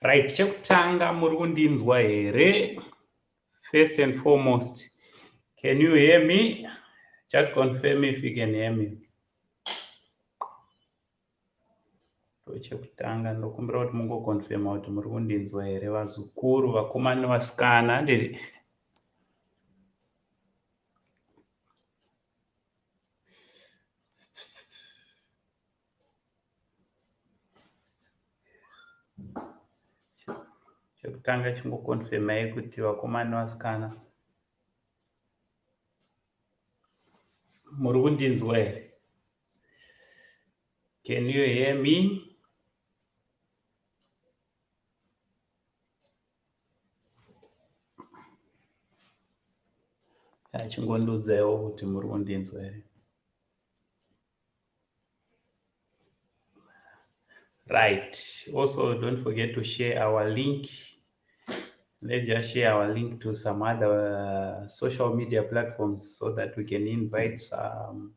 Right, chekutanga muri kundinzwa here? First and foremost, can you hear me? Just confirm if you can hear me. Chekutanga ndokumbira kuti mungoconfirma kuti muri kundinzwa here vazukuru, vakomana nevasikana handiti? Chekutanga chingoconfirmai kuti vakomana nevasikana muri kundinzwa here? Can you hear me? Chingondiudzaiwo kuti muri kundinzwa here. Right. Also, don't forget to share our link. Let's just share our link to some other social media platforms so that we can invite some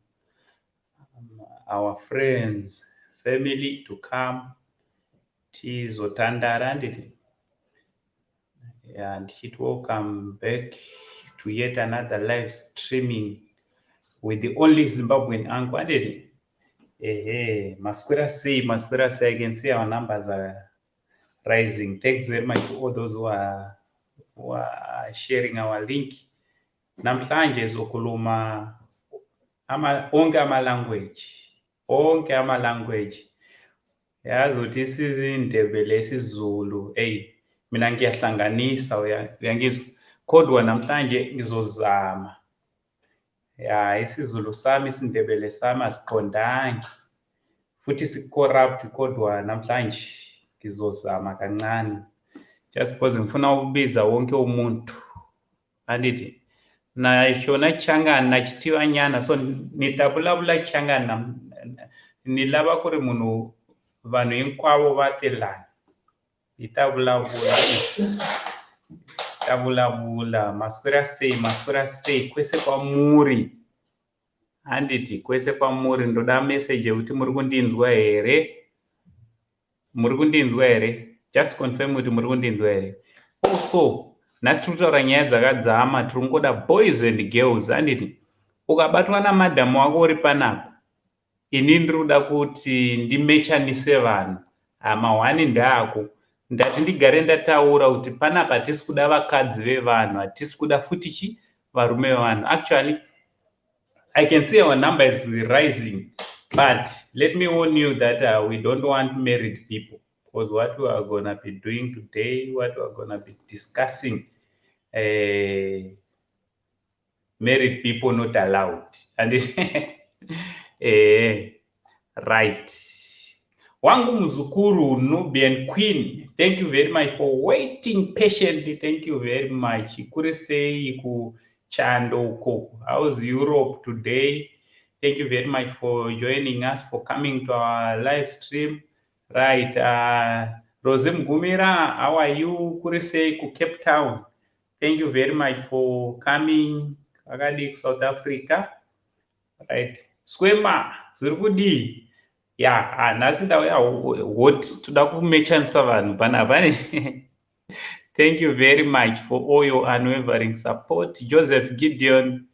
our friends, family to come. Tizotandara handiti? And it welcome back to yet another live streaming with the only Zimbabwean uncle. Handiti? Ehe, maswera sei, maswera sei. I can see our numbers are rising. Thanks very much to all those who are sharing our link. Namhlanje sokhuluma ama onke ama language, onke ama language. Yazi ukuthi isiNdebele, isiZulu, hey, mina ngiyahlanganisa, uyangizwa. Kodwa namhlanje ngizozama. Ya, isiZulu sami, isiNdebele sami asiqondangi. Futhi si-corrupt kodwa namhlanje ngizozama kancane. Just because ngifuna ukubiza wonke umuntu. Andithi na xona Changani na xi tiva nyana so ni ta vulavula Changani ni lava ku ri munhu vanhu hinkwavo va te lani hi ta vulavula ta vulavula maswera sei, maswera sei kwese kwamuri handiti? Kwese kwamuri ndoda message yekuti muri kundinzwa here, muri kundinzwa here? Just confirm kuti muri kundinzwa here. Also, nhasi tiri kutaura nyaya dzakadzama. Tiri kungoda boys and girls, handiti? Ukabatwa namadhamu wako uri panapa, ini ndiri kuda kuti ndimechanise vanhu. Hama ndeako. Ndati ndigare ndataura kuti panapa hatisi kuda vakadzi vevanhu, hatisi kuda futi chi varume vevanhu. Actually, I can see our number is rising, but let me warn you that we don't want married people, because what we are gonna be doing today, what we are gonna be discussing, married people not allowed. And right, wangu muzukuru Nubian Queen, thank you very much for waiting patiently. Thank you very much. Kuri sei kuchando uko? How's Europe today? Thank you very much for joining us, for coming to our live stream. Right, Rose Mgumira, how are you? Kuri sei ku Cape Town? Thank you very much for coming. Akadi South Africa. Right, swema zviri kudii? Ya, nhasi ndauya hot, toda kumechanisa vanhu panapa. Thank you very much for all your unwavering support. Joseph Gideon,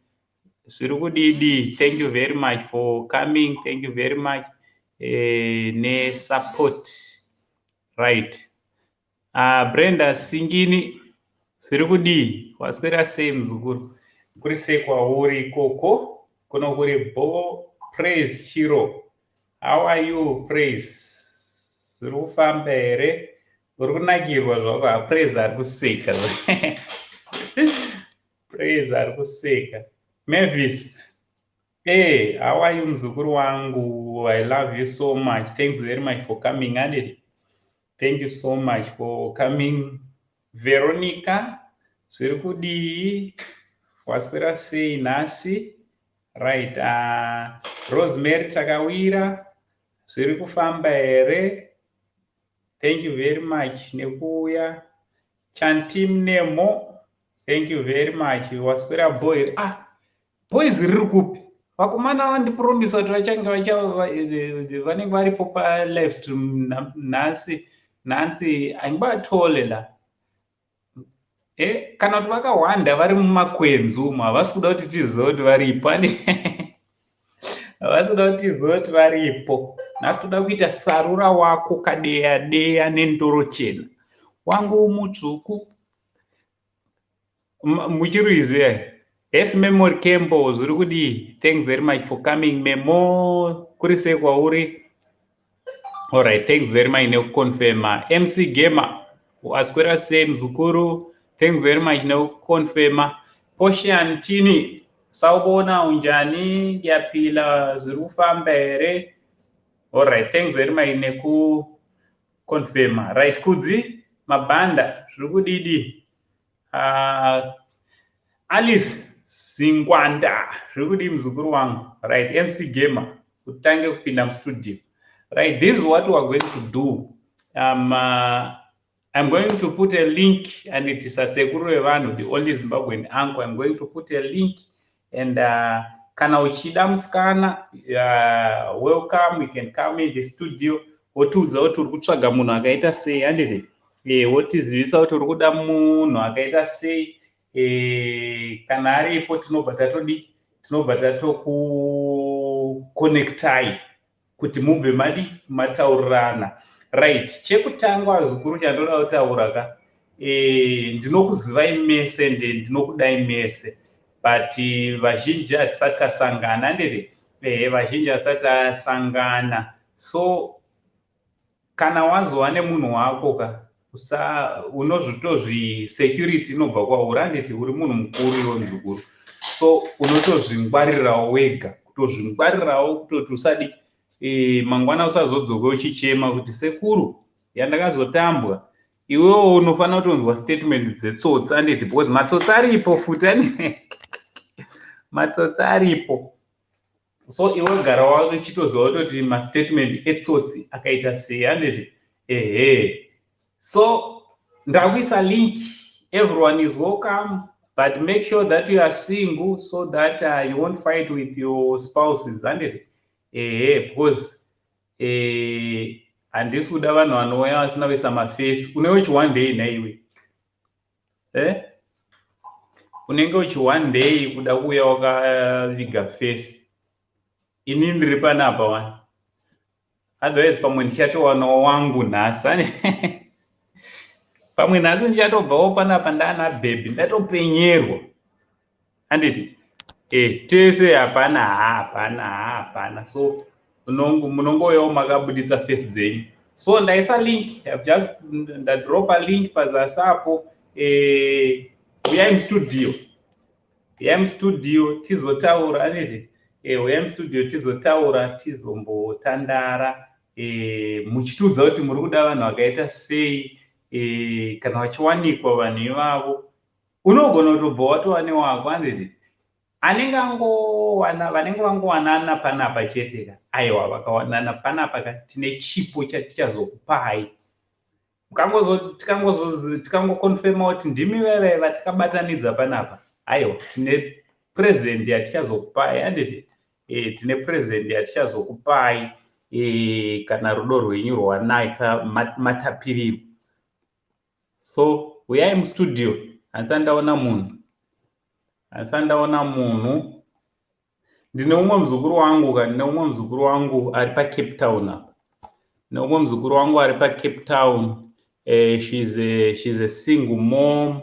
zviri kudidi? Thank you very much for coming. Thank you very much nesupport. Right, Brenda Singini, zviri kudii? Waswera sei muzukuru? Kuri sei kwauri ikoko? Kuno kuri bo. Praise Chiro, how are you, Praise? Zviri kufamba here? Uri kunakirwa zvako? Praise ari kuseka, Praise ari kuseka. Mavis, hey, how are you muzukuru wangu? I love you so much. Thanks very much for coming. Anditi, thank you so much for coming. Veronica, zviri kudii? Waswera sei nhasi? Right, Rosemary Takawira, zviri kufamba here? Thank you very much nekuuya. Chantim Nemo, thank you very much. Waswera boy? Ah, boys riri kupi? Vakomana vandipromisa kuti vachange vanenge varipo palive stream nhasi. Nhasi hangibathole la. Kana kuti vakawanda vari mumakwenzi umu, havasi kuda kuti tizive kuti varipo. Havasi kuda kuti tizive kuti varipo. Nhasi toda kuita sarura wako kadeya deya nendoro chena. Wangu mutsvuku. Muchiriziva yes. Memory Cambo, zviri kudii? Thanks very much for coming, Memo. Kuri sei kwauri? Alright, thanks very much nekuconfirma. MC Gamer, waswera sei muzukuru? Thanks very much nekuconfirma. Poshan Tini, sawubona, unjani? Ngiyaphila, zviri kufamba here? Alright, thanks very much nekuconfirma. Right, Kudzi Mabhanda, zviri kudidi? Alice Zingwanda, zviri kudii muzukuru wangu? Right, MC Gamer, utange kupinda mustudio. Right, this is what we are going to do. I'm going to put a link, and it is a sekuru vevanhu, the only Zimbabwean uncle. I'm going to put a link, and kana uchida musikana, welcome, you can come in the studio, wotiudza kuti uri kutsvaga munhu akaita sei, handiti? Wotizivisa kuti uri kuda munhu akaita sei. Kana aripo, tinobva tatodi, tinobva tatokuconnectai kuti mubve madi mataurirana. Right, chekutanga vazukuru chandoda kutaura ka, ndinokuzivai mese, nde ndinokudai mese, but vazhinji hatisati tasangana, handiti? Vazhinji hasati tasangana. So kana wazova nemunhu wako ka, unozvitozvi security inobva kwauri, handiti? Uri munhu mukuru iwe muzukuru, so unotozvingwarirawo wega, kutozvingwarirawo kutoti usadi mangwana usazodzoka uchichema kuti sekuru yandakazotambwa. Iwewo unofanira kutonzwa statement dzetsotsi, handiti? Because matsotsi aripo futi, matsotsi aripo. So iwe gara uchitoziva kutoti mastatement etsotsi akaita sei, handiti? Ehe, so ndakuisa link. Everyone is welcome, but make sure that you are single so that you won't fight with your spouses, handiti? Ehe, because handisi kuda vanhu vanouya vasina kuisa maface. Unenge uchi one day naiwe, eh? Unenge uchi one day kuda kuuya wakaviga face. Ini ndiri panapa wani, otherwise pamwe ndichatowanawo wangu nhasi. Pamwe nhasi ndichatobvawo panapa ndaana bhebhi, ndatopenyerwa, handiti? Tese hapana, hapana, hapana. So munongouyawo makabuditsa face dzenyu. So ndaisa link. I've just ndadropa link pazasi apo. Uyai mustudio, uyai mustudio tizotaura, handiti? Uyai mustudio tizotaura, tizombotandara, muchitiudza kuti muri kuda vanhu vakaita sei. Kana vachiwanikwa vanhu ivavo, unogona kutobva watova newako, handiti? Anenge angowana, vanenge vangowanana panapa chete ka. Aiwa, vakawanana panapa ka, tine chipo chatichazokupai. Tikangoconfirma kuti ndimi vaivai vatikabatanidza panapa, aiwa, tine present yatichazokupai, handiti? Tine present yatichazokupai kana rudo rwenyu rwanaka matapiriro. So uyai mustudio. Handisati ndaona munhu, handisati ndaona munhu. Ndine umwe muzukuru wangu ka, ndine umwe muzukuru wangu ari paCape Town apa. Ndine umwe muzukuru wangu ari paCape Town. She's a single mom.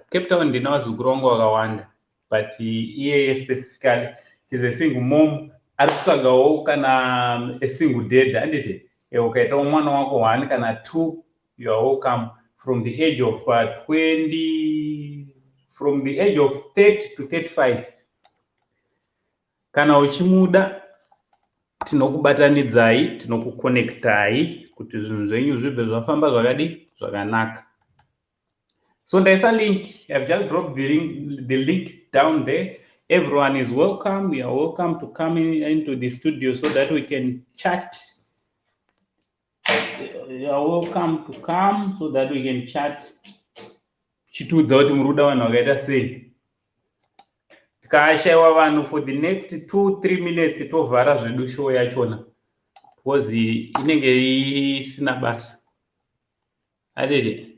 Cape Town ndina vazukuru vangu vakawanda, but iyeye specifically, she's a single mom ari kutsvagawo kana a single dad, handiti? Ukaitawo mwana wako one kana two, you are welcome, from the age of 20, from the age of 30 to 35. Kana uchimuda, tinokubatanidzai, tinokuconnectai kuti zvinhu zvenyu zvibve zvafamba zvakadi zvakanaka. So ndaisa link. I've just dropped the link down there. Everyone is welcome. You are welcome to come into the studio so that we can chat. You are welcome to come so that we can chat. Chitiudza kuti muri kuda vanhu vakaita sei. Tikashayiwa vanhu for the next 2-3 minutes, tovhara zvedu show yachona. Because inenge isina basa. Adidi.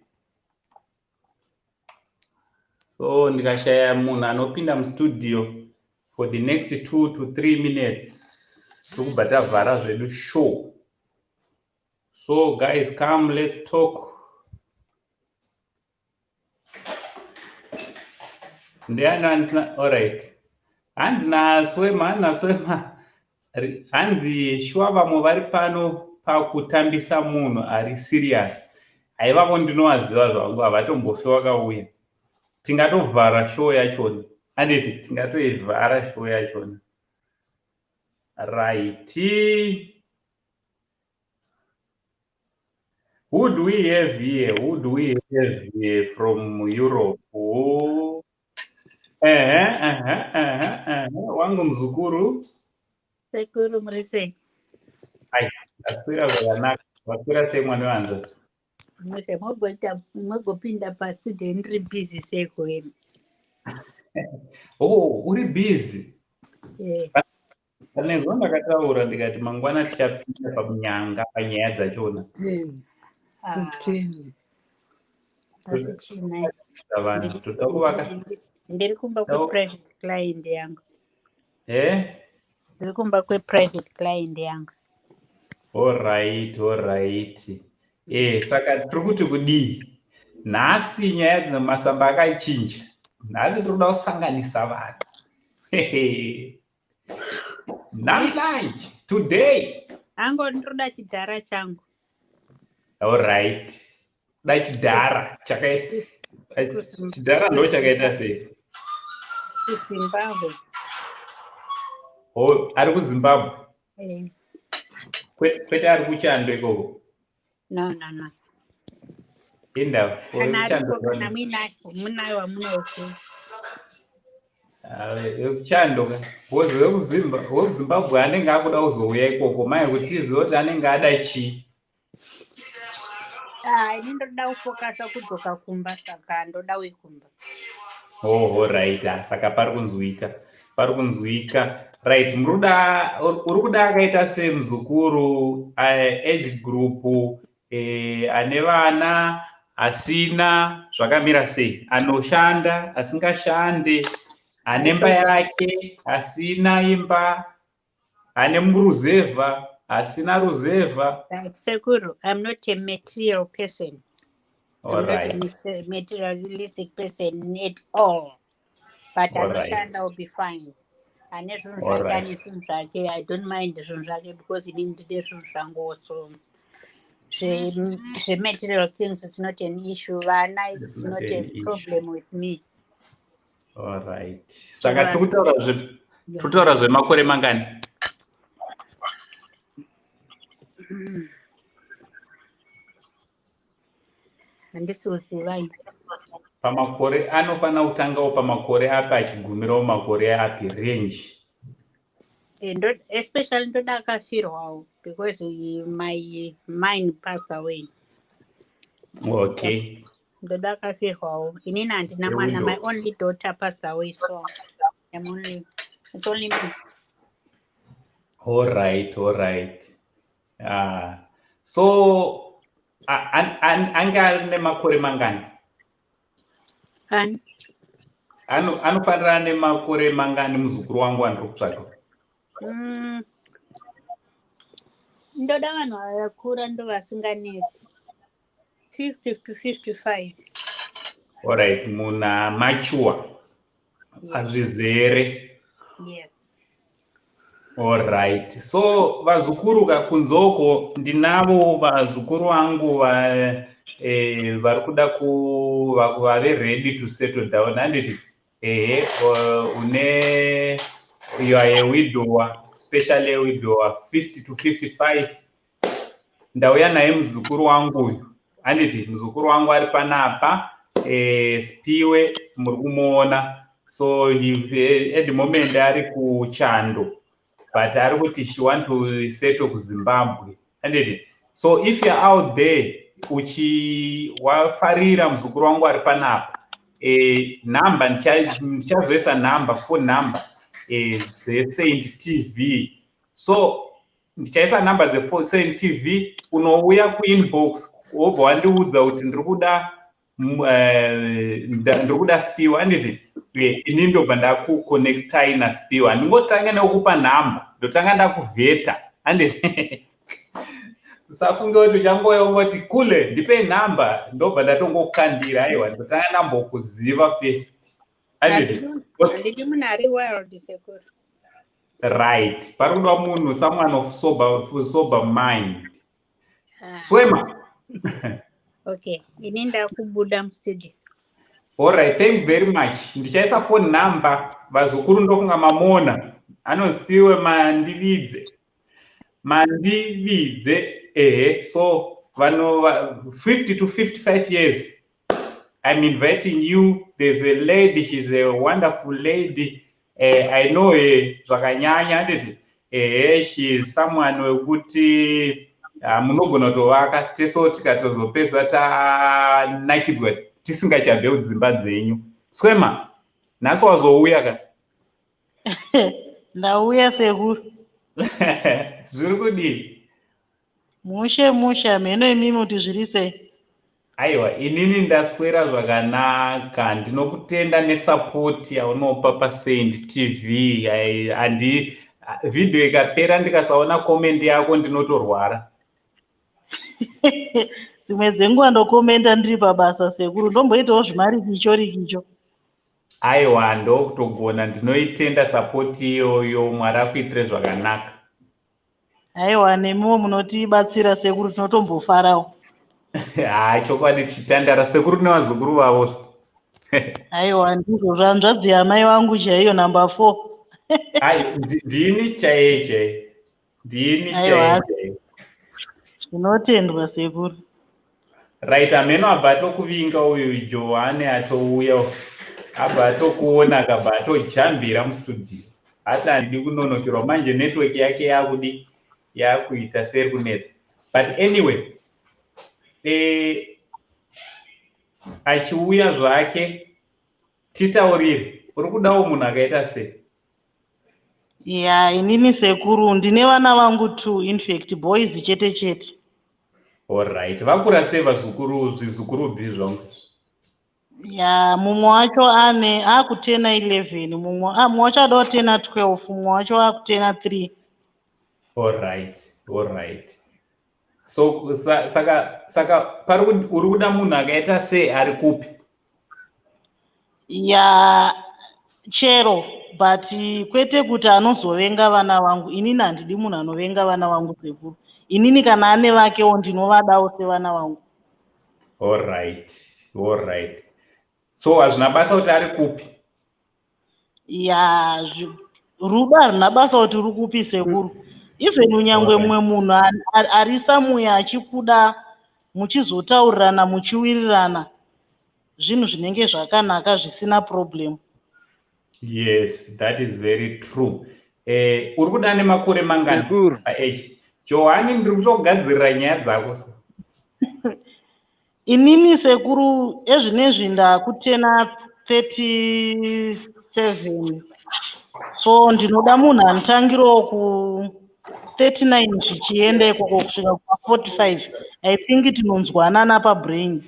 So ndikashaya munhu anopinda mustudio for the next 2 to 3 minutes, tiri kubva tavhara zvedu show. So guys, come, let's talk. Ndiani andisina? Alright, hanzi naswema, hanzi naswema, hanzi shuwa vamwe vari pano pakutambisa munhu ari serious. Haivavo, ndinovaziva zvangu, havatombofi vakauya. Tingatovhara show yachona, anditi? Tingatoivhara show yachona. Right, who do we have here? Who do we have here from Europe? Oh. Ehe, wangu muzukuru. Sekuru, muri sei? Ai, aswera zvakanaka. Waswera sei, mwana wehanzvadzi? Mushe, mogoita mogopinda pastudio, ndiri busy seko imi. Oh, uri busy? Eh. Pane ndakataura ndikati mangwana tichapinda pamunyanga panyaya dzachona. 10. Ah, 15. Asi china Vanhu toda kuvaka. Ndiri kumba kweprivate client yangu. Eh. Ndiri kumba kweprivate client yangu. Alright. Saka tiri kuti kudii nhasi? Nyaya dzino masamba akachinja. Nhasi tiri kuda kusanganisa vanhu namhlanje, today. Ango, ndinoda chidhara changu. Alright, da chidhara chakaita, chidhara ndo chakaita sei? KuZimbabwe. Oh, ari kuZimbabwe? Eh. Kwete ari kuchando ikoko? No. Indava? Kana ariko, kana muinayo wamunoziva. Wekuchando ka, because wekuZimbabwe anenge akuda kuzouya ikoko mai kuti tizive kuti anenge ada chii. Ah, ini ndoda kufokasa kudzoka kumba, saka ndoda wekumba. Oh, right. Ah, saka pari kunzwika, pari kunzwika. Right, muruda, uri kuda akaita semuzukuru, age group, ane vana, asina, zvakamira sei? Anoshanda, asingashande, ane imba yake, asina imba, ane muruzevha, asina ruzevha? Right, sekuru, I'm not a material person. I'm not a materialistic person at all. But anoshanda will be fine. Ane zvinhu zvake, ane zvinhu zvake. I don't mind zvinhu zvake because inini ndine zvinhu zvangu. So zvematerial things, it's not an issue. Vana, it's It's not not a an issue. Problem with me. Alright, saka tiri kutaura zve, tiri kutaura zvemakore mangani? Handisi kuziva ini. Pamakore anofanira kutangawo pamakore api, achigumirawo makore api, range? Especially ndoda akafirwawo because my mine passed away. Ndoda akafirwawo. Inini handina mwana. My Widow. Only daughter passed away, so I'm only, it's only me. Alright. Ah, so ange ari nemakore mangani? Ani? Anofanira nemakore mangani muzukuru wangu wandiri kutsvaka? Ndoda vanhu vakura, ndo vasinganetsi, 50 to 55. Alright, munhu amature. Yes. Azvizere. Yes. Alright, so vazukuru kunzoko ndinavo vazukuru vangu vari kuda vave ready to settle down, handiti? Ehe, une, you are a widower, especially a widower, 50 to 55. Ndauya naye muzukuru wangu uyu, handiti? Muzukuru wangu ari panapa, Spiwe, muri kumuona. So he, at the moment ari kuchando, but ari kuti she want to settle kuZimbabwe, handiti? So if you are out there uchi wafarira muzukuru wangu ari panapa, nhamba ndichazoisa nhamba, phone number dzeSaint TV. So Ndichaisa nhamba dzeSaint TV. Unouya kuinbox wobva wandiudza kuti ndiri kuda ndiri kuda Spiwe, handiti? Ini ndobva ndakuconnectai naSpiwe. Handingotange nekukupa nhamba, ndotanga ndakuvheta, handiti? Usafunge kuti uchangouya ungoti kule ndipei nhamba, ndobva ndatongokandira. Aiwa, ndotanga ndambokuziva first, handiti? Handidi munhu ari wild, sekuru. Right, pari kudiwa munhu, someone of sober mind. Swema. Okay, ini ndakubuda mustudio. Alright, thanks very much. Ndichaisa phone number. Vazukuru, ndofunga mamona anonzipiwe Mandividze. Mandividze, ehe. So vano 50 to 55 years, I'm inviting you. There's a lady, she's a wonderful lady. I know her zvakanyanya, handiti? Ehe, she is someone wekuti munogona kutovaka teso tikatozopedza tanakidzwa tisingachabve kudzimba dzenyu. Swema, nhasi wazouya ka? Ndauya, sekuru. Zviri kudii? Mushe mushe, mheno imimi kuti zviri sei? Aiwa, inini ndaswera zvakanaka. Ndinokutenda nesupport yaunopa paSaint TV. Handi vhidhiyo ikapera ndikasaona comment yako ndinotorwara. Dzimwe dzenguva ndokomenda ndiri pabasa, sekuru, ndomboitawo zvimarikicho rikicho. Aiwa, ndokutogona. Ndinoitenda support iyoyo. Mwari akuitire zvakanaka. Aiwa, nemiwo munotibatsira, sekuru, tinotombofarawo. Ha, chokwadi, tichitandara sekuru nevazukuru vavo. Aiwa, ndizvo zvanzvadzi yamai vangu chaiyo, number 4. Ai, ndini chaiye chaiye, ndini chaiye chaiye. Zvinotendwa, sekuru. Right, ameno abva atokuvinga uyu Johane, atouya, abva atokuona, akabva atojambira mustudio, ati handidi kunonokerwa. Manje network yake yakudi yakuita seri kunetsa, but anyway, achiuya zvake, titaurire, uri kudawo munhu akaita sei? Ya, inini, sekuru, ndine vana vangu two, infact boys chete chete. Alright, vakura sei vazukuru, zvizukuru bvi zvangu? Ya, mumwe wacho ane akutena 11, mumwe wacho ada kutena 12, mumwe wacho akutena 3. Alright, so saka pari uri kuda munhu akaita sei, ari kupi? Ya, chero, but kwete kuti anozovenga vana vangu. Inini handidi munhu anovenga vana vangu, sekuru. Inini kana ane vakewo ndinovadawo sevana vangu. Alright, so hazvina basa kuti ari kupi? Ya, rudo haruna basa kuti uri kupi, sekuru. Even unyangwe mumwe munhu ari samuya achikuda, muchizotaurirana, muchiwirirana, zvinhu zvinenge zvakanaka, zvisina problem. Yes, that is very true. Uri kuda nemakore mangani paage? Johani, ndiri kutogadzirira nyaya dzako. Inini, sekuru, ezvinezvi ndakutena 37, so ndinoda munhu anotangirawo ku 39 zvichienda ikoko kusvika kuma45. I think tinonzwanana pabrain.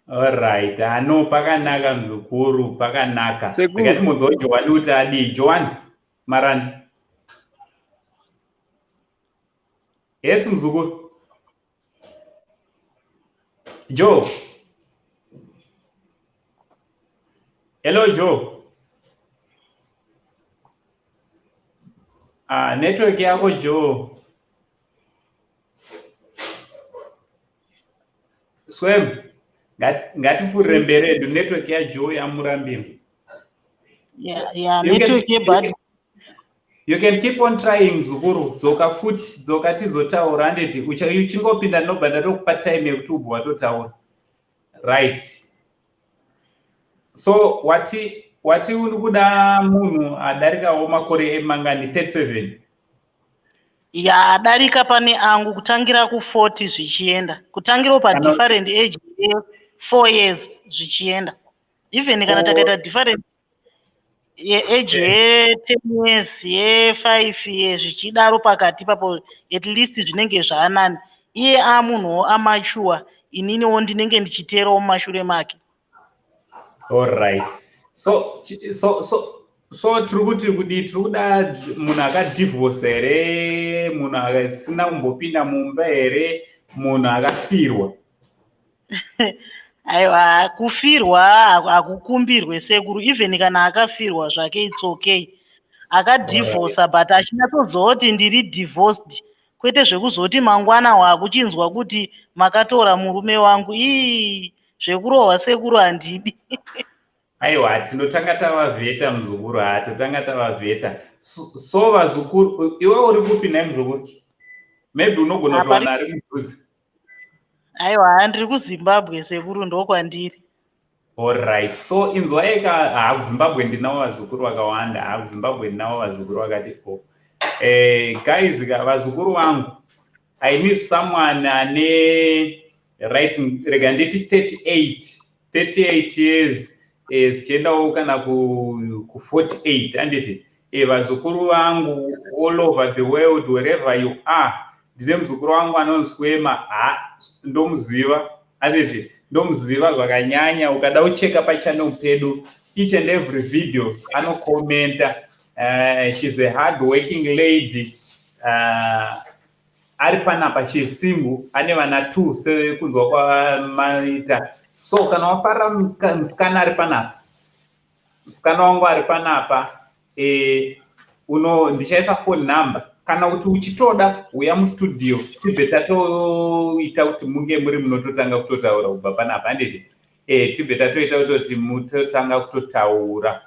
Alright, ano pakanaka, muzukuru, pakanaka. Ndikati munzwa Johani kuti adii. Johani Marani. Yes, muzukuru. Joe. Hello, Joe. Ah, network yako, Joe. Swem. Ngatipfuurire mberi edu, network yaJoe yamurambira. Yeah, network yebad. You can keep on trying, mzukuru. Dzoka futi, dzoka tizotaura, handiti? Uchingopinda ndinobva ndatokupa time yekuti ubva watotaura. Right, so wati uri kuda munhu adarikawo makore emangani? 37? Ya, adarika pane angu, kutangira ku40 zvichienda, kutangirawo padifferent age ye4 years zvichienda, even kana takaita different. Yeage ye10 years, ye5 years, zvichidaro pakati ipapo, at least zvinenge zvaanani. Iye amunhuwo amature, ininiwo ndinenge ndichiteerawo mumashure make. Allright, so tiri kuti kudii? Tiri kuda munhu akadhivhosa here, munhu asina kumbopinda mumba here, munhu akafirwa? Aiwa, kufirwa hakukumbirwe, sekuru. Even kana akafirwa zvake, it's okay. Akadhivhosa but achinyatsodzawo kuti ndiri divorced, kwete zvekuzoti mangwana waakuchinzwa kuti makatora murume wangu. Ii, zvekurohwa, sekuru, handidi. Aiwa, tinotanga tavavheta, muzukuru. Ha, totanga tavavheta. So vazukuru, iwe uri kupi nhai, muzukuru? Maybe unogona kutowana ari mudhuze. Aiwa, ndiri kuZimbabwe, sekuru, ndokwandiri. Allright, so inzwaika. Ha, kuZimbabwe ndinavo vazukuru vakawanda. Ha, kuZimbabwe ndinavo vazukuru vakati o. Guys ka, vazukuru vangu, I need someone ane, right, rega nditi 38, 38 years, zvichiendawo kana ku48, handiti? Vazukuru vangu all over the world, wherever you are, ndine muzukuru wangu anonzi Swema. Ha, ndomuziva, handiti? Ndomuziva zvakanyanya. Ukada kucheka pachannel pedu, each and every video anokomenta. She's a hard working lady. Ari panapa, she's single, ane vana two sekunzwa kwamaita. So kana wafarira musikana ari panapa, musikana wangu ari panapa, uno ndichaisa phone number. Kana kuti uchitoda, uya mustudio, tibve tatoita kuti munge muri munototanga kutotaura kubva panapa, handiti? Tibve tatoita kutoti mutotanga kutotaura.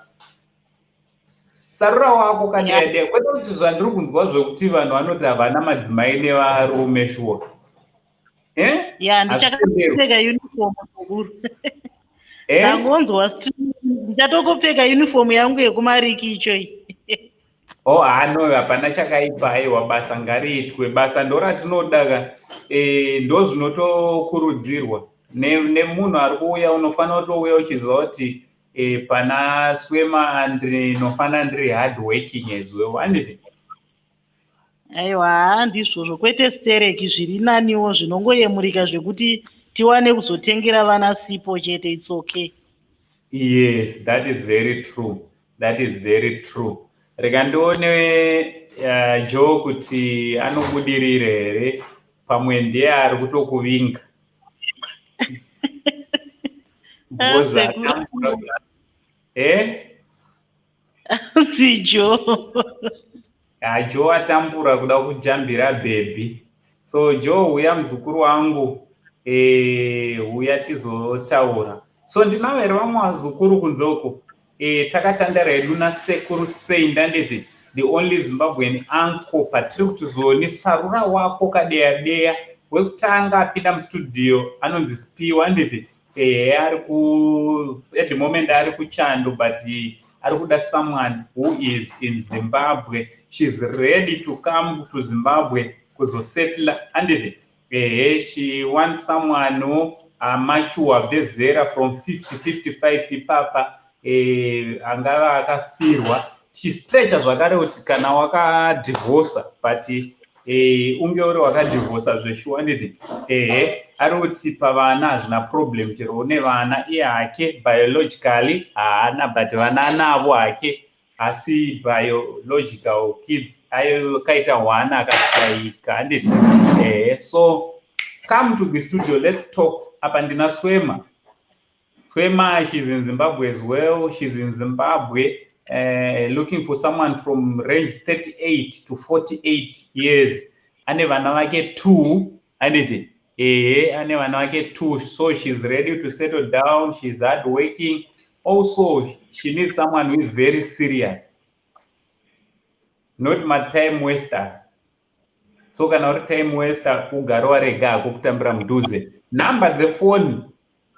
Sarura wako kaneyadea, kwete kuti zvandiri kunzwa zvekuti vanhu vanoti havana madzimai nevarume, shuwa. Eh? Ya, ndichakapfeka uniform, sekuru. Ndangonzwa, ndichatokopfeka uniform yangu yekumariki ichoi. Oh, hano hapana chakaipa. Aiwa, basa ngariitwe, basa ndo ratinoda ka. Ndo zvinotokurudzirwa nemunhu ari kuuya. Unofanira kutouya uchiziva kuti pana Swema ndinofanira ndiri hard working as well, handiti? Aiwa, ndizvozvo, kwete stereki. Zviri naniwo zvinongoyemurika zvekuti tiwane kuzotengera vana sipo chete, it's okay. Yes, that is very true, that is very true. Rega ndione Joe kuti anobudirira here. Pamwe ndiye ari kutokuvinga. Because Sekuru. Eh? Anzi Joe. Ah, Joe atambura kuda kujambira bhebhi. So Joe, uya muzukuru wangu, uya tizotaura. So ndinavo here vamwe vazukuru kunze uko? Takatandara hedu nasekuru Saint, handiti? The only Zimbabwean uncle. Patiri kutizoni sarura wako kadeya deya. Wekutanga apinda mustudio anonzi Spiwa, handiti? Ari ku, at the moment ari kuchando, but ari kuda someone who is in Zimbabwe. She's ready to come to Zimbabwe kuzosettle, handiti? Ehe, she wants someone who amature vezera from 50, 55 ipapa, angava akafirwa. Tichistrecha zvakare kuti kana wakadhivhosa, but unge uri wakadhivhosa zveshuwa, handiti? Ehe, ari kuti pavana hazvina problem, chero une vana. Iye hake biologically haana, but vana anavo hake, asi biological kids akaita one akashayika, handiti? Ehe, so come to the studio, let's talk. Apa ndina Swema. Swema, she's in Zimbabwe as well. She's in Zimbabwe, looking for someone from range 38 to 48 years. Ane vana vake two, handiti? Ehe, ane vana vake two. So she's ready to settle down. She's hard working. Also, she needs someone who is very serious, not my time wasters. So kana uri time waster, ugare warega hako kutambira mudhuze. Nhamba dzefoni,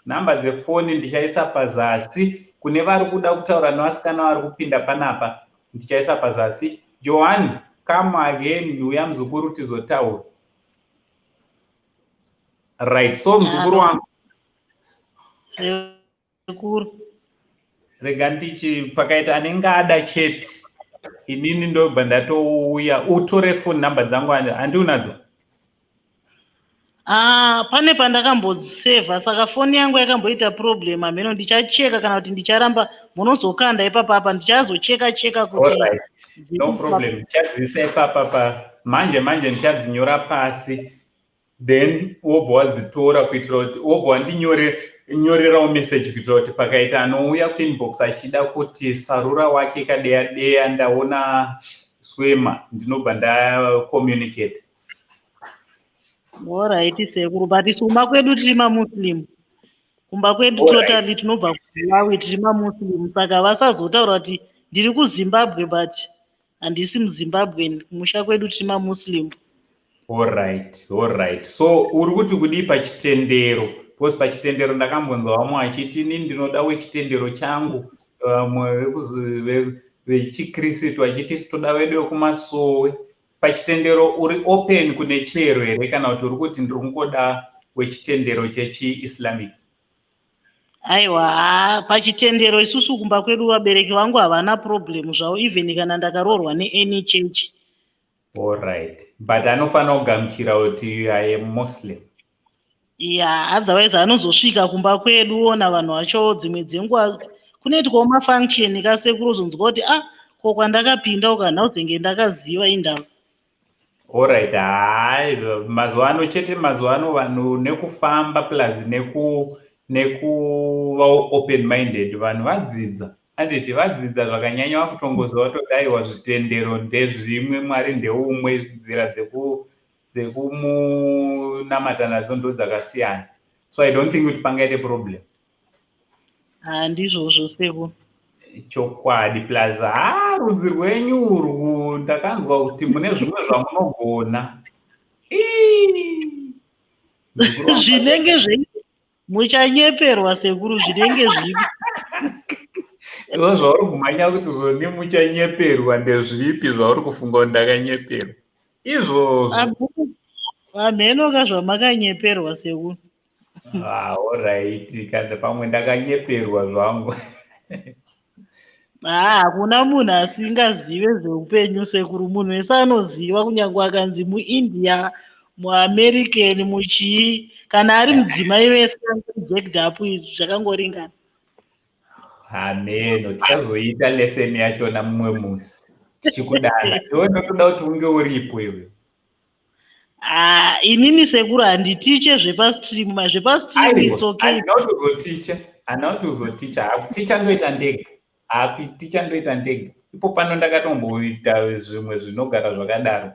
nhamba dzefoni ndichaisa pazasi kune vari kuda kutaura nevasikana vari kupinda panapa. Ndichaisa pazasi. Johan, come again, uya muzukuru tizotaura. Right, so muzukuru wangu. Sekuru. Rega ndichi pakaita anenge ada chete, inini ndobva ndatouya. Utore phone number dzangu, handiunadzo? Ah, pane pandakambosevha, saka foni yangu yakamboita problem. Hameno, ndichacheka kana kuti ndicharamba munozokanda ipapa apa, ndichazocheka cheka kuti Alright, no problem. Ndichadzisa ipapa pa manje manje, ndichadzinyora pasi, then wobva wadzitora kuitira kuti wobva wandinyorerawo message, kuitira kuti pakaita anouya kuinbox achida kuti sarura wake kadeya deya, ndaona swema, ndinobva ndacommunicate. Alright sekuru, but isu kumba kwedu tiri maMuslim, kumba kwedu. Totally, tinobva kuZimbabwe, tiri maMuslim, saka vasazotaura kuti ndiri kuZimbabwe but handisi muZimbabwe. Kumusha kwedu tiri maMuslim. Alright. So uri kuti kudii pachitendero? Because pachitendero ndakambonzwa vamwe vachiti, "Ini ndinoda wechitendero changu." Vamwe vechikristu vachiti, "Toda vedu vekumasowe." Pachitendero uri open kune chero here, kana kuti uri kuti ndiri kungoda wechitendero chechiIslamic? Aiwa, haa, pachitendero isusu kumba kwedu vabereki vangu havana problem zvavo, even kana ndakaroorwa neany church. Alright, but anofanira kugamuchira kuti I am Muslim. Ya, otherwise anozosvika kumba kwedu ona vanhu vacho, dzimwe dzenguva kunoitwawo mafunction kasekuru, ozonzwa kuti, "Ah, ko kwandakapinda uka nhauzenge ndakaziva indava." Alright, hai, mazuva ano chete, mazuva ano vanhu nekufamba plus nekuva open minded, vanhu vadzidza, anditi? Vadzidza zvakanyanya, vakutongoziva kutoti aiwa, zvitendero ndezvimwe, Mwari ndeumwe, nzira dzekumunamata nadzo ndo dzakasiyana. So I don't think kuti pangaite problem. Handizvozvo sekuru. Chokwadi. Plus ha, rudzi rwenyu urwu, ndakanzwa kuti mune zvimwe zvamunogona. Ii! Muzukuru wangu. Zvinenge zvei muchanyeperwa sekuru, zvinenge zvipi? Izvo zvauri kumhanya kuti zvoni muchanyeperwa, ndezvipi zvauri kufunga kuti ndakanyeperwa izvozvo? Hamhenoka zvamakanyeperwa sekuru. Ah, alright, kana pamwe ndakanyeperwa zvangu. Haa, hakuna munhu asingazive zveupenyu sekuru. Munhu wese anoziva, kunyange akanzi muIndia, muAmerican, muchii, kana ari mudzimai, wese jacked up, zvakangoringana. Hameno, tichazoita lesson yachona mumwe musi tichikudana. Iwe ndotoda kuti unge uripo iwe. Ah, inini sekuru handitiche zvepastream, zvepastream it's okay. Handina kuti uzoticha, handina kuti uzoticha. Hakuticha ndoita ndega, hakuticha ndoita ndega. Ipo pano ndakatomboita zvimwe zvinogara zvakadaro.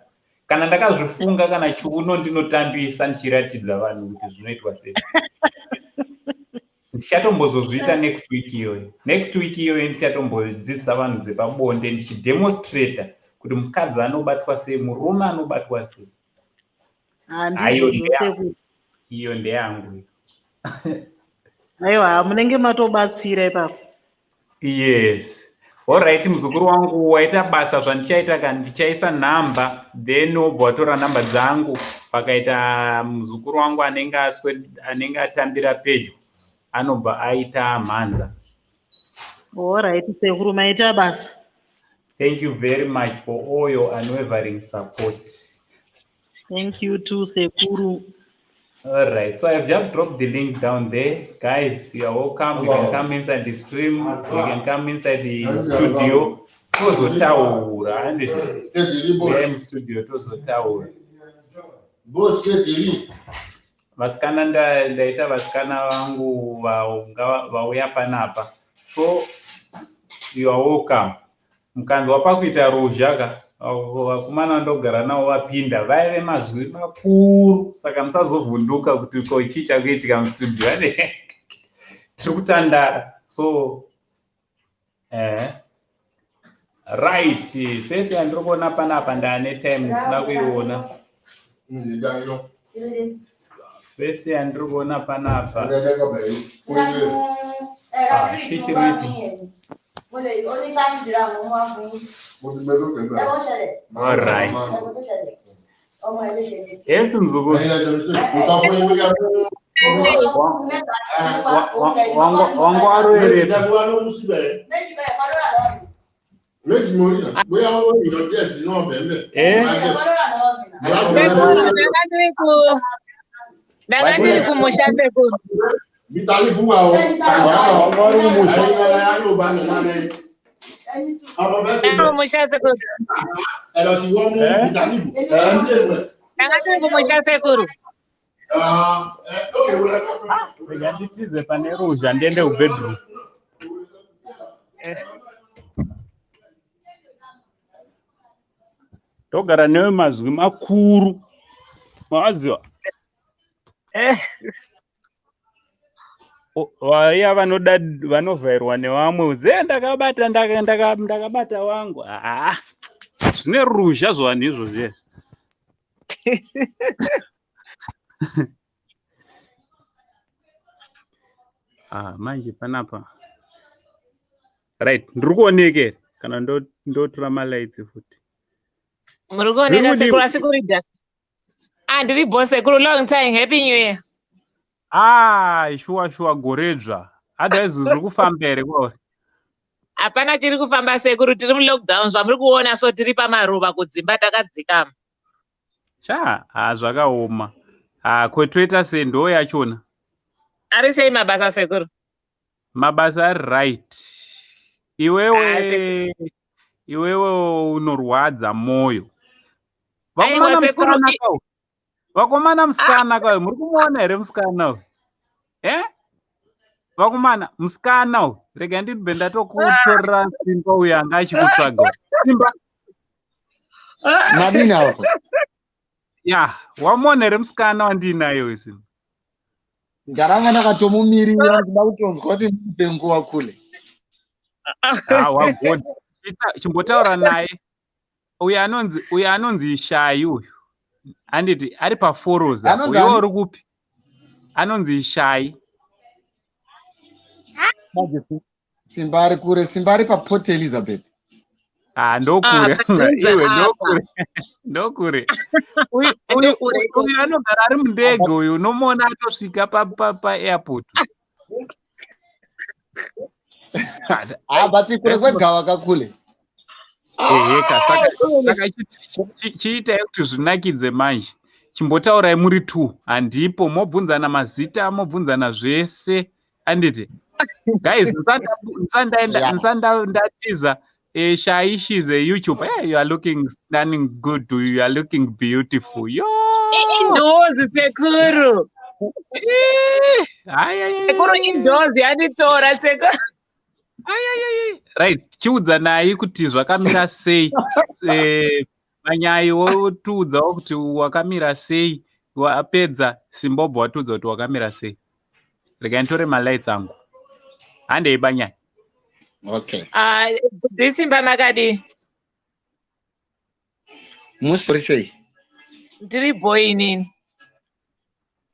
Kana ndakazvifunga, kana chiuno ndinotambisa ndichiratidza vanhu kuti zvinoitwa sei. Ndichatombozozviita next week iyoyo. Next week iyoyo ndichatombodzidzisa vanhu dzepabonde, ndichidemonstrata kuti mukadzi anobatwa sei, murume anobatwa sei. Handizvozvo sekuru. Iyo ndeyangu. Aiwa, munenge matobatsira ipapo. Yes, alright, muzukuru wangu, waita basa. Zvandichaita kana ndichaisa nhamba, then wobva watora nhamba dzangu. Pakaita muzukuru wangu anenge atambira pedyo, anobva aita mhanza. Alright sekuru, maita basa. Thank you very much for all your unwavering support. Thank you too sekuru. All right, so I've just dropped the link down there. Guys, you are welcome. You can come inside the stream. You can come inside the studio. Tozotaura. Handiti? Mustudio tozotaura. Vasikana, ndaita vasikana vangu vauya panapa. So you are welcome. Mukanzwa pakuita ruzha ka, vakomana vandogara navo vapinda, vaive mazwi makuru, saka musazovhunduka kuti ko chii chakuitika mustudio. Ane tiri kutandara. So right, face yandiri kuona panapa, ndaane time ndisina kuiona. Face yandiri kuona panapa, ah, chichiripi? Alright, yes, muzukuru. Wangu aroerepi? Eh? Sekuru, ndanga ndiri kumusha, sekuru. Wanga uri kumusha? Ndanga kumusha, sekuru. Eh? Ndanga ndiri kumusha, sekuru. Rega nditize pane ruzha, ndiende kubedroom. Togara newe mazwi makuru, mawaziva. Eh. Vaya vanoda vanovhairwa nevamwe ze ndakabata ndakabata wangu. Haa, zvine ruzha zvanhu izvozvo. Ah, manje panapa, right, ndiri kuoneka here kana ndotora malights futi? Muri kuoneka. Zviri Sekuru, asi kuridza. Ah, ndiri bo, sekuru. Long time, happy New Year. Ah, shuwa shuwa, goredzva. Otherwise zviri kufamba here kwauri? Hapana chiri kufamba, sekuru. Tiri mulockdown, zvamuri kuona. So tiri pamaruva kudzimba, takadzikama. Cha, ha, zvakaoma. Ha, kwetoita sei? Ndo yachona. Ari sei mabasa, sekuru? Mabasa ari right. Ah, Iwewe, iwewe unorwadza mwoyo. Aiwa, Vakomana, sekuru, musikana kau, vakomana, musikana kau, muri kumuona here musikana uyu? Eh, vakomana, musikana uyu, rega ndibve ndatokutorera Simba uyu anga achikutsvaga uyu. Simba. Madini apo? Ya, wamuona here musikana wandiinaye uyu, Simba? Ndaranga ndakatomumirira, ndida kutonzwa kuti mupe nguva kule. Ah, wagona. Chimbotaura naye uyu anonzi, uyu anonzi Shai uyu, handiti? Ari paForos apo. Anonzi Iwe ani? uri kupi? Anonzi Shai. Manje Simba ari kure. Simba ari paPort Elizabeth. Ah, ndokure. Ah, padhuze Iwe. apa. Ndokure, ndokure. Uyu Ndokure ikoko. uyu anogara ari mundege uyu, unomuona atosvika paairport. Ah, but kure kwegava kakule. Eheka, saka chiitai kuti zvinakidze manje. Chimbotaurai muri two, handipo, mobvunzana mazita, mobvunzana zvese, handiti? Guys, ndisandaenda. Yeah. Ndisandatiza. Shai, she's a YouTuber. Hey, you are looking stunning good, you are looking beautiful, yo. Indozi, sekuru. Eh, ai, ai, ai, Sekuru, ai, ai. indozi yanditora, sekuru. Ai, ai, ai, ai. Right, chiudzanai kuti zvakamira sei. Manyai, wotiudzawo kuti wakamira sei. Wapedza, Simba wobva watiudza kuti wakamira sei. Regai nditore malights angu, handei banyai. Okay. Ah, ndiSimba, makadii? Musori sei? Ndiri boy inini.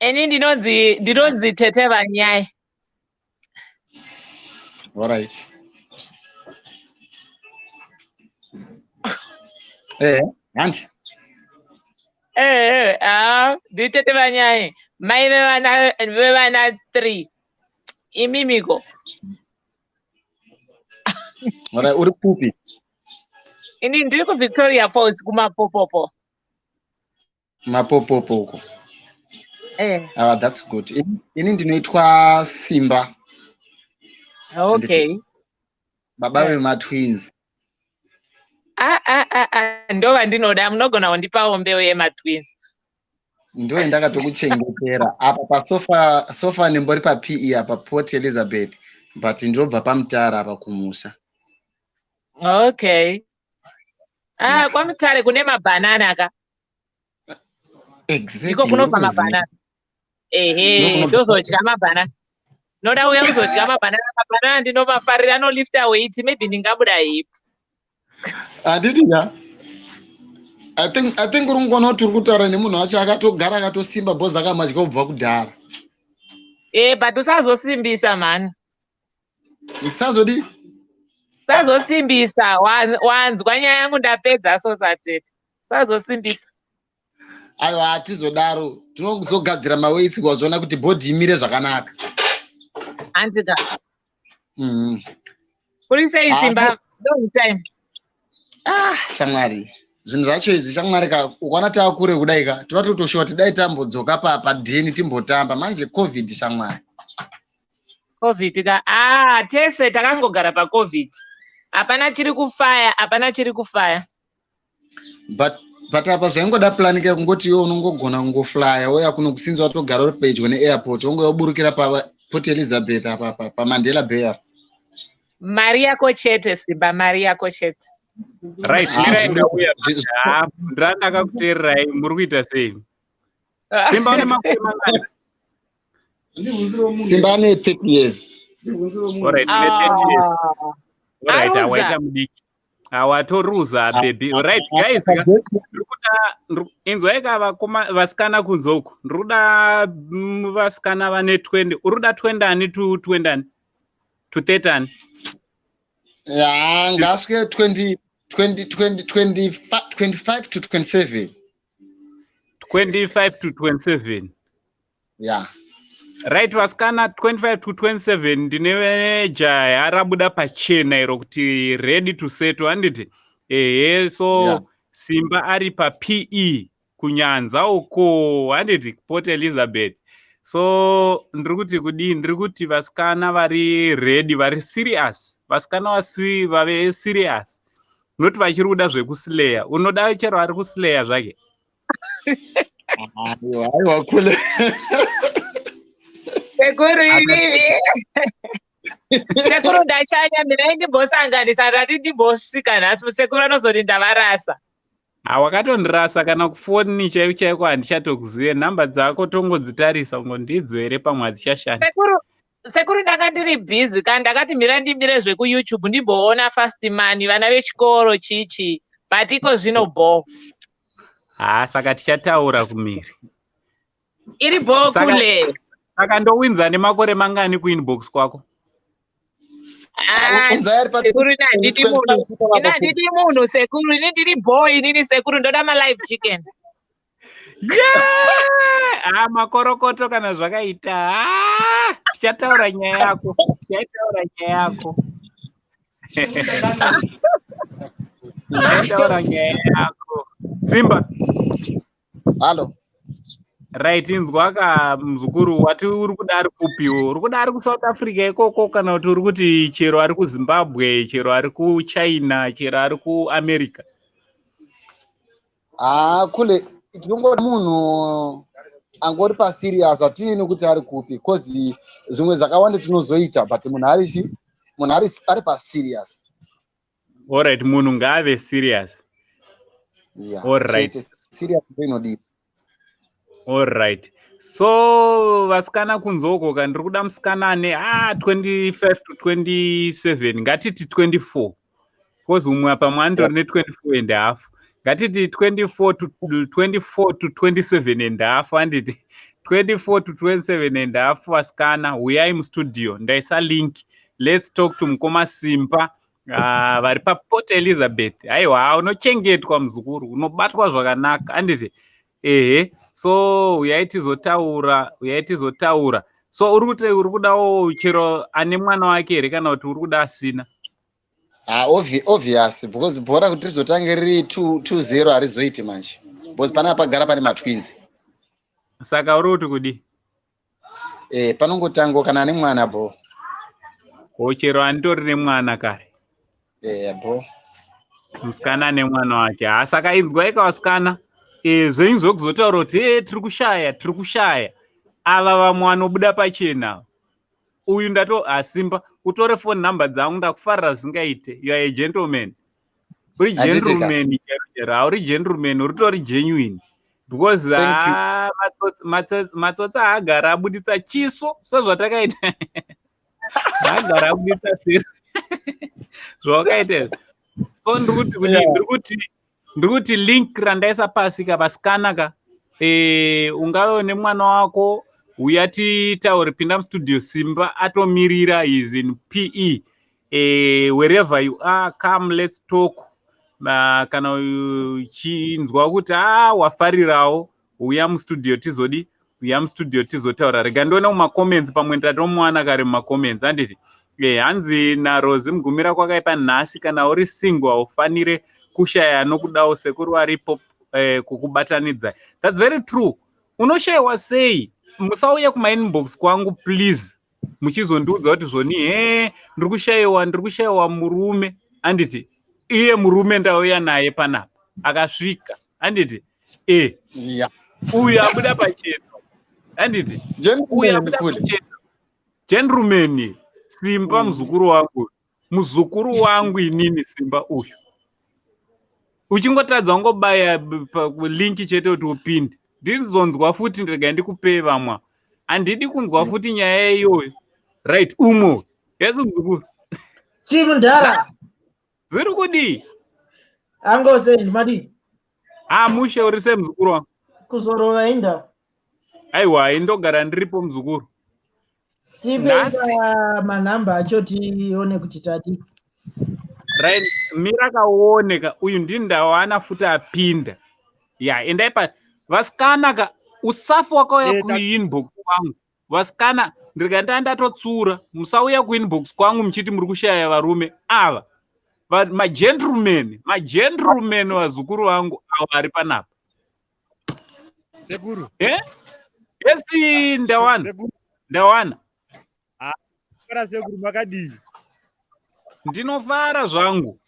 Ini ndinonzi Tete Vanyai. Alright. Eh, handi. Eh, ah, nditete Vanyai, mai vevana 3. Imimiko? Alright, uri kupi? Ini ndiri kuVictoria Falls, kuMapopopo. Mapopopo uko. Eh. Ah, that's good. Ini ndinoitwa Simba. Okay. Baba Eh. vematwins. Ah, ah, ah, ah, ndova ndinoda, munogona kundipawo mbeu yematwins. Ndo yandakatokuchengetera apa pasofa. Sofa nembori paPE apa, Port Elizabeth, but ndinobva paMutare apa, kumusha. Okay. Ah, kwaMutare kune mabhanana ka? Exactly. Ndiko kunobva Uri kuziva. mabhanana. Ehe. Ndozodya mabhanana. Ndoda uya kuzodya mabhanana. Mabhanana ndinomafarira, anolifta weight, maybe ndingabuda hip. Handiti ya, I think uri kungoona kuti uri kutaura nemunhu wacho akatogara akatosimba, bhozi akamadya kubva kudhara. Eh, but usazosimbisa mhani. Usazodi? Usazosimbisa. Wanzwa nyaya yangu, ndapedza. So satete, usazosimbisa. Aiwa, hatizodaro, tinozogadzira maweights wazoona kuti body imire zvakanaka. Handika. Kuri sei, Simba? Long time. Ah, shamwari, zvinhu zvacho izvi, shamwari ka, ukaona taakure kudai ka, tova totoshuwa kuti dai tambodzoka padheni timbotamba. Manje COVID, shamwari. COVID ka. Ah, tese takangogara paCOVID, hapana chiri kufaya, hapana chiri kufaya. But apa zvaingoda plan ka, kungoti iwe unongogona kungoflya wouya kuno kusinzi watogara uri pedyo neairport, wonge waburukira paPort Elizabeth apa paMandela Bay apa. Mari yako chete, Simba, mari yako chete. Right. Ah, Mirai, ndauya. Ha, ndira ndakakuteererai. Muri kuita sei? Simba une makore mangani? Simba ane 30 years. Alright, une 30 years. Alright. Aruza. Awaita mudiki, awatoruza baby. Right, guys ka, ndiri kuda inzwai ka, vakoma, vasikana kunze uku, ndiri kuda vasikana vane 20. Uri kuda 20 ani to 20 ani to 30 ani? Ya, ngasvike 20 20 20 25, 25 to 27. 25 to 27. Ya. Right, vasikana 25 to 27, ndine jaya rabuda pachena iro kuti ready to settle, handiti? Ehe, so Simba ari paPE kunyanza uko, handiti, Port Elizabeth. So ndiri kuti kudii? Ndiri kuti vasikana vari ready, vari serious, vasikana vasi vave serious, noti vachiri kuda zvekusileya, unoda chero ari kusileya zvake. Aiwa, aiwa, kule. Sekuru, inini sekuru ndashanya, mirai ndimbosanganisa, ndati ndimbosvika nhasi, sekuru anozoti ndavarasa. Hawakatondirasa, kana kufoni chaiko chaiko handichatokuzive. Nhamba dzako tongodzitarisa, ungondidzo here? Pamwe hadzichashandi. Sekuru, sekuru, ndanga ndiri busy kana, ndakati mira ndimire zvekuYouTube ndimboona fast money, vana vechikoro chichi, but iko zvino bo. Ha, saka tichataura kumiri. Iri bo kule. Saka ndowinza nemakore mangani kuinbox kwako? Ah, Unzai ari pa sekuru, ini handidi munhu, ini handidi munhu, sekuru, ini ndiri boy, inini sekuru ndoda malive chicken. Yeah! Ah, makorokoto kana zvakaita. Ah, tichataura nyaya yako, tichataura nyaya yako, tichataura nyaya yako, Simba. Hallo. Right, inzwa ka, muzukuru, wati uri kuda ari kupiwo? Uri kuda ari kuSouth Africa ikoko, kana kuti uri kuti chero ari kuZimbabwe, chero ari kuChina, chero ari kuAmerica? Ah, kule, tinongoda munhu angori paserious, hatiini kuti ari kupi, cause zvimwe zvakawanda tinozoita, but munhu ari chi munhu ari paserious. Alright, munhu ngaave serious. Yeah. Alright. Chete, serious ndo inodiwa. Alright, so vasikana kunze uko ka, ndiri kuda musikana ane 25 to 27, ngatiti 24, because umwe pamwe anditori ne24 and half. Ngatiti 24 to 24 to 27 and half, handiti? 24 to 27 and half, vasikana, uyai mustudio, ndaisa link. Let's talk to mukoma Simba vari paPort Elizabeth. Aiwa, unochengetwa muzukuru, unobatwa zvakanaka, handiti? Ehe, so uyai tizotaura, uyai tizotaura. So uri kuti uri kudawo chero ane mwana wake here, kana kuti uri kuda asina? Ah, obvious, because bhora kuti rizotange riri 2-0 harizoiti manje, because panapa pagara pane matwins. Saka uri kuti kudi? Eh, panongotangwa kana ane mwana bo. O, chero anditori nemwana kare? Eh, bo. Musikana ane mwana wake. Ha, saka inzwai ka, vasikana, zvenyu zvokuzotaura kuti e tiri kushaya, tiri kushaya, ava vamwe vanobuda pachena. Uyu ndato asimba, utore phone number dzangu, ndakufarira zvisingaite. You are a gentleman, uri Handiti ka. gentleman chero chero, hauri gentleman, uritori genuine, because Thank you. ha, matsotsi haagara abuditsa chiso sezvatakaita, haagara abuditsa chiso zvawakaita izvi. So ndiri kuti kudii? Ndiri kuti link randaisa pasi ka, vasikana ka, ungave nemwana wako, uya titaure, pinda mustudio. Simba atomirira, is in PE. Wherever you are, come, let's talk. Kana uchinzwa kuti a wafarirawo. Uya mustudio tizodi, uya mustudio tizotaura. Rega ndione mumacomments, pamwe ndatomuwana kare mumacomments, handiti? Hanzi naRosi Mugumira, kwakaipa nhasi. Kana uri single haufanire kushaya anokudawo, sekuru varipo kukubatanidza. That's very true. Unoshayiwa sei? Musauye kumainbox kwangu please muchizondiudza kuti zvoni he, ndiri kushayiwa, ndiri kushayiwa murume, handiti? Iye murume ndauya naye panapa, akasvika, handiti? Uyu abuda pachena, handiti? Uyu abuda pachena, gentleman Simba. Muzukuru wangu, muzukuru wangu inini Simba uyu. Uchingotadza ungobaya link chete kuti upinde. Ndizonzwa futi, ndrega ndikupei vamwe, handidi kunzwa futi nyaya iyoyo. Right, umwe yesi, muzukuru. Chimundara. Zviri kudii? Angosei, madii? Ha, mushe. Uri sei, muzukuru wangu? Kuzorova inda. Aiwa, indogara ndiripo, muzukuru. Tipe manhamba acho tione kuti tadii. Right, mira kaoneka. Uyu ndini ndawana futi apinda. Ya, endai pa vasikana ka, usafi wakauya kuinbox kwangu. Vasikana, ndika ndatotsura, musauya kuinbox kwangu muchiti muri kushaya varume. Ava magentleman, magentleman, vazukuru vangu avo vari panapa. Sekuru. Yes, ndawana, ndawana. Fara sekuru, makadii? Ndinofara zvangu.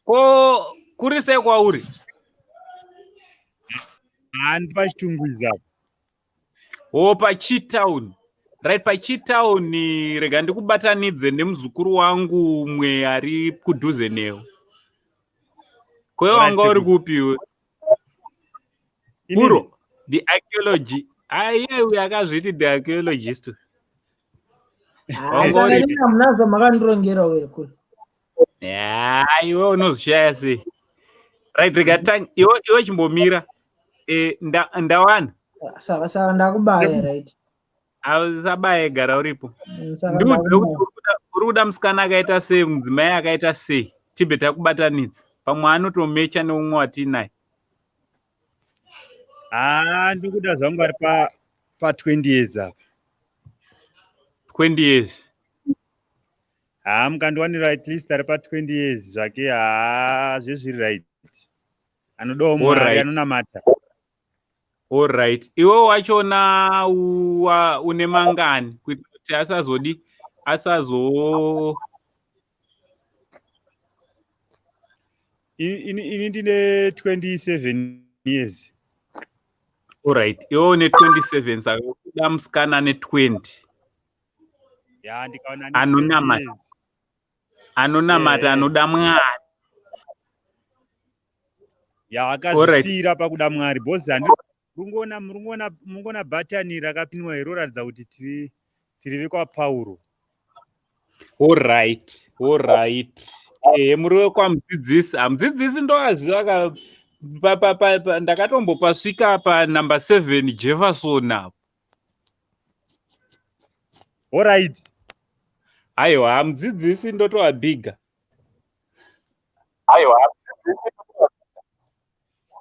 Ko kuri sei kwauri? Handi paChitungwiza. O, paChitown. Right, paChitown. Rega ndikubatanidze nemuzukuru wangu umwe ari kudhuze newe. Kwewe wanga uri kupiwe uro the archaeology? Aiye, uyu akazviti the archaeologist. Saka inini hamuna zvamakandurongera were kuri? Ya, iwe unozvishaya sei? Right, rega iwe chimbomira. Ndawana. Saka ndakubaya, right? Ausabaye, gara uripo. Saka Ndiudze kuti ndakubaya. uri kuda musikana akaita sei, mudzimai akaita sei, tibve takubatanidza. Pamwe anotomecha neumwe watiinaye. Haa, ndikuda zvangu ari pa 20 years apa. 20 years. Haa, mukandiwanira at least ari pa 20 years zvake, haa, zvezviri right, anodawo Mwari, anonamata. Allright, iwe wachona une mangani, kuitira kuti asazodi asazo Ini ndine 27 years. Allright, iwe une 27, saka kuda musikana ane 20. Ya, ndikaona ane 20 Anonamata. years. Anonamata. Anoda Mwari. Ya, akazvipira pakuda Mwari, because handi murungoona bhatani rakapinwa roratidza kuti tiri vekwaPauro. Allright, ehe, muri wekwamudzidzisi. Hamudzidzisi ndoaziva ka. Ndakatombopasvika panumber 7 Jefferson apo. Allright. Aiwa, mudzidzisi ndotovabhiga. Aiwa.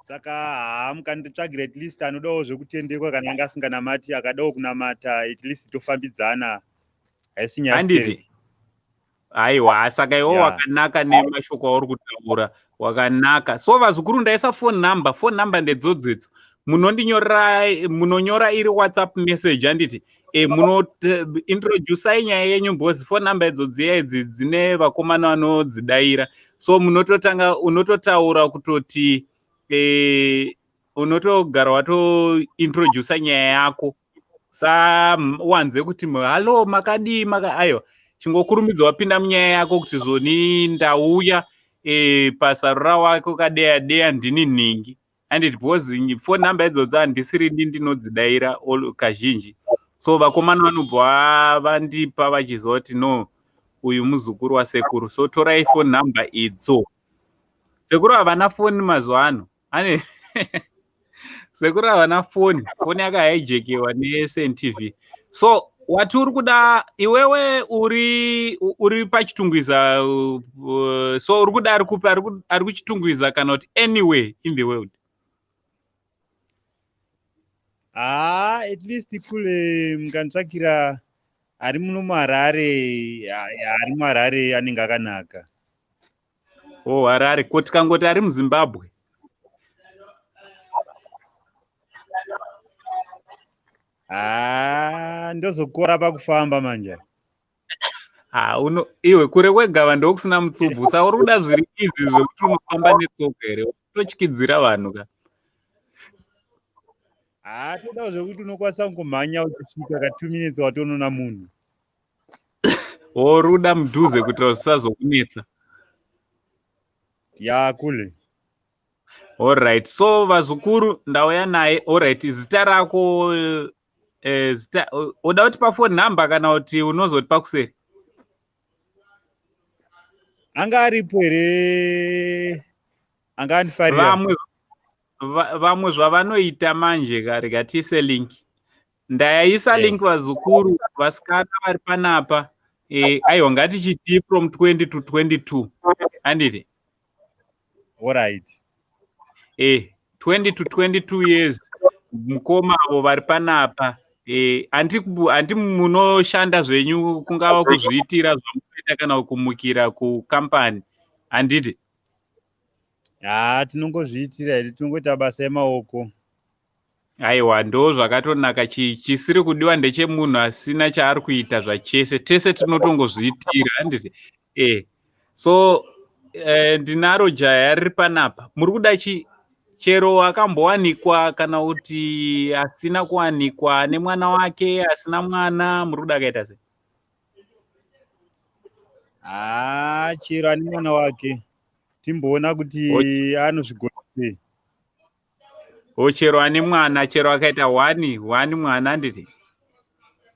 Saka haa, mukanditsvagira at least anodawo zvekutendekwa, kana anga asinganamati akadawo kunamata, at least tofambidzana, haisi nyaya. Handiti? Aiwa, saka iwo wakanaka nemashoko auri kutaura, wakanaka. So vazukuru, ndaisa phone number. Phone number ndedzodzo idzo munondinyorera, munonyora iri WhatsApp message, handiti? Muno introducai nyaya yenyu, because phone number idzo dziya idzi dzine vakomana vanodzidaira. So munototanga, unototaura kutoti unotogara watointroduca nyaya yako. Usawanze kuti "Hallo, makadii?" Maka aiwa, chingokurumidza wapinda munyaya yako kuti zvoni ndauya pasarura wako kadeya deya, ndini nhingi, handiti? Because phone number idzodzo handisiri ndi ndinodzidaira kazhinji, so vakomana vanobva vandipa vachiziva kuti no, uyu muzukuru wasekuru. So torai phone number idzo. Sekuru havana foni mazuva ano. Ane sekuru havana foni, foni yakahijackiwa neSNTV. So wati uri kuda, iwewe uri paChitungwiza, so uri kuda ari kupi? Ari kuChitungwiza kana kuti anywhere in the world? Haa, at least kule mukanditsvakira ari muno muHarare, ari muHarare anenge akanaka. Oh, Harare. Ko tikangoti ari muZimbabwe? Haa, ndozokora pakufamba manje. Ah, uno iwe kure kwegava ndokusina mutsubvu. Saka uri kuda zviri easy zvekuti unofamba netsoka here? Utotyidzira vanhu ka. Haa, todawo zvekuti unokwanisa kungomhanya uchisvika ka 2 minutes watonoona munhu. Uri kuda mudhuze kuitira zvisazokunetsa. Ya, kule. Alright, so vazukuru ndauya naye. Alright, zita rako zita uda kuti pa phone number kana kuti unozoti pakuseri? Anga aripo here? Anga andifarira. Vamwe zvavanoita manje ka, rega tiise link. Ndaisa link vazukuru, vasikana vari panapa. Aiwa, ngatichiti from 20 to 22. Anditi? Alright. 20 to 22 years mukoma avo vari panapa. Handi munoshanda zvenyu, kungava kuzviitira zvamunoita kana kumukira kukampani, handiti? Haa, tinongozviitira here, tinongoita basa emaoko. Aiwa, ndo zvakatonaka. Chisiri kudiwa ndechemunhu asina chaari kuita zvachese. Tese tinotongozviitira, handiti? So ndinaro jaya riri panapa. Muri kuda chero akambowanikwa kana kuti asina kuwanikwa, ane mwana wake, asina mwana, muri kuda akaita sei? Haa, chero ane mwana wake. Timboona kuti anozvigona sei. O, chero ane mwana, chero akaita one one mwana, handiti?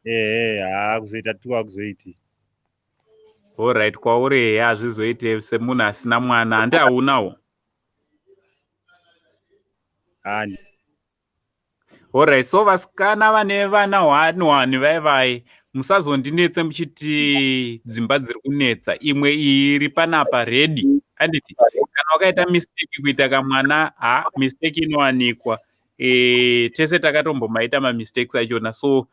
Ehe, haa, kuzoita two hakuzoiti. Alright, kwauri hehe hazvizoite semunhu asina mwana, handi haunawo? Handi. Alright, so vasikana vane vana one one vai vai, musazondinetse muchiti dzimba dziri kunetsa. Imwe iyi iri panapa ready, handiti? Kana wakaita mistake kuita kamwana, ha, mistake inowanikwa. Tese takatombomaita mamistakes achona, so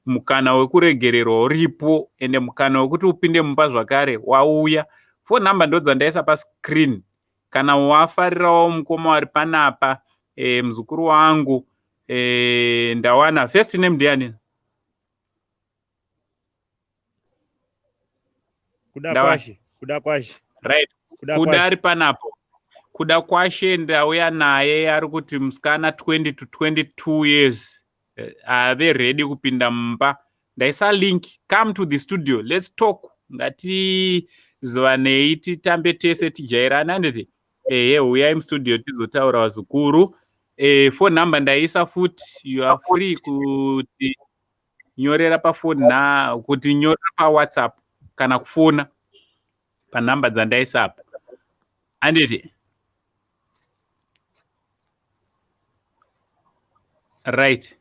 mukana wekuregererwa uripo, ende mukana wekuti upinde mumba zvakare wauya. Phone number ndo dzandaisa pascreen. Kana wafarirawo mukoma wari panapa, muzukuru wangu, ndawana first name ndiani? Kuda Kwashe, Kuda Kwashe. Right. Kuda Kuda ari panapo. Kuda Kwashe ndauya naye, ari kuti musikana 20 to 22 years ave ready kupinda mumba. Ndaisa link, come to the studio, let's talk. Ngatizivanei, titambe tese, tijairane, handiti? Ehe, uyai mustudio tizotaura vazukuru. Phone number ndaisa futi, you are free kuti nyorera pafoni na kuti nyorera paWhatsApp kana kufona panhamba dzandaisa apa, handiti? Right,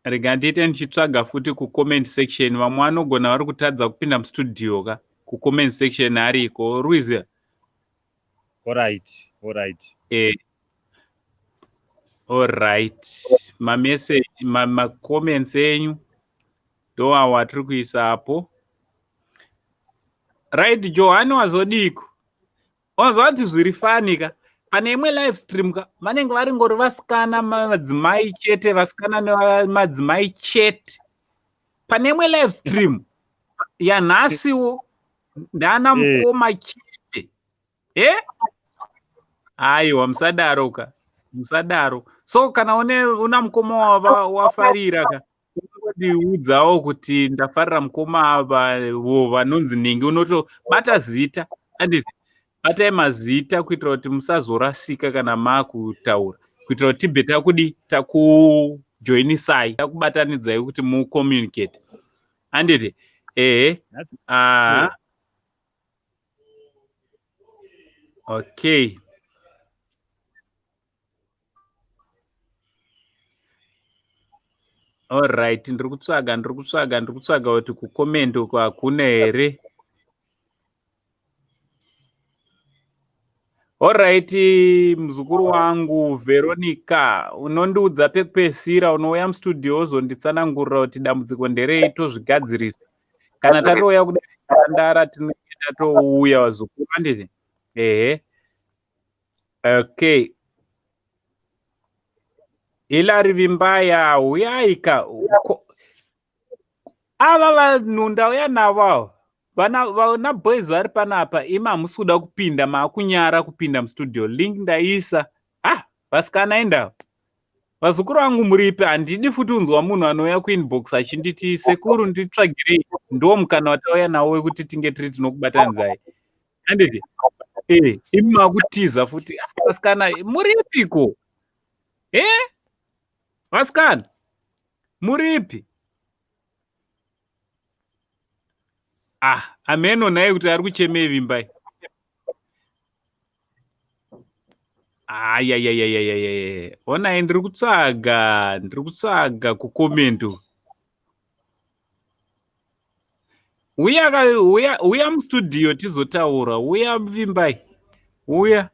rega ndiite ndichitsvaga futi kucomment section. Vamwe vanogona vari kutadza kupinda mustudio ka, kucomment section ariko ruiziva. Alright, alright. Alright, mamessage, macomments enyu ndo awo atiri kuisapo. Right, Johani wazodiko? Wazwa kuti zviri funny ka, pane imwe live stream ka, vanenge vari ngori vasikana, madzimai chete, vasikana nemadzimai chete. Pane imwe live stream yanhasiwo ndana mukoma chete. Aiwa, musadaro ka, musadaro. So kana une una mukoma wafarira ka, unongondiudzawo kuti ndafarira mukoma ava vo vanonzi ningi, unotobata zita, handiti? Batai mazita kuitira kuti musazorasika kana maakutaura, kuitira kuti tibve takudi takujoinisai, takubatanidzai kuti mucommunicate, handiti? Ehe. Aha, okay. Alright, ndiri kutsvaga, ndiri kutsvaga, ndiri kutsvaga kuti kucomment uko hakuna here. Alright, muzukuru wangu Veronica, unondiudza pekupedzisira, unouya mustudio wozonditsanangurira kuti dambudziko nderei tozvigadzirisa. Kana tatouya kudai tandara tinenge tatouya vazukuru, handiti? Ehe. Okay. Hilary Vimbaya, huyai ka. Ava vanhu ndauya navo ava. Vana vana boys vari panapa imi hamusi kuda kupinda maakunyara kupinda mustudio link ndaisa. Ah, vasikana indava. Vazukuru vangu muripi handidi futi unzwa munhu anouya kuinbox achinditi sekuru nditsvagirei ndo mukana watauya nawo wekuti tinge tiri tinokubatanidzai. Handiti? Eh, imi makutiza futi. Ah, vasikana muripiko? Eh? Vasikana muripi? Ah, ameno naye kuti ari kuchemei Vimbai. Ayayayayayaya. Onai ndiri kutsvaga, ndiri kutsvaga kucomment. Uya uya uya mustudio tizotaura. Uya Vimbai. Uya.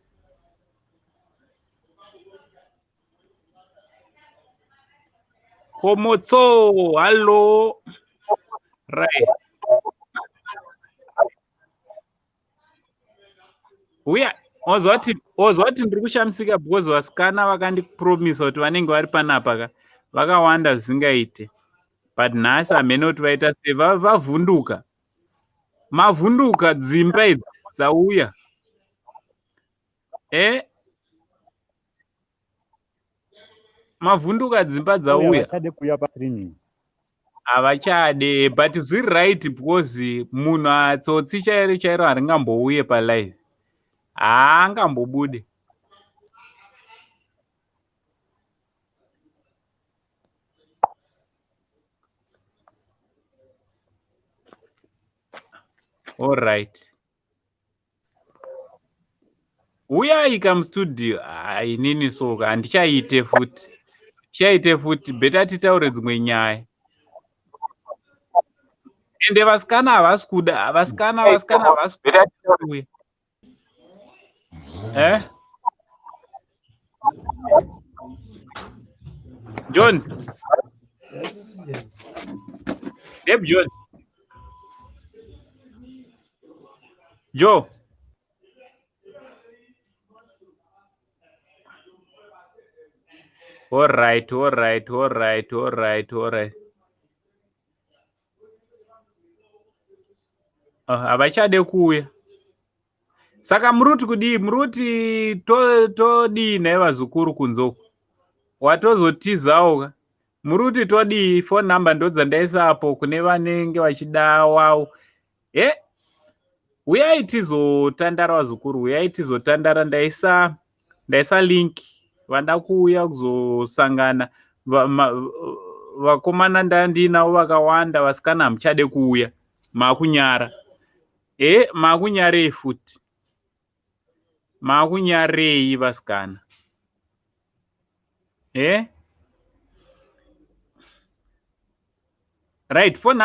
Komotso, hallo. Right. Uya, wazwa kuti ndiri kushamisika because vasikana vakandipromisa kuti vanenge vari panapa ka vakawanda zvisingaite. But nhasi hameno kuti vaita sei vavhunduka. Mavhunduka dzimba idzi dzauya. Eh? Mavhunduka dzimba dzauya. Havachade kuuya pastreaming. Havachade, but zviri right because munhu atsotsi chairo chairo haringambouye palive. Haangambobude. All right. Uyai kamustudio. Ah, inini soka handichaite futi. Tichaite futi better titaure dzimwe nyaya. Ende vasikana havasi kuda, vasikana vasikana havasi kuda kuuya. Eh? John. Deb John. Joe. All right, all right, all right, all right, all right. Havachade kuuya. Saka muri kuti kudii? Muri kuti todii nhai vazukuru kunze uku? Watozotizawo ka? Muri kuti todii? Phone number ndodzandaisa apo kune vanenge vachida wawo. Eh? Uyai tizotandara vazukuru, uyai tizotandara. Ndaisa link. Vanda kuuya kuzosangana. Vakomana ndandinavo vakawanda, vasikana hamuchade kuuya. Makunyara. Eh, makunyarei futi. Makunyarei vasikana. Eh? Right, phone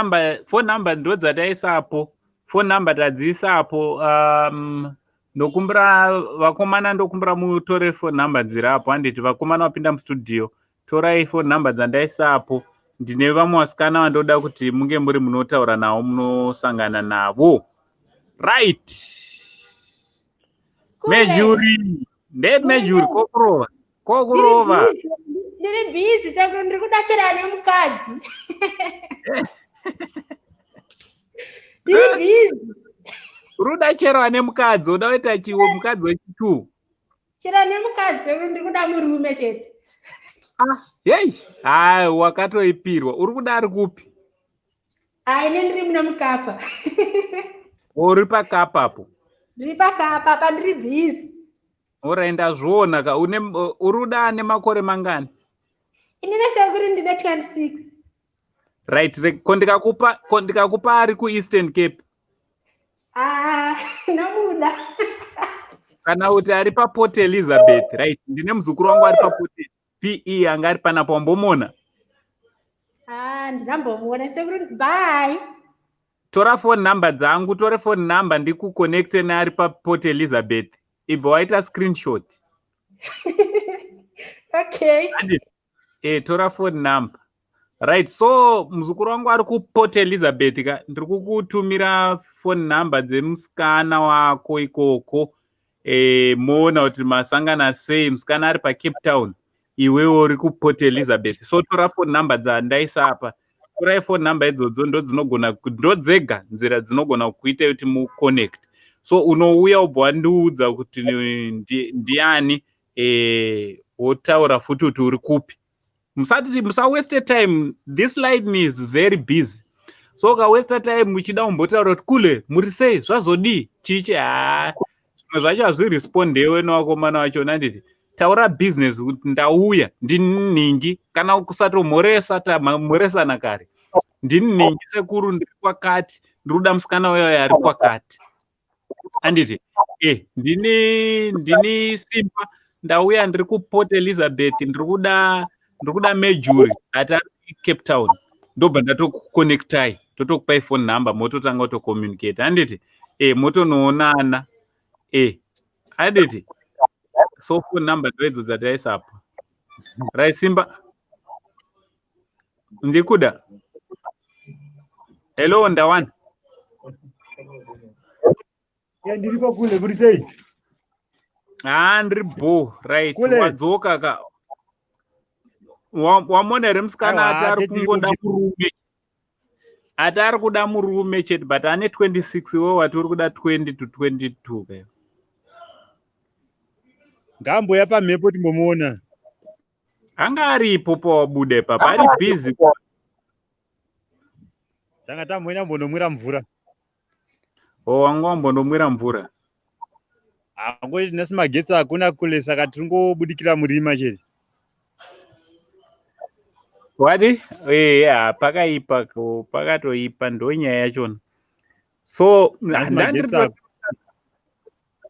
number ndodzataisapo. Phone number tadziisapo. Ndokumbira vakomana, ndokumbira mutore phone number dziri apo. Handiti vakomana vapinda mustudio, torai phone number dzandaisapo. Ndine vamwe vasikana vandoda kuti munge muri munotaura navo, munosangana navo. Right. Mejuri, ndemejuri kokurova. Kokurova. Ndiri busy sekuru, ndiri kudatsira nemukadzi. Ndiri busy. Uri chero ane mukadzi, uda kuita chiwo mukadzi wechitu. Chero ane mukadzi sekuru, ndiri kuda murume chete. Ah, hey, hai wakatoipirwa. Uri kuda ari kupi? Ai, ini ndiri muna Mukapa. Uri paKapa apo? Ndiri paKapa, pa ndiri busy. Ora ndazviona ka. Une uri kuda ane makore mangani? Inini sekuru ndine 26. Right, ko ndikakupa ari kuEastern Cape? Ah, namuda. Kana kuti ari paPort Elizabeth, right? Ndine muzukuru wangu ari paPort PE anga ari panapa, wambomona? Ah, ndinambomuona sekuru, bye. Tora phone number dzangu, tore phone number ndikuconnecte neari paPort Elizabeth. Ibva waita screenshot. Okay. Tora phone number. Right, so muzukuru wangu ari kuPort Elizabeth ka, ndiri kukutumira phone number dzemusikana wako ikoko. Moona kuti masangana sei. Musikana ari paCape Town, iwewo uri kuPort Elizabeth. So tora phone number dzandaisa apa. Torai phone number idzodzo, ndo dzinogona, ndo dzega nzira dzinogona kuita kuti muconnect. So unouya ubva wandiudza kuti ndiani, wotaura futi kuti uri kupi. Musati musawaste time, this line is very busy. So ukawaste time uchida kumbotaura kuti kule muri sei, zvazodii, chichi, haa, zvimwe zvacho hazvirespondewe nevakomana vachona. Nditi taura business kuti ndauya, ndini nhingi, kana kusatomhoresa, tamhoresana kare, ndini nhingi sekuru, ndiri kwakati, ndiri kuda musikana uyoyo ari kwakati. Anditi ndini Simba, ndauya, ndiri kuPort Elizabeth, ndiri kuda Mejuri ati ari Cape Town. Ndobva ndatokuconnectai, totokupai phone number, mototanga kutocommunicate. Handiti motonoonana, handiti? So phone number ndoidzo dzataisapa. Right, Simba, ndikuda. Hello, ndawana. Ya, ndiripo kule, muri sei? Haa, ndiri bo right. Kule. Wadzoka ka? Wamona here musikana? Aiwa, Ati ari tete kungoda iri murume, ati ari kuda murume chete, but ane 26. Iwe wati uri kuda 20 to 22 ke. Ngaamboya pamhepo timbomuona. Anga aripo pawabuda ipapa, ari busy. Tanga tamboenda mbonomwira mvura. O, wanga wambonomwira mvura? Angoti nhasi magetsi hakuna kule, saka tiri ngobudikira murima chete. Wati eya, pakaipa ko, pakatoipa, ndo nyaya yachona. So Nhasi magetsi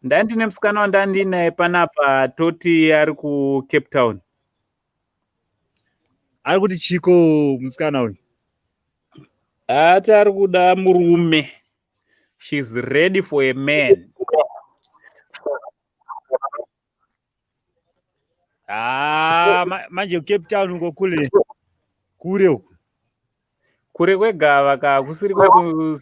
ndandine musikana wandandinaye panapa, toti ari kuCape Town. Ari kuti chiko musikana uyu? Ati ari kuda murume, she's ready for a man. Ah, manje Cape Town uko kule, kure uko. Kure kwegava ka, kusiri kwekubvu.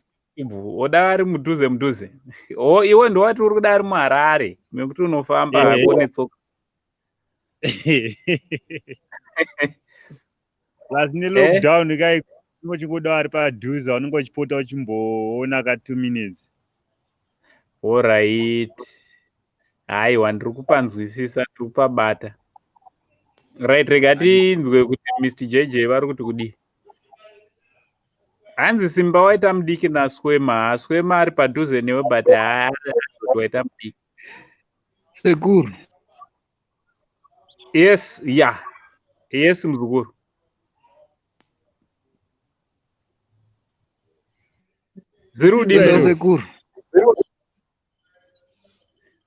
Oda ari mudhuze mudhuze. O, iwe ndowati uri kuda ari muHarare mekuti unofamba hako netsoka. Plus nelockdown kai, unochingoda ari padhuze, unenge uchipota uchimboona ka 2 minutes. Alright, haiwa, ndiri kupanzwisisa, ndiri kupabata. Right, rega tinzwe kuti Mr JJ vari kuti kudii. Hanzi Simba waita mudiki naSwema. Swema ari padhuze newe, but haa, waita mudiki. Sekuru. Yes, ya, yes, muzukuru. Ziri Simba udii? sekuru.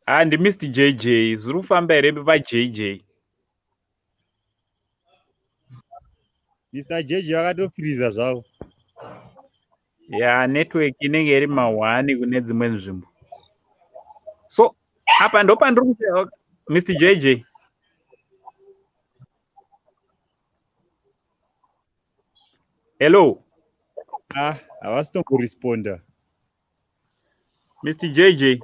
Ha, ndi Mr JJ. Zviri kufamba here paJJ? Mr JJ vakatofiriza zvavo. Ya, network inenge iri mahwani kune dzimwe nzvimbo. So apa ndopandiri kuti Mr JJ. Hello? Ah, havasi tomboresponda. Mr JJ,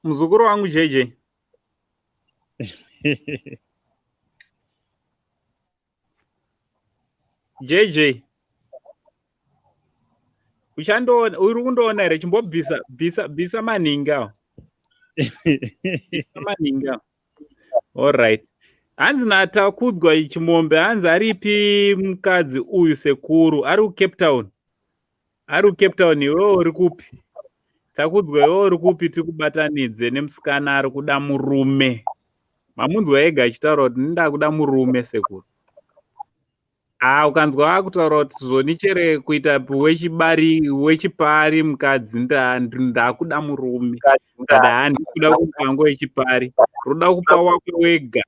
muzukuru wangu JJ. JJ, uchandoona, uri kundoona here? Chimbobvisa, bvisa, bvisa maningi awo, bvisa maningi awo. Alright, hanzi naTakudzwa Chimombe, hanzi aripi mukadzi uyu sekuru? Ari kuCape Town, ari kuCape Town. Iwewe uri kupi, Takudzwa? Iwewe uri kupi? Tikubatanidze nemusikana ari kuda murume. Mamunzwa ega achitaura kuti ndinda kuda murume sekuru. Ah, ukanzwa akutaura kuti zvoni chere kuita wechibari wechipari mukadzi, ndakuda murume, but handi kuda kumupango wechipari. Roda kupa wako wega,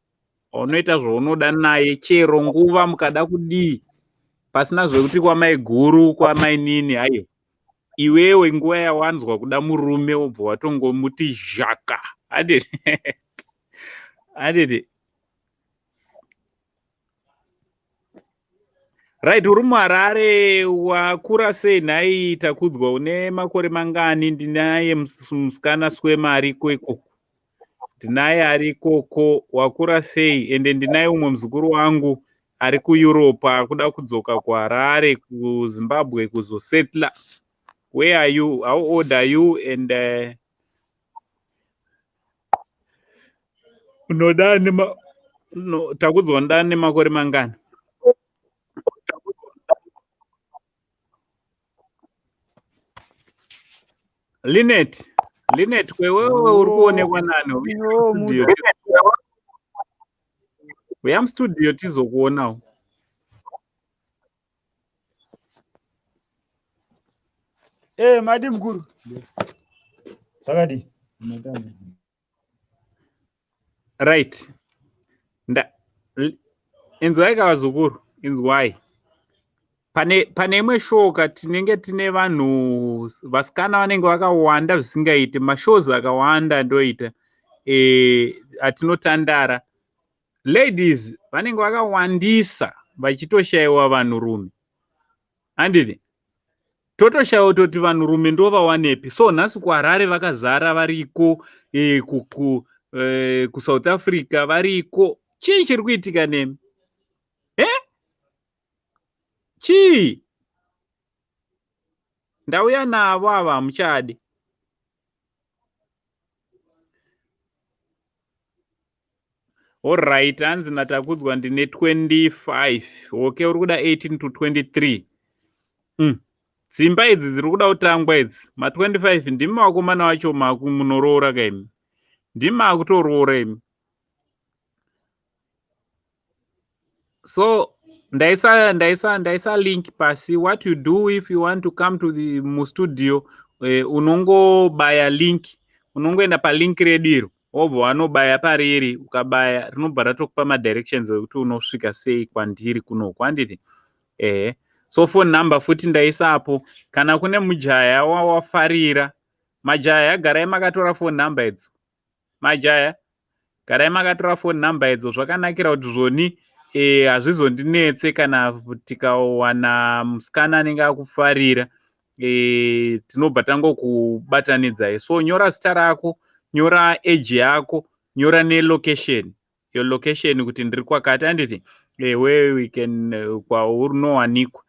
unoita zvaunoda naye chero nguva mukada kudii, pasina zvekuti kwamai guru, kwamainini, haiwa. Iwewe nguva yawanzwa kuda murume wobva watongomuti zhaka. Handiti? Handiti? Right, uri muHarare wakura sei nhai Takudzwa? Une makore mangani? Ndinaye musikana Swema ariko ikoko. Ndinaye ari ikoko. Wakura sei? Ende ndinaye umwe muzukuru wangu ari kuEurope akuda kudzoka kuHarare kuZimbabwe kuzosettler. Where are you? How old are you? And unoda nema no, Takudzwa unoda nemakore mangani? Linet, Linet, kwewewe uri kuonekwa nani? Uya mustudio tizokuonawo. Eh, madi mukuru. Zvakadii? Right. Nda inzwai ka vazukuru, inzwai. Pane imwe show ka tinenge tine vanhu vasikana vanenge vakawanda zvisingaiti, mashows akawanda ndoita atinotandara. Ladies vanenge vakawandisa vachitoshayiwa vanhurume. Handiti? Totoshaiwa kutoti vanhurume ndovawanepi. So nhasi kuHarare vakazara variko, kuSouth Africa variko. Chii chiri kuitika nemi? Chii? Ndauya navo ava hamuchadi. Alright, hanzi naTakudzwa ndine 25. Okay, uri kuda 18 to 23. Dzimba idzi dziri kuda kutangwa idzi. Ma 25 ndimi vakomana vacho munoroora kaimi. Ndimi makutoroora imi. So ndaisa link pasi. What you do if you want to come to the mustudio, unongobaya link, unongoenda pa link redu iro, wobva wanobaya pariri, ukabaya rinobva ratokupa ma directions ekuti unosvika sei kwandiri kunoku, handiti? So phone number futi ndaisapo. Kana kune mujaya wawafarira, majaya garai makatora phone number idzo. Majaya garai makatora phone number idzo, zvakanakira kuti zvoni hazvizondinetse kana tikawana musikana anenge akufarira, tinobva tangokubatanidzai. So nyora zita rako, nyora age yako, nyora nelocation, your location kuti ndiri kwakati, handiti? Where we can kwaunowanikwa.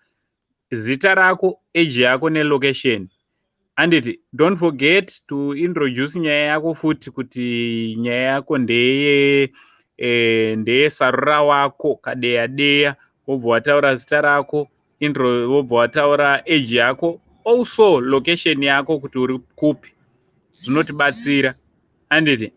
Zita rako, age yako nelocation. Handiti? Don't forget to introduce nyaya yako futi, kuti nyaya yako ndeye ndeye sarura wako kadeya deya, wobva wataura zita rako, intro, wobva wataura age yako, also location yako kuti uri kupi. Zvinotibatsira, handiti?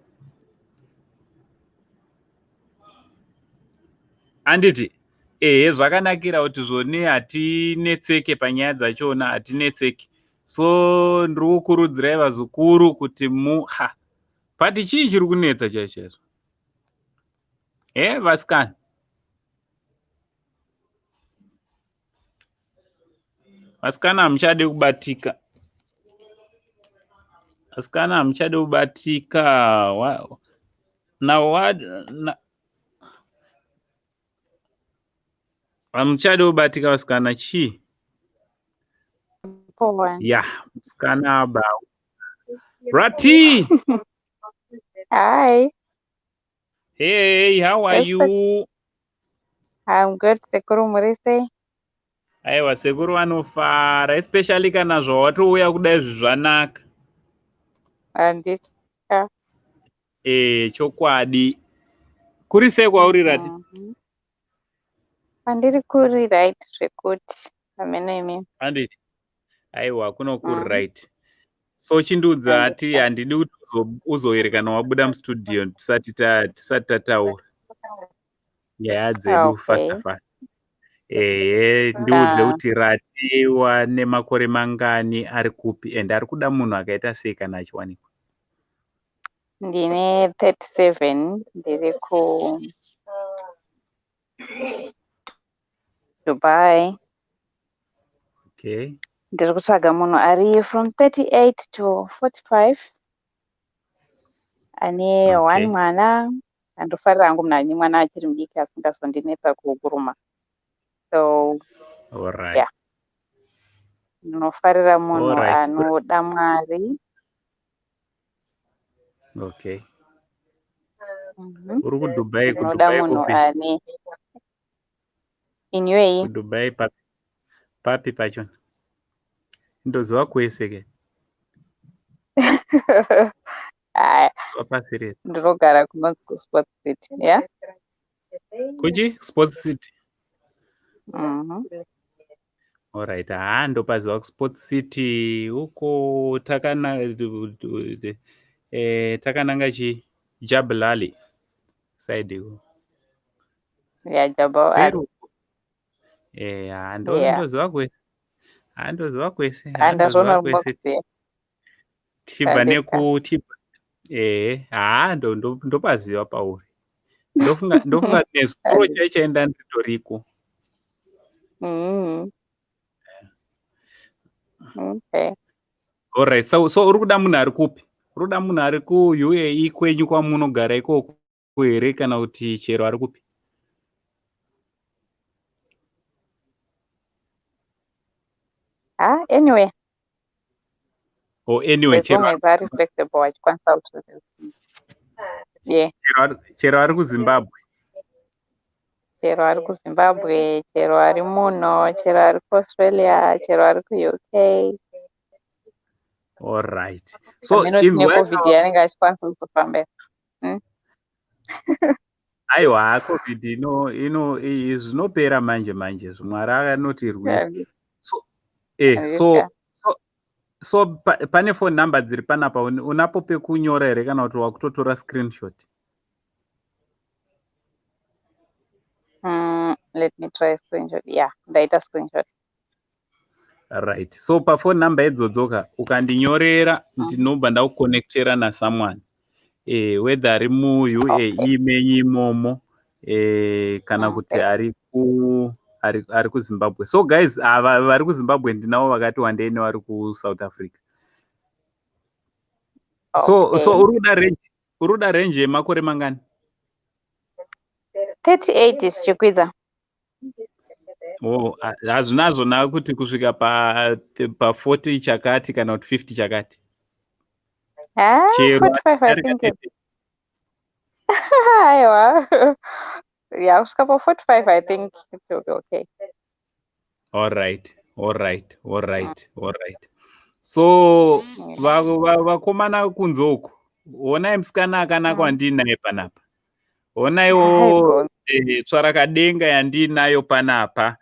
Handiti? Ehe, zvakanakira kuti zvoni hatinetseke panyaya dzachona, hatinetseke. So ndiri kukurudzirai vazukuru kuti muha but chii chiri kunetsa chaizvo chaizvo? Vasikana, vasikana hamuchade kubatika, vasikana hamuchade kubatika. Hamuchade kubatika vasikana, chii? Ya, musikana aba Rati. Hi. Hey, how are Yes, you? I'm good. Sekuru, muri sei? Aiwa, sekuru vanofara, especially kana zvawatouya kudai izvi zvanaka. Handitya. Chokwadi. Kuri sei kwauri, Rati? Pandiri kuri right zvekuti hameno imimi. Handiti? Aiwa, kuno kuri right. So chindiudza ati handidi kuti uzoerekana wabuda mustudio tisati tataura nyaya dzedu fast fast. Ehe, ndiudze kuti Rati wane makore mangani, ari kupi, and ari kuda munhu akaita sei kana achiwanikwa? Ndine 37, ndiri ku Dubai. Okay. Ndiri kutsvaga munhu ari from 38 to 45 ane one mwana. Andofarira hangu munhu ane mwana achiri mudiki asingazondinetsa kuguruma. So yeah. Ndinofarira munhu anoda Mwari. Okay. Uri kuDubai, Ndinoda kuDubai munhu kupi? ane in UAE. KuDubai papi? Papi pachona? Ndoziva kwese ke. Aya, Pasi rese. ndinogara kunonzi kuSports City, yeah? Kuchi? Sports City. Alright, haa ndopaziva kuSports City uko takananga chi Jabal Ali side iko. Yeah, Jabal Ali. Seri uko. Haa ndoziva kwese. Haa ndoziva kwese. Haa Handazviona ndoziva kwese. kumakuziya. Tibva Handika. neku tibva haa ndopaziva pauri. Ndofunga nezuro chaichaenda nditoriko. Okay. Alright, so uri kuda munhu ari kupi? Uri kuda munhu ari ku UAE kwenyu kwamunogara ikoko here kana kuti chero ari kupi? Ah, anyway. Oh, anyway, As long chero as ari flexible achikwanisa kuti yeah. Chero ari kuZimbabwe. Chero ari kuZimbabwe, chero ari muno, chero ari kuAustralia, chero ari kuUK. All right. So Hameno tine inzwa COVID yaanenge achikwanisa kuzofamba. Aiwa, COVID ino zvinopera manje manje. Mwari anotirwira. So so pane phone number dziri panapa, unapo pekunyora here kana kuti wakutotora screenshot? Let me try screenshot. Yeah, ndaita screenshot. Right. So paphone number idzodzoka ukandinyorera ndinobva ndakuconnectera nasomeone. Whether ari muUAE menyu imomo kana kuti ari ku ari kuZimbabwe. So guys, ava vari kuZimbabwe ndinavo vakati wandei nevari kuSouth Africa. So uri kuda range yemakore mangani? 38 zvichikwidza. Oh, hazvina zvona kuti kusvika pa 40 chakati kana kuti 50 chakati. Ah, Chero 45 I adarika think. 30. Aiwa. Yeah, kusvika pa 45 I think it will be okay. All right. All right. All right. All right. So vakomana kunze uku, honai musikana akanaka wandinaye panapa. Honaiwo tsvarakadenga yandinayo panapa.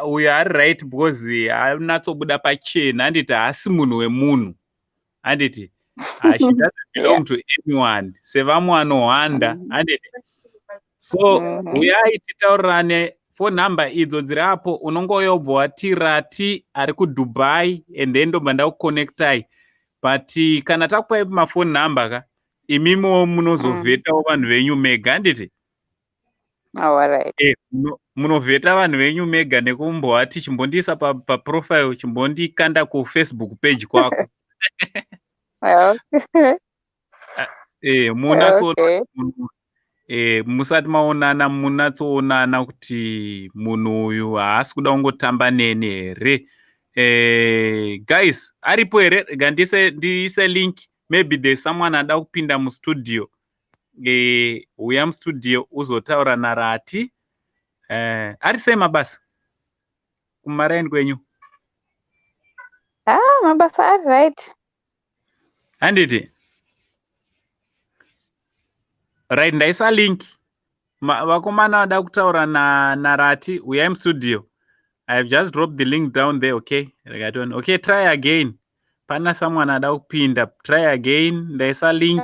Uyo ari right because anatsobuda pachena, handiti haasi munhu wemunhu. Handiti she doesn't belong to anyone. Sevamwe vanohwanda, handiti. So uyai titaurirane phone number idzo dziri apo, unongoyobva wati Rati ari kuDubai and then ndobva ndakuconnectai. But kana takupai mafone number ka, imimiwo munozovhetawo vanhu venyu mega, handiti? All right. Munovheta vanhu venyu mega nekumbovati chimbondiisa paprofile, chimbondikanda kuFacebook page kwako. Munatsoona munhu musati maonana, munatsoonana kuti munhu uyu haasi kuda kungotamba neni here. Guys, aripo here? Rega ndiise link. Maybe there's someone ada kupinda mustudio. Uya mustudio uzotaura naRati. Ari sei mabasa kumaraini kwenyu? Ah, mabasa ari right. Handiti? Right, ndaisa link. Vakomana vada kutaura naRati, uyai mustudio. I have just dropped the link down there, okay? Rega tione. Okay, try again. Pana someone ada kupinda. Try again. Ndaisa link.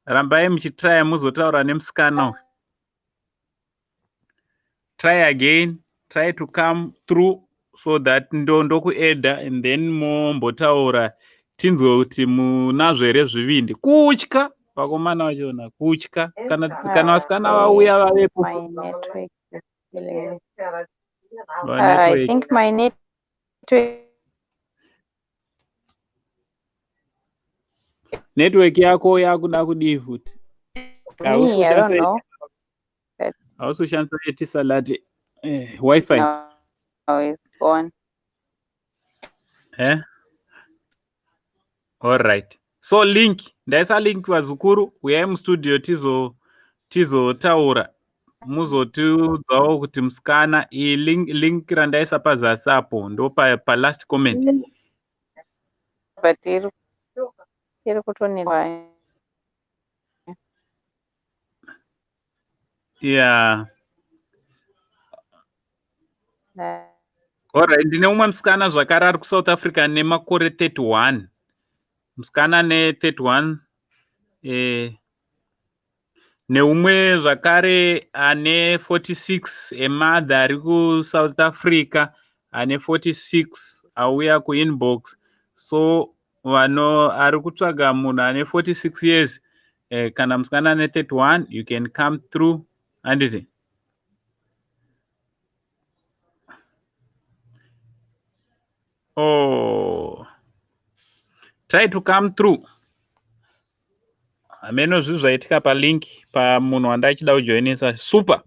Rambai muchitry muzotaura nemusikana uyu. Try again. Try to come through so that ndokuedha and then mombotaura tinzwe kuti munazvo here zvivindi. Kutya vakomana vachona, kutya kana vasikana vauya vavepo. My network is killing me. I think my network network yako yakuda kudii futi? Me, I don't know. But Hausi kushandisa Etisalat wifi? No, it's gone. Eh? All right. So link, ndaisa link vazukuru, uyai mustudio tizotaura. Muzotiudzawo kuti musikana iyi link randaisa pazasi apo ndo pa last comment. But iri kutonetwa. Yeah. Alright, ndine umwe musikana zvakare ari kuSouth Africa nemakore 31. Musikana ne 31 neumwe zvakare ane 46, emother ari kuSouth Africa ane 46 auya kuinbox. So vano ari kutsvaga munhu ane 46 years kana musikana ane 31, you can come through handiti. Oh, try to come through. Hameno zvinhu zvaitika palink pamunhu wandachida kujoinisa. Super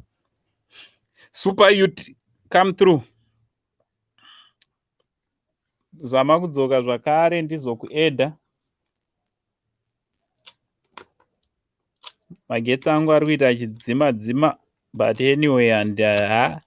super youth, come through. Zama kudzoka zvakare ndizokuedha. Magetsi angu ari kuita achidzima dzima, but anyway and ha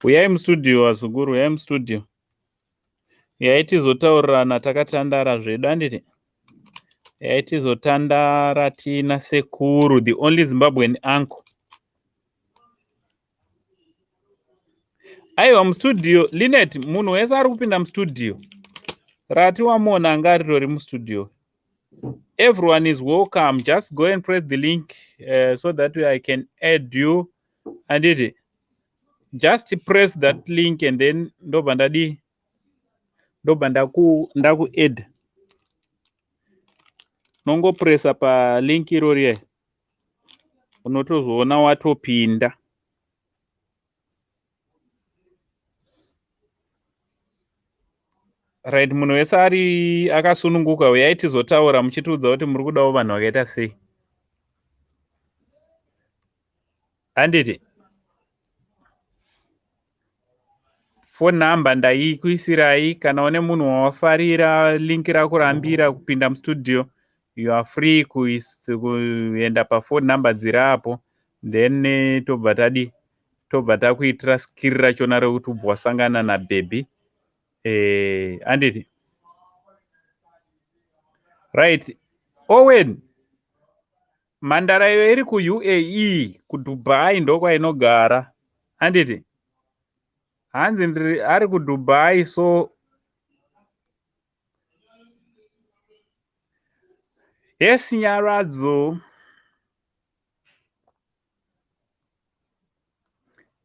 uyai mustudio vazukuru, uyai mustudio. Uyai tizotaurirana takatandara zvedu handiti. Uyai tizotandara tiina sekuru, the only Zimbabwean uncle. Aiwa mustudio Linet, munhu wese ari kupinda mustudio. Rati wamuona anga aritori mustudio. Everyone is welcome. Just go and press the link so that I can add you. Handiti. Just press that link and then ndobva ndadi ndobva ndaku add. Nongopresa palink irori unotozoona watopinda. Right, munhu wese ari akasununguka, uyai tizotaura muchitiudza kuti muri kudawo vanhu vakaita sei. Handiti. Phone number ndaikuisirai, kana une munhu wawafarira link rakurambira kupinda mustudio, you are free kuenda paphone number dziri apo, then tobva tadi tobva takuitira skiri rachona rekuti ubva wasangana nabhebhi. Handiti. Right, Owen, mhandara iyo iri kuUAE, kuDubai ndokwainogara. Handiti. Hanzi ndiri ari kuDubai, so yes Nyaradzo.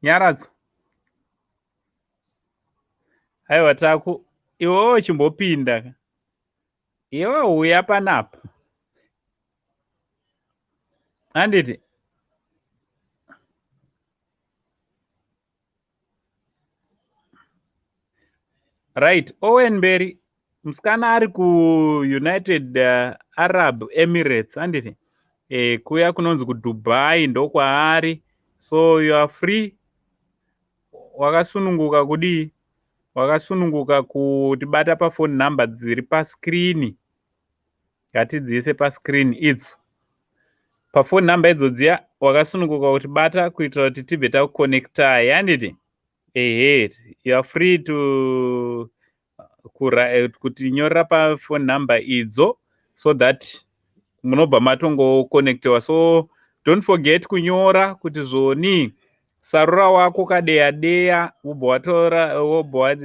Nyaradzo. Aiwa taku iwewe chimbopinda. Iwe uya panapa. Handiti. Right, Owen Mberi, musikana ari kuUnited Arab Emirates, handiti? Kuya kunonzi kuDubai ndokwaari. So you are free. Wakasununguka kudii? Wakasununguka kutibata pafone number dziri pascreen. Ngatidziise pascreen idzo. Pafone number idzo dziya wakasununguka kutibata kuitira kuti tibve takuconnectai, handiti? Ehe, you are free to kutinyorera pafone number idzo so that munobva matongokonectewa. So don't forget kunyora kuti zvoni sarura wako kadeya deya, wobva watora, wobva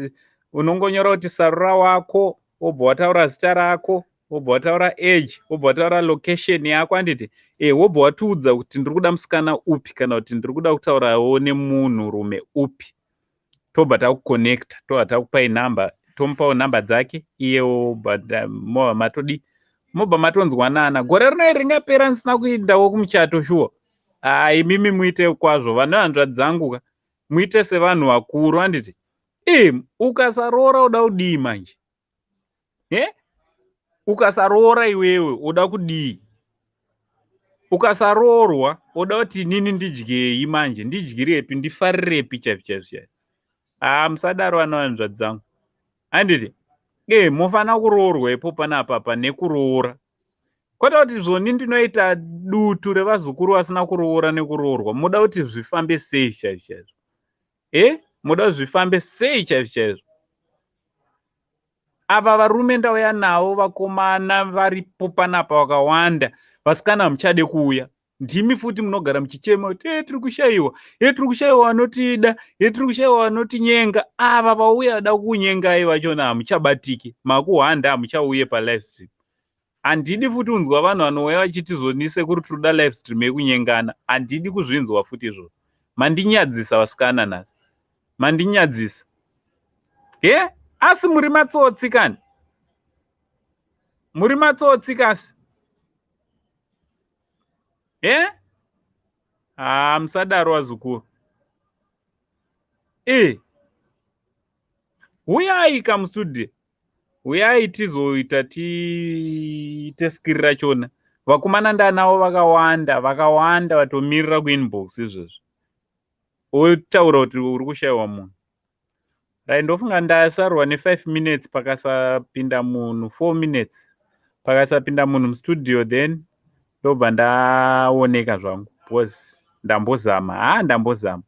unongonyora kuti sarura wako, wobva wataura zita rako, wobva wataura age, wobva wataura location yako, handiti? Wobva watiudza kuti ndiri kuda musikana upi kana kuti ndiri kuda kutaurawo nemunhurume upi. Tobva takuconnecta, tobva takupai number, tomupawo number dzake iyewo, but mobva matodi, mobva matonzwanana. Gore rino ringapera ndisina kuendawo kumuchato shuwa? Haa, imimi muite kwazvo, vane hanzvadzi dzangu ka, muite sevanhu vakuru, handiti? E, ukasaroora uda kudii manje? E, ukasaroora iwewe uda kudii? Ukasaroorwa uda kuti inini ndidyei manje? Ndidyirepi? Ndifarirepi chaizvo chaizvo chaizvo? Haa, musadaro vana vanzvadzi dzangu, handiti? E, mofanira kuroorwa ipo panapapa nekuroora, kwete kuti zvoni ndinoita dutu revazukuru vasina kuroora nekuroorwa. Muda kuti zvifambe sei chaizvo chaizvo? E, muda kuti zvifambe sei chaizvo chaizvo? Ava varume ndauya navo, vakomana varipo panapa vakawanda. Vasikana hamuchade kuuya, ndimi futi munogara muchichema kuti e, tiri kushayiwa, e, tiri kushayiwa vanotida, e, tiri kushayiwa vanotinyenga. Ava vauya da kukunyengai vachona hamuchabatiki, makuhwanda, hamuchauye palive stream. Handidi futi unzwa vanhu vanouya vachiti zvoni sekuru tiri live stream yekunyengana. Handidi kuzvinzwa futi izvozvo. Mandinyadzisa vasikana nhasi, mandinyadzisa. He, asi muri matsotsi kani? Muri matsotsi kasi? He, haa, musadaro vazukuru. E, huyai kamustudio, uyai tizoita, tiite skiri rachona. Vakomana ndanavo vakawanda, vakawanda vatomirira kuinbox izvezvo, wotaura kuti uri kushayiwa munhu. Rai, ndofunga ndasarwa ne5 minutes. Pakasapinda munhu, 4 minutes, pakasapinda munhu mustudio, then ndobva ndaoneka zvangu, because ndambozama. Ha, ndambozama,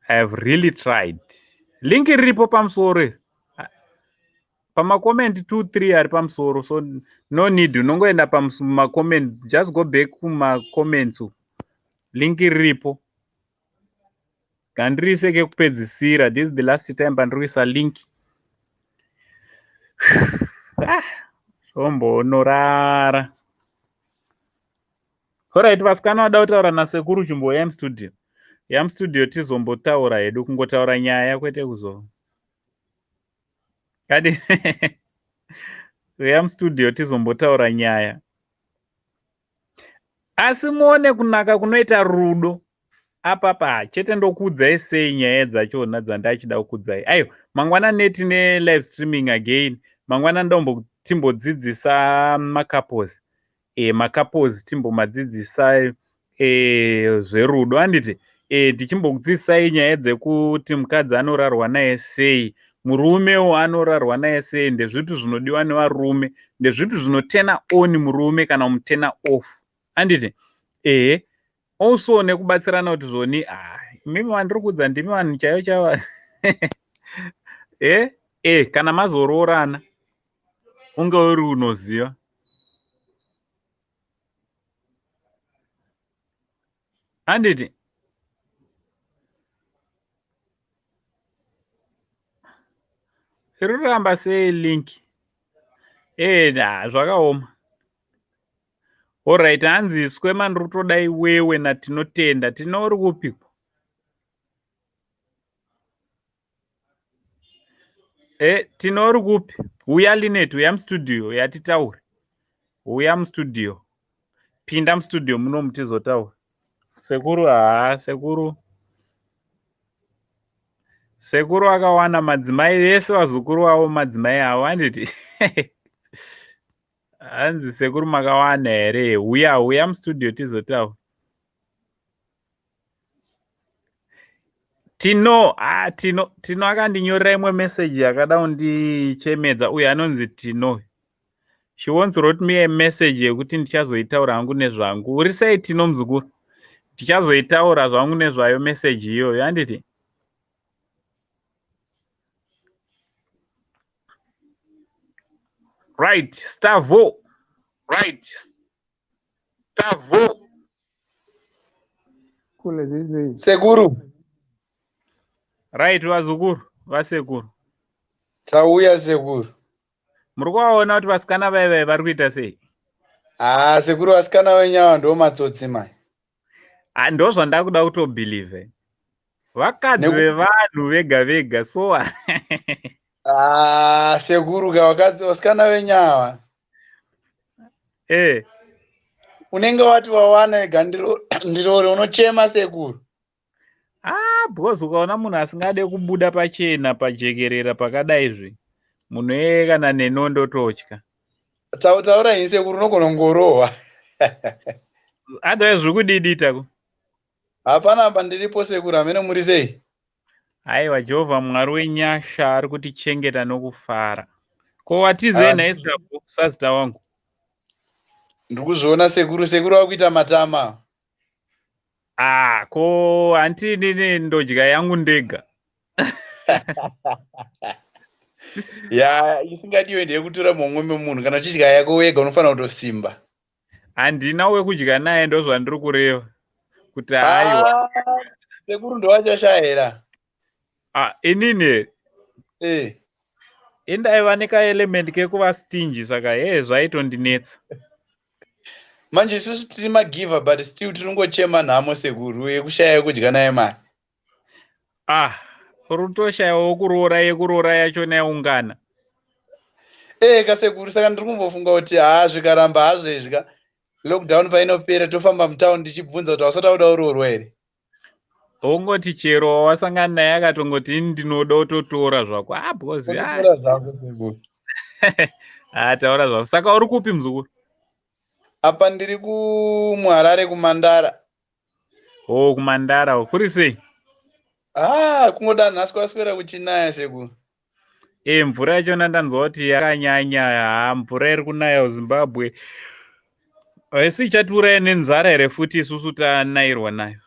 I have really tried. Link riripo pamusoro pamacomment 2 3 ari pamusoro, so no need, unongoenda pamacomment, just go back kumacomments, link riripo. Ngandiriise kekupedzisira. This is the last time pandiri kuisa link. Ah, zvombonorara. Alright, vasikana vada kutaura nasekuru, chimbouyai mustudio, yamustudio, tizombotaura hedu, kungotaura nyaya, kwete kuzo kadi. Uya mustudio tizombotaura nyaya, asi muone kunaka kunoita rudo apapa chete. Ndokuudzai sei nyaya dzachona dzandachida kukudzai? Aiwa, mangwana neti nelive streaming again. Mangwana ndombotimbodzidzisa macouples, macouples timbomadzidzisa zverudo, handiti? Tichimbokudzidzisai nyaya dzekuti mukadzi anorarwa naye sei, murumewo anorarwa naye sei, ndezvipi zvinodiwa nevarume, ndezvipi zvinoturn on murume kana kumuturn off, handiti? Ehe, also nekubatsirana kuti zvoni, ah, imimi vandiri kuudza ndimi vanhu chaivo chaivo. Kana mazoroorana unge uri unoziva, handiti? Iri kuramba sei link? Na zvakaoma. Alright, hanzi swema ndiri kutoda iwewe naTinotenda. Tino uri kupiko? Tino uri kupi? Uya Linet, uya mustudio, yatitaure. Uya mustudio, pinda mustudio muno tizotaura. Sekuru, haa, sekuru, sekuru akawana madzimai vese, vazukuru vavo madzimai avo, handiti? Hanzi sekuru makawana here? Uya, uya mustudio tizotaura. Tino, ah, Tino, Tino akandinyorera imwe meseji yakada kundichemedza. Uyu anonzi Tino, she once wrote me a message yekuti ndichazoitaura hangu nezvangu. Uri sei Tino muzukuru? Ndichazoitaura zvangu nezvayo meseji iyoyo, handiti? Right, Stavo. Right, Stavo. Kule zii. Sekuru. Right, vazukuru vasekuru. Tauya sekuru. Muri kuvaona kuti vasikana vaivai vari kuita sei? Haa sekuru, vasikana venyawa ndo matsotsi mai. Ndo zvandakuda kutobelieve. Vakadzi vevanhu vega vega so. Ah, sekuru ka vakadzi vasikana venyawa. Eh. Unenge wati wawana ega ndirore unochema sekuru. Ah, because ukaona munhu asingade kubuda pachena pajekerera pakadaizve munhu iyeye kana neni ndototya. Taura ini sekuru unogona kungorohwa. Otherwise zviri kudidita ko? Hapana apa ndiripo sekuru hameno muri sei? Aiwa Jehovha Mwari wenyasha ari kutichengeta nokufara. Ko watizei nhai Sabo sazita wangu? Ndiri kuzviona sekuru, sekuru vakuita matama. Ah, ko hanti inini ndodya yangu ndega. Ya, isingadiwe ndeyekutora mumwe memunhu kana uchidya yako wega unofanira kutosimba. Handina wekudya naye ndozvandiri kureva kuti haiwa. Ah, sekuru ndowachashaya here? Ah, inini here? Eh. Indaiva nekaelement kekuva stingy saka hee zvaitondinetsa. Manje isusu tiri magiver but still tiri kungochema nhamo sekuru yekushaya yekudya naye mari. Ah, uri kutoshayawo kuroora yekuroora yachona yaungana. Eh kasekuru saka ndiri kumbofunga kuti haa zvikaramba hazvo izvi ka lockdown painopera tofamba mutown ndichibvunza kuti hausati wakuda kuroorwa here. Wongoti chero wasangana naye akatongoti ini ndinoda utotora zvako. Ah, because ah. Unotora zvako sekuru. Ah, taura zvako. Saka uri kupi muzukuru? Apa ndiri kumuHarare kuMandara. Oh, kuMandara. Kuri sei? Ah, kungoda nhasi kwaswera kuchinaya sekuru. E, mvura yachona ndanzwa kuti yakanyanya. Ha, mvura iri kunaya kuZimbabwe. Haisi ichatiuraya nenzara here futi isusu tanairwa nayo?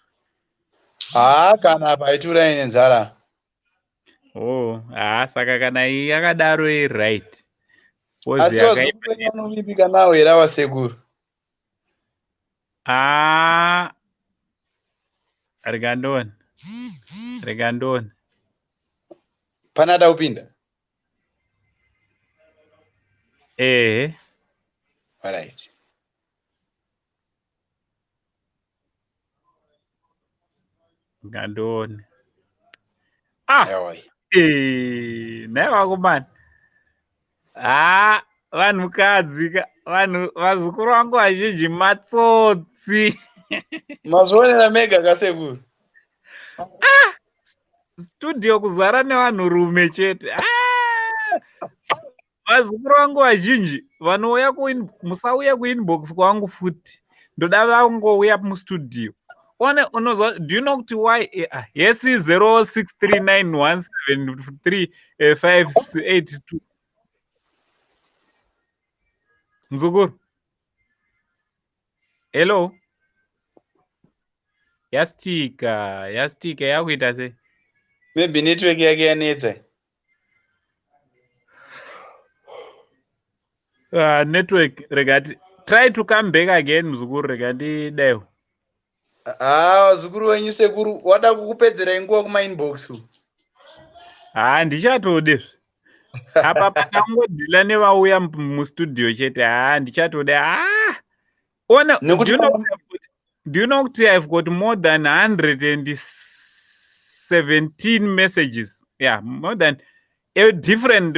Haa, kana apa haitiurayi nenzara. Oh, haa, saka kana iyi yakadaro iri right. Asi vazukuru venyu vanovimbika nawo here ava sekuru? Haa, rega ndione. Rega ndione. Pane ada kupinda? Ehe. Alright. Ngandione. Ah. Eh, nhai vakomana. Ah, vanhukadzi ka vanhu vazukuru vangu vazhinji matsotsi. Mazvionera mega kasekuru. Ah, studio kuzara nevanhurume chete. Ah! Vazukuru vangu vazhinji vanouya musauya kuinbox kwangu futi. Ndoda vangouya mustudio. One unozwa do you know kuti why yes 0639173582 mzukuru. Hello. Yastika, yastika yakuita sei? Maybe network yake yanetsa. Network rega try to come back again mzukuru rega ndidaiwo. Ah, vazukuru wenyu sekuru wada kukupedzerai nguva kuma inbox. Ah, ndichatode zve. Apa pakangodhila nevauya mustudio chete. Ah, ndichatode. Ah. Ona, do you know kuti I've got more than 117 messages. Yeah, more than different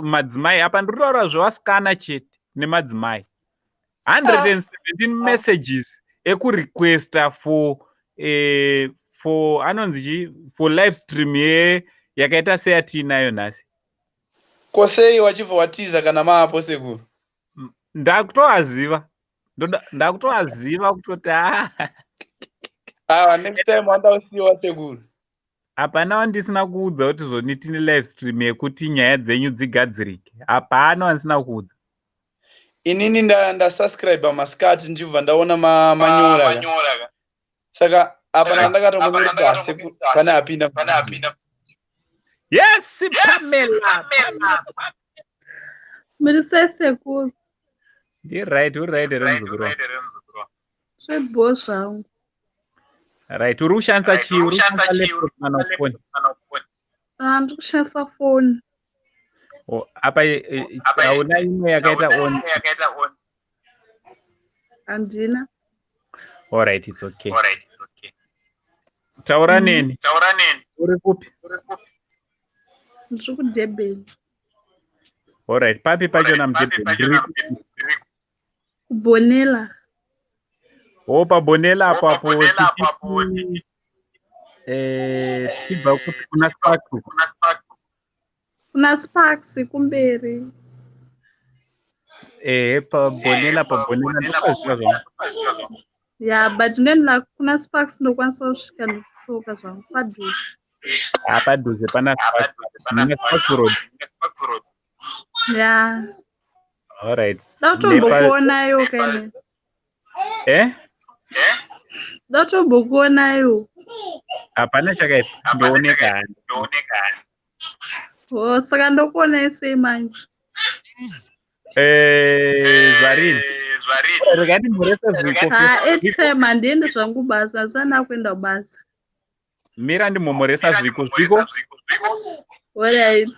madzimai. Apa ndiri kutaura zvevasikana chete nemadzimai. 117 messages ekurequesta for anonzi chi for live stream ye yakaita seyatiinayo nhasi. Ko sei wachibva watiza kana maapo sekuru? Ndakutovaziva. Ndakutovaziva kutoti ah. Ah, next time wanda usiwa sekuru. Hapana wandisina kuudza kuti zvoni tine live stream yekuti nyaya dzenyu dzigadzirike. Hapana wandisina kuudza. Inini ndasubscribe masikati ndichibva ndaona manyora. Saka apa ndakatokumirira pane apinda. Yes, Pamela. Muri sei sekuru? Ndi right, uri right here muzukuru? Zvebho zvangu. Right, uri kushandisa chii? Uri kushandisa laptop kana phone? Ah, ndiri kushandisa phone. Oh, apa hauna imwe yakaita on? Handina. All right, it's okay. Taura neni. Uri kupi? Ndiri kuDurban. Alright, papi pachona muDurban? Ndiri kupi? KuBonela. Oh, paBonela apo apo tichiti eh tichibva kupi kuna Sparks uko. Kuna Sparks kumberi. Ehe, paBonela paBonela ndopaziva zvangu. Yeah, but ndinoenda kuna Sparks ndokwanisa kusvika netsoka zvangu padhuze. Ah, padhuze pana Sparks. Muna Sparks Road. Yeah. Alright. Da kutombokuonayo kaine. Eh? Da kutombokuonayo. Hapana chakaipa. Ndooneka hani. Oh, saka ndokuonai sei manje? Eh, zvarini. Rega ndimhorese Zviko. Ha, airtime handiendi zvangu basa, asana kuenda kubasa. Mira ndimhomhoresa Zviko. Zviko. Alright.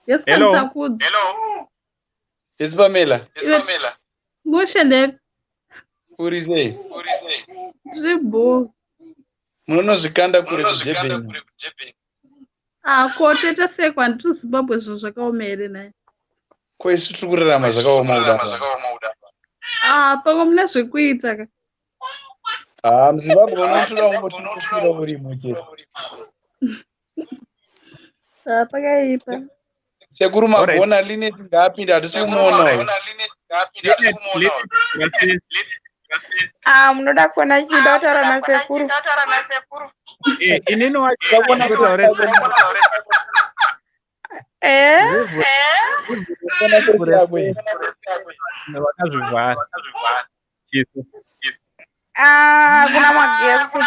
Yes, Hello. Kantakudzi. Yes, Pamela. Mushe ndepi? Uri sei? Ndiri bho. Munonozvikanda kure kuDurban. Ah, ko toita sei kwandiri kuZimbabwe zvinhu zvakaoma here nhai? Ko isu tiri kurarama zvakaoma kudaro. Ah, pamwe mune zvekuita ka. Ah, muZimbabwe unotoda kungotofira urimo chete. Ah, pakaipa. Sekuru magona Linet ngaapinde hatisi kumuona uyu. Ah, munoda kuona chii? Ndoda kutaura nasekuru. Eh, inini wacho ndikutaura Eh? vakazvivhara chiso. Ah, kuna magetsi.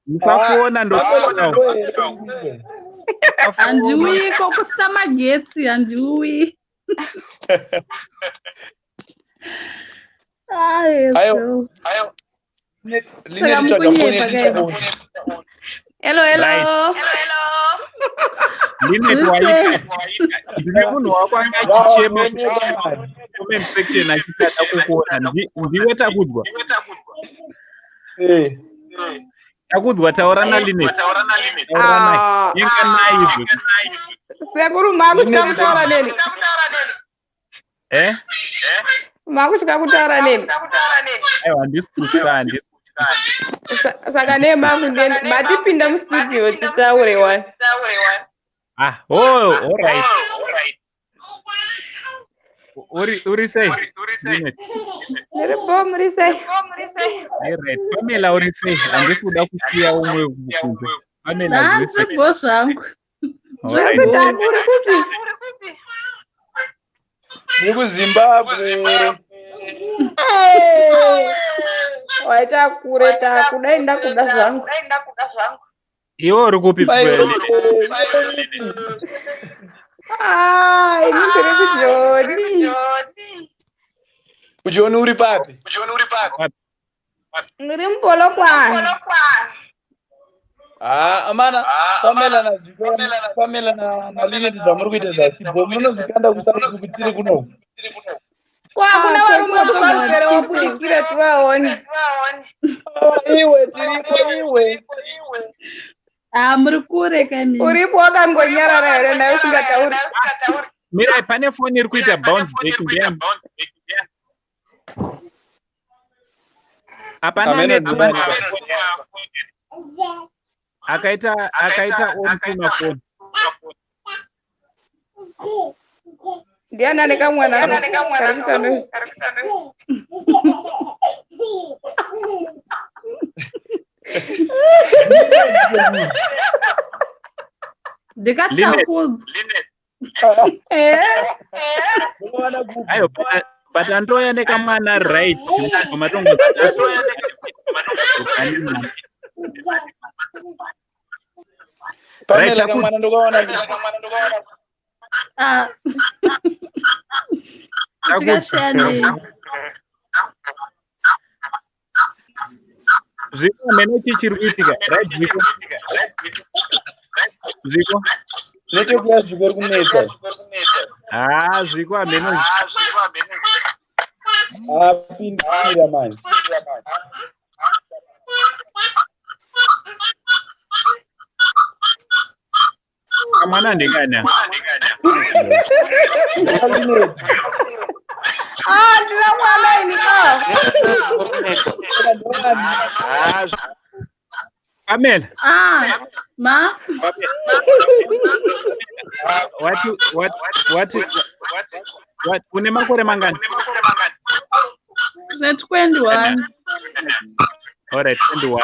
Musakuona ndokuonawo. Handiuyi ko kusina magetsi, handiuyi. Ah, Aiwa. yeso. Linet Saka tsvaga foni mukunyepa tichakuona. Hello, hello. Linet Zviri waita. sei? Ndine munhu wako anga achichema comment section achisada kukuona. Ndiwe Takudzwa. Eh. Takudzwa taura naLinet. Taura naye. Ah, Yenga naye izvo. sekuru makutya kutaura neni. Eh? Makutya kutaura neni. Aiwa handisi kutya handisi kutya. Saka nee makundeni matipinda mustudio titaure wani. Ah, oh, all right. Uri sei? Linet. Ndiri bo muri sei? All right. Pamela uri sei? Handisi kuda kusiya umwe kunze. Pamela Ah, zviri sei? ndiri bho zvangu. All right. Zvese taku uri kupi? Ndiri kuZimbabwe. Eh, Waita kure taku dai ndakuda zvangu. Iwe uri kupi? Mai Linet? Ah, ini ndiri kuJoni. Kujoni uri papi? Ndiri muPolokwane. Ah, amana Pamela na Zviko, Pamela na na Linet dzamuri kuita zvasipo. Munozvikanda kuSouth kuti tiri kuno. Ko hakuna Ah, varume sekuru vekuSouth here togara wabudikira tivaone. Ah, Iwe tiripo iwe. Ah, muri kure kaimini. Uripo wakangonyarara here naye usingatauri? Mirai pane foni iri kuita bounce back ndeyani? Hapana Ameno ane ndiyani. akaita on kumafoni. Ndiani ane kamwana kari kuita noise? Ndikatakudzwa. Eh? Unowana kupi? Aiwa but andouya nekamwana right. Matongo. Pamela Right, kamwana ndokawana kupi? Ah, tikashiyanei. Zviko hameno chii chiri kuitika. Right Zviko. Zviko. Network yaZviko iri kunetsa. Ah, Zviko hameno. Apindira manje. Kamwana ndengani? Ah, ndina mwana ini ah. Pamela. Ah, ma. What what what what une makore mangani? Zve 21. All right, 21.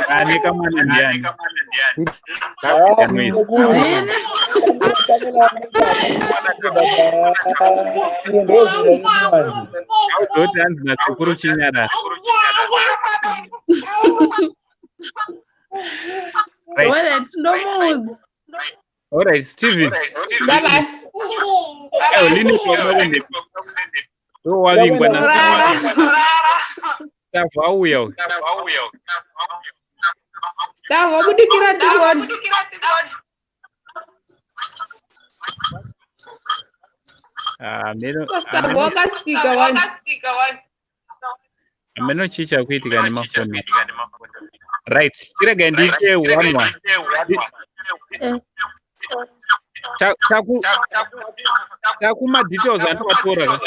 Ane kamwana ndiani? Anoisa. Auzoti hanzi nasekuru chinyarara. Right. Alright, ndomuudza. All right, Steven. Bye bye. Ayo, Linet waida kuendepi? Ndo wavingwa na Kurara. Stavo auya uyu. Stavo budikira tikuone. Ah, meno Stavo wakasika wani. Hameno chii chakuitika nemafoni. Right, chiregai ndiite one one. Taku madetails andinovatora ka.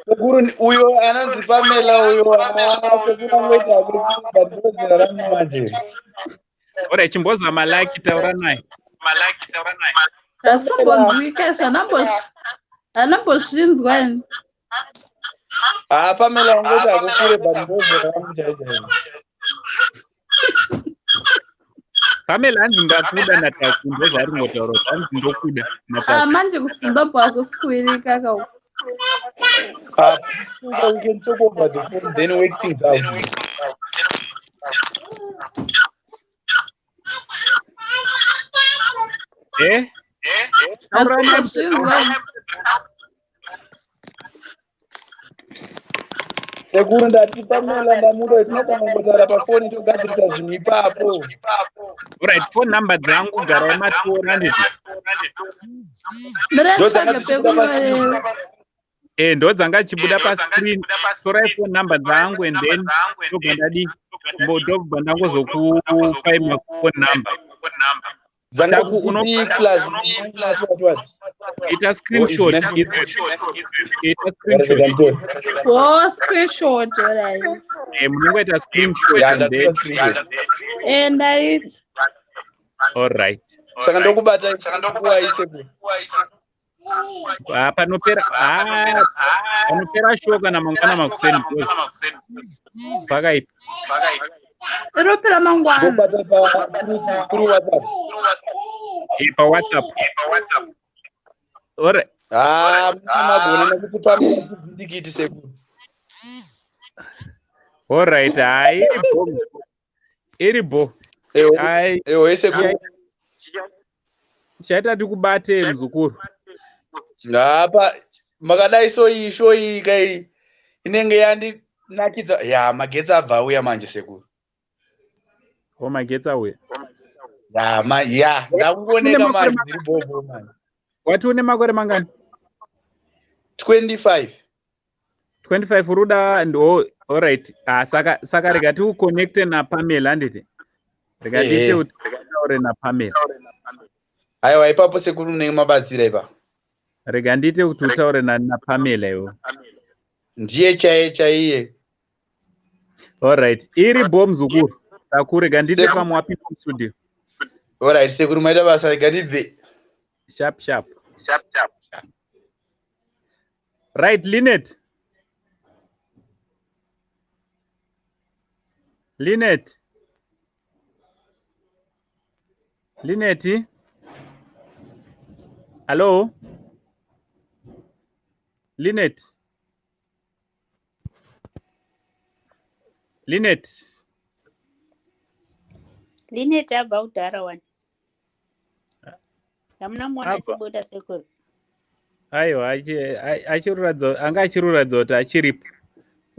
Sekuru uyo anonzi Pamela uyo sekuru angoita ndozera rangu manje. Alright, chimbozama like taura naye. Zvasimbonzwika zvanambozvinzwa ini. Ah, Pamela ungoita akukure but ndozera rangu chaizvo. Pamela hanzi ndakuda naTaku, ndozvaari kungotaura kuti hanzi ndokuda Ah, naTaku. manje kuZimbabwe hakusi kuwirika ka uku. Ah, we can talk over the phone then work things out. Eh? Taura naye. Zvasimbozvinzwa ini. Sekuru ndati Pamela ndamuda tinogona kungotaura pafoni togadzirisa zvinhu ipapo. Alright, phone number dzangu garai matora handiti. Mira Ndo dzanga tsvaga dzichibuda pascreen. pekunyorera. Eh, ndo dzanga dzichibuda pascreen. Torai phone number dzangu and then ndobva ndadi ndobva ndangozokupai mafone number. Dzanga Taku uno dzichiti plus what what. Ita Oh, it's screenshot. meant Ita screenshot. Oh, screenshot, alright. Eh, munongoita screenshot Yeah, and then ndatora screenshot. Eh, ndaita. All right. Saka ndokubata nguva sekuru. Ah, panopera ah, panopera show kana mangwana makuseni because pakaipa. Iropera mangwana. Ndokubata pa through WhatsApp. Eh, pa WhatsApp. All right. Ah, magona nekuti Pamela chivhindikiti sekuru. All right. Hai, iri bho. Iri bho. Hai. Ewo sekuru. Chaita tikubate muzukuru. Apa makadai so iyi show iyi kai inenge yandinakidza ya magetsi abva auya manje sekuru. O magetsi auya. Ya ma ya ndakuoneka manje ndiri bobo manje. Wati une makore mangani? 25. 25 uruda ndo all right. Ah, saka rega tikuconnecte naPamela handiti. Rega tiite Ehe. kuti taure naPamela. Aiwa ipapo sekuru unenge mabatsira ipapo. Rega ndiite kuti utaure naPamela iwe. Ndiye chaiye chaiye. All right. Iri bho muzukuru. Taku rega ndiite Sekuru. pamwe wapinda mustudio. Alright sekuru maita basa rega ndibve. Sharp sharp. Right, Linet. Linet. Linet. Hello. Linet. Linet. Linet abva kudhara wani. Hamuna muona Abva. achibuda sekuru. Aiwa, achiruradza anga achiruradza kuti achiripo.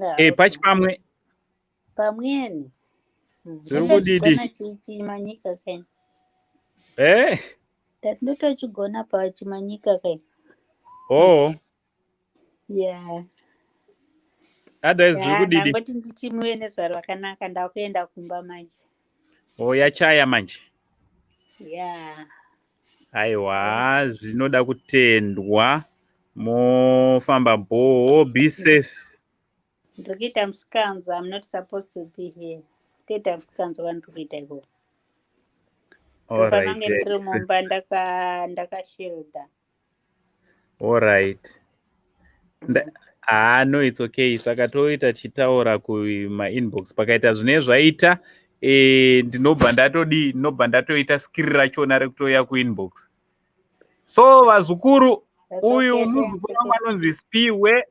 Ah, Eh, pachi pamwe Pamweni. Zviri kudidi? Ndatochigona chimanyika kai. Eh? Ndati ndotochigona pachimanyika kai. Oh, Yeah. otherwise zviri Yeah, kudidi. ndangoti nditi muve nezuva rakanaka ndakuenda kumba manje. Oh, yachaya manje. Yeah. Aiwa, zvinoda kutendwa. Mofamba bhoo, be safe. Ndiri kuita musikanzwa, I'm not supposed to be here. Kutoita musikanzwa wandiri kuita ikoko. Ndofanira kunge ndiri mumba ndakashelda. Alright. Ah, no, it's okay. Saka toita tichitaura kumainbox pakaita zvine zvaita ndinobva ndatodii, ndinobva ndatoita skiri rachona rekutouya kuinbox. So vazukuru, uyu muzukuru wangu anonzi Spiwe.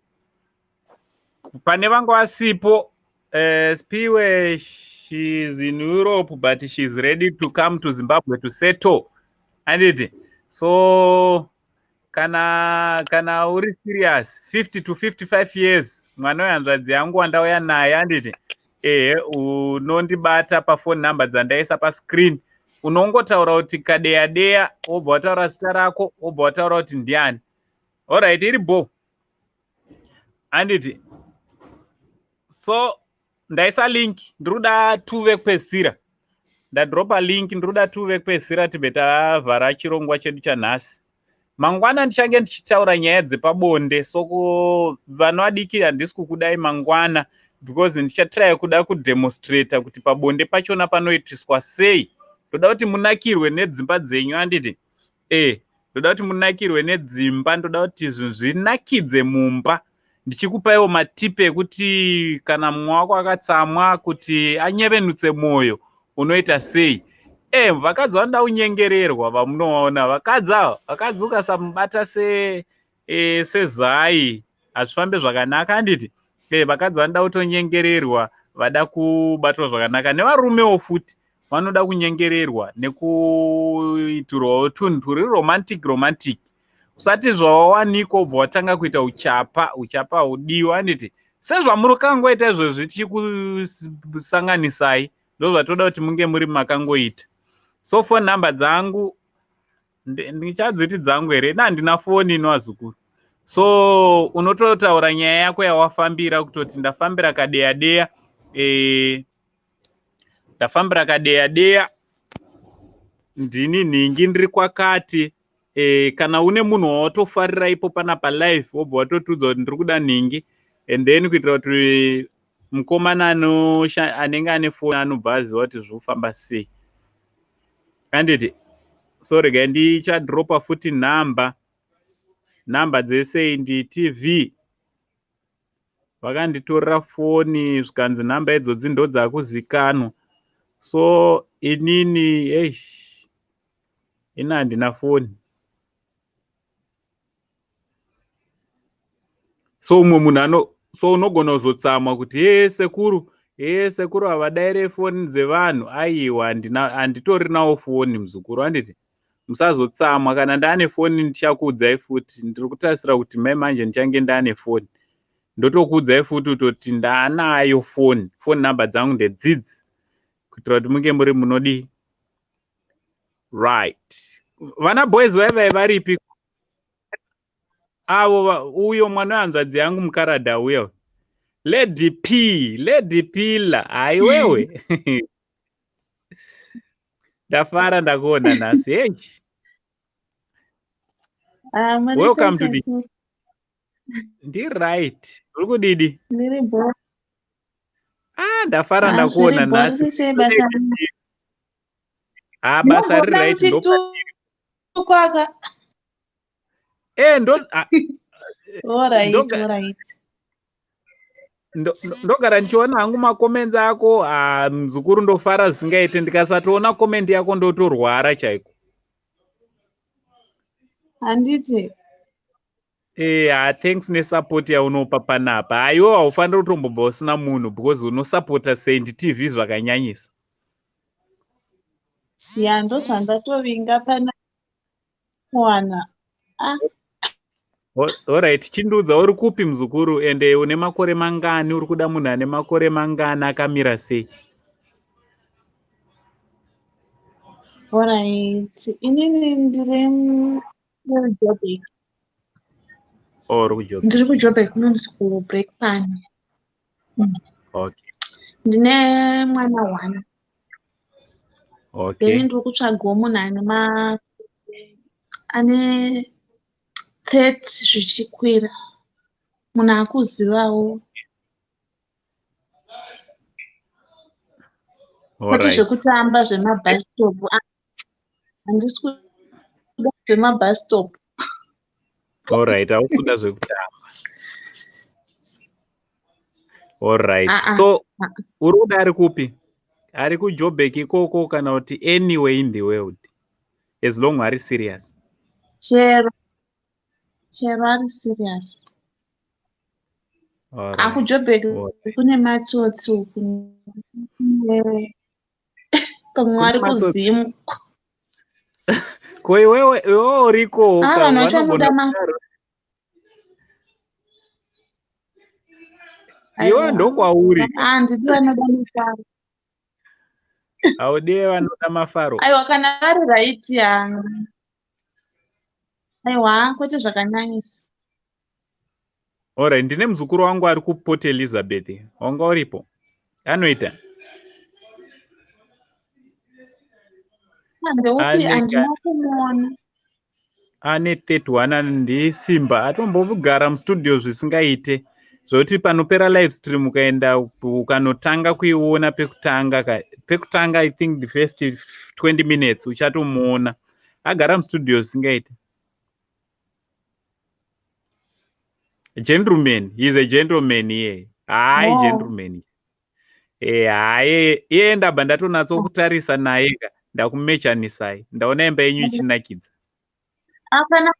Pane vanga vasipo, Spiwe, she's in Europe but she's ready to come to Zimbabwe to settle. Anditi? So kana uri serious, 50 to 55 years, mwana wehanzvadzi yangu wandauya naye, anditi? Ehe, unondibata pafone number dzandaisa pascreen. Unongotaura kuti kadeya deya, wobva wataura zita rako, wobva wataura kuti ndiani. Alright, iri bo. Anditi? So ndaisa link, ndiri kuda tuve kupedzisira. Ndadropa link, ndiri kuda tuve kupedzisira tibve tavhara chirongwa chedu chanhasi. Mangwana ndichange ndichitaura nyaya dzepabonde, so vana vadiki handisi kukudai mangwana because ndichatraya kuda kudemonstrata kuti pabonde pachona panoitiswa sei. Ndoda kuti munakirwe nedzimba dzenyu, anditi? Ndoda kuti munakirwe nedzimba, ndoda kuti zvinhu zvinakidze mumba. Ndichikupaiwo matipi ekuti kana mumwe wako akatsamwa kuti anyevenutse mwoyo unoita sei. Vakadzi vanoda kunyengererwa vamunoona. Vakadzi ava, vakadzi ukasamubata sezai hazvifambi zvakanaka, handiti? Vakadzi vanoda kutonyengererwa, vada kubatwa zvakanaka. Nevarumewo futi vanoda kunyengererwa nekuitirwawo tunhu turi romantic romantic. Usati zvawawanikwa ubva watanga kuita uchapa, uchapa haudiwi, handiti? Sezvamuri kangoita izvozvi tichikusanganisai, ndozvatoda kuti munge muri makangoita. So phone number dzangu ndichadziti dzangu here? Ina handina foni ino vazukuru. So unototaura nyaya yako yawafambira, kutoti ndafambira kadeya deya, ndafambira kadeya deya, ndini nhingi ndiri kwakati. Kana une munhu wawatofarira ipo panapa live, wobva watotiudza kuti ndiri kuda nhingi, and then kuitira kuti mukomana anenge ane foni anobva aziva kuti zviri kufamba sei, handiti? So regai ndichadropa futi nhamba dzeSaint TV. Vakanditorera foni zvikanzi nhamba idzodzi ndodzakuzikanwa. So inini eish, ini handina foni. So umwe munhu so unogona kuzotsamwa kuti hee sekuru, hee sekuru havadaire foni dzevanhu. Aiwa, handitorinawo foni muzukuru, handiti? Musazotsamwa, kana ndaane foni ndichakuudzai futi. Ndiri kutarisira kuti mai manje ndichange ndaane foni, ndotokuudzai futi kutoti ndaanayo foni. Foni number dzangu ndedzidzi, kuitira kuti munge muri munodii. Right, vana boys vaivai varipi avo? Uyo mwana wehanzvadzi yangu mukaradha uyo, Lady P, Lady Pila. Haiwewe, ndafara ndakuona nhasi. Hey, welcome to the ndi right. Uri kudidi? Ndiri bo. Ah, ndafara ndakuona nhasi. Ah, basa riri right. Ndokwaka. Ndo Alright, alright. Ndogara ndichiona hangu macomments ako. Muzukuru, ndofara zvisingaite. Ndikasatoona comment yako ndotorwara chaiko. Handiti? Thanks nesupport yaunopa panapa. Haiwa, haufaniri kutombobva usina munhu because unosapota Saint TV zvakanyanyisa. Ya, ndozvandatovinga pana kuwana. Alright, chindiudza uri kupi muzukuru, ende une makore mangani? Uri kuda munhu ane makore mangani, akamira sei? Alright, inini ndiri muJoburg. Uri kuJoburg? Ndiri kuJoburg, kunonzi kuBrakpan. Okay. Ndine mwana 1. Okay. Then ndiri kutsvagawo munhu ane ma ane 30 zvichikwira. Munhu akuzivawo. Kwete zvekutamba zvemabus stop. Handisi kuda zvemabus stop. Alright, hausi kuda zvekutamba. Alright. Ah, ah. So uri kuda ari kupi? Ari kuJoburg ikoko kana kuti anywhere in the world? As long ari serious. Chero chero ari serious. Alright. AkuJoburg kune matsotsi uku. Pamwe vari kuZimu. Ko iwewe iwewe uriko Ah, vanhu vacho vanoda ma Iwewe ndokwauri. Handidi vanoda mafaro. Haudi vanoda mafaro. Aiwa kana vari right ya. Aiwa kwete zvakanyanyisa. Alright, ndine muzukuru wangu ari kuPort Elizabeth. Wanga uripo? Anoita? Ndeupi handina kumuona. Ane 31 ndiSimba atombogara mustudio zvisingaite zvekuti panopera live stream ukaenda ukanotanga kuiona pekutanga pekutanga I think the first 20 minutes uchatomuona agara mustudio zvisingaite. Gentleman, he's a gentleman here. Hayi Oh. gentleman. Eh, hayi iye ndabva ndatonatsokutarisa naye ka ndakumechanisai ndaona imba yenyu ichinakidza. Apana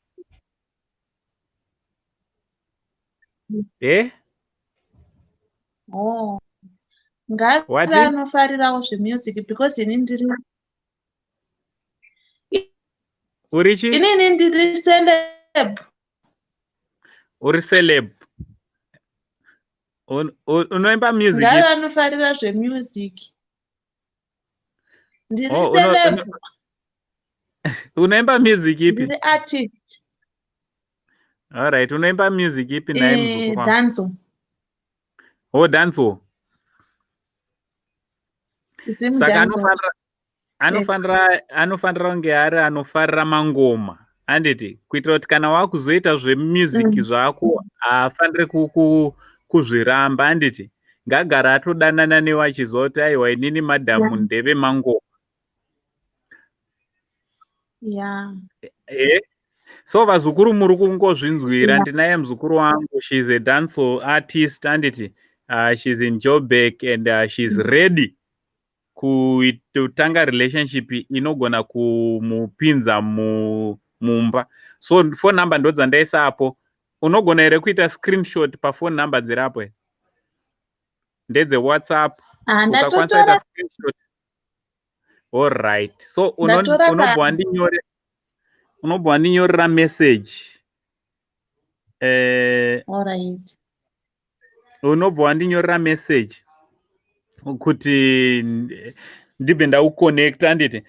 Eh? Oh. Ngave Wati? anofarirawo zvemusic because ini ndiri Uri chi? inini ndiri celeb. Uri celeb. Unoimba music Ngave ipi? anofarira zvemusic. Ndiri Oh, celeb. unoimba music ipi? Ndiri artist. All right, unoimba music ipi naye muzukuru wangu? Danzo. Oh, danzo. Zim Saka danzo. anofanira kunge ari anofarira mangoma. Handiti kuitira kuti kana wakuzoita zvemusic zvako haafaniri kuzviramba handiti ngagara atodanana newe achiziva kuti aiwa inini madhamu ndeve mangoma. So vazukuru muri kungozvinzwira ndinaye muzukuru wangu, she's a dancehall artist handiti, she's in Joburg and she's ready kutanga relationship inogona kumupinza mumba. So phone number ndodzandaisa apo. Unogona here kuita screenshot paphone number dziri apo here? Ndedze WhatsApp. Ah, Ukakwanisa kuita ndatotora screenshot. All right. So Ndatora unobva wandinyorera message. Alright. Unobva wandinyorera message kuti ndibve ndakuconnecta handiti.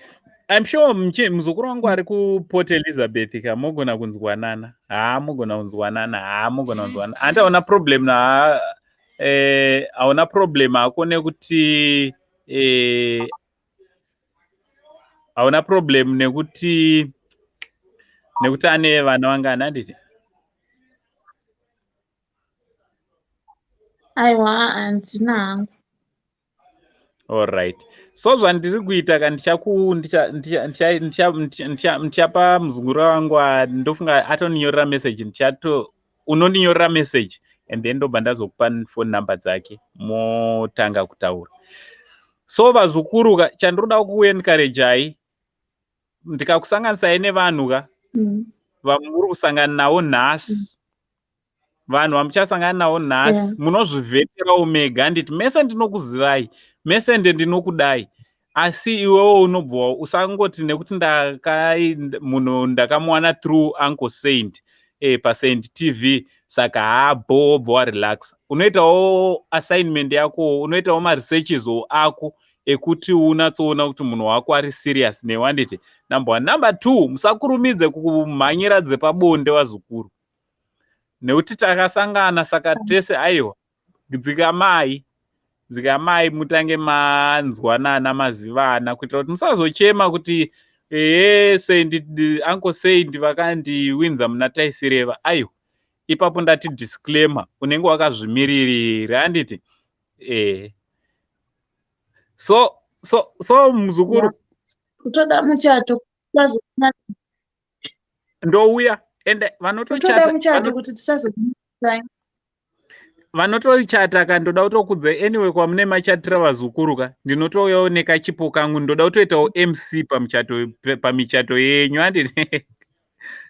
I'm sure muzukuru wangu ari kuPort Elizabeth ka mogona kunzwanana. Haa mogona kunzwanana, haa mogona kunzwanana. Handi hauna problem na hauna problem hako nekuti hauna problem nekuti ane vana vangani handiti? Aiwa handina hangu. All right. So zvandiri kuita ka ndichapa muzukuru wangu ndofunga atondinyorera message unondinyorera message and then ndobva ndazokupa phone number dzake motanga kutaura. So vazukuru ka chandinoda kuencouragei ndikakusanganisai nevanhu ka vamuri kusangana navo nhasi vanhu vamuchasangana navo nhasi munozvivheterawo mega handiti mese ndinokuzivai mese ende ndinokudai asi iwewo unobva usangoti nekuti munhu ndakamuwana through Uncle Saint paSaint TV saka haabho wobva warelaxa. Unoitawo assignment yako, unoitawo maresearches ako ekuti unatsoona kuti munhu wako ari serious newe handiti. Number one. Number two, musakurumidze kumhanyira dzepabonde vazukuru nekuti takasangana saka tese aiwa dzikamai. Dzikamai mutange manzwanana mazivana kuitira kuti musazochema kuti ehe Saint, Uncle Saint vakandiwinza muna taisireva. Aiwa, ipapo ndati disclaimer, unenge wakazvimiririra, handiti? So muzukuru, Kutoda muchato. Ndouya ende Kutoda vanotochata muchato kuti tisazo Vanotochata ka, ndoda kutokudza. Anyway, kwamune machatira vazukuru ka, ndinotouyawo nekachipo kangu. Ndoda kutoitawo MC pamuchato, pamichato yenyu, handiti?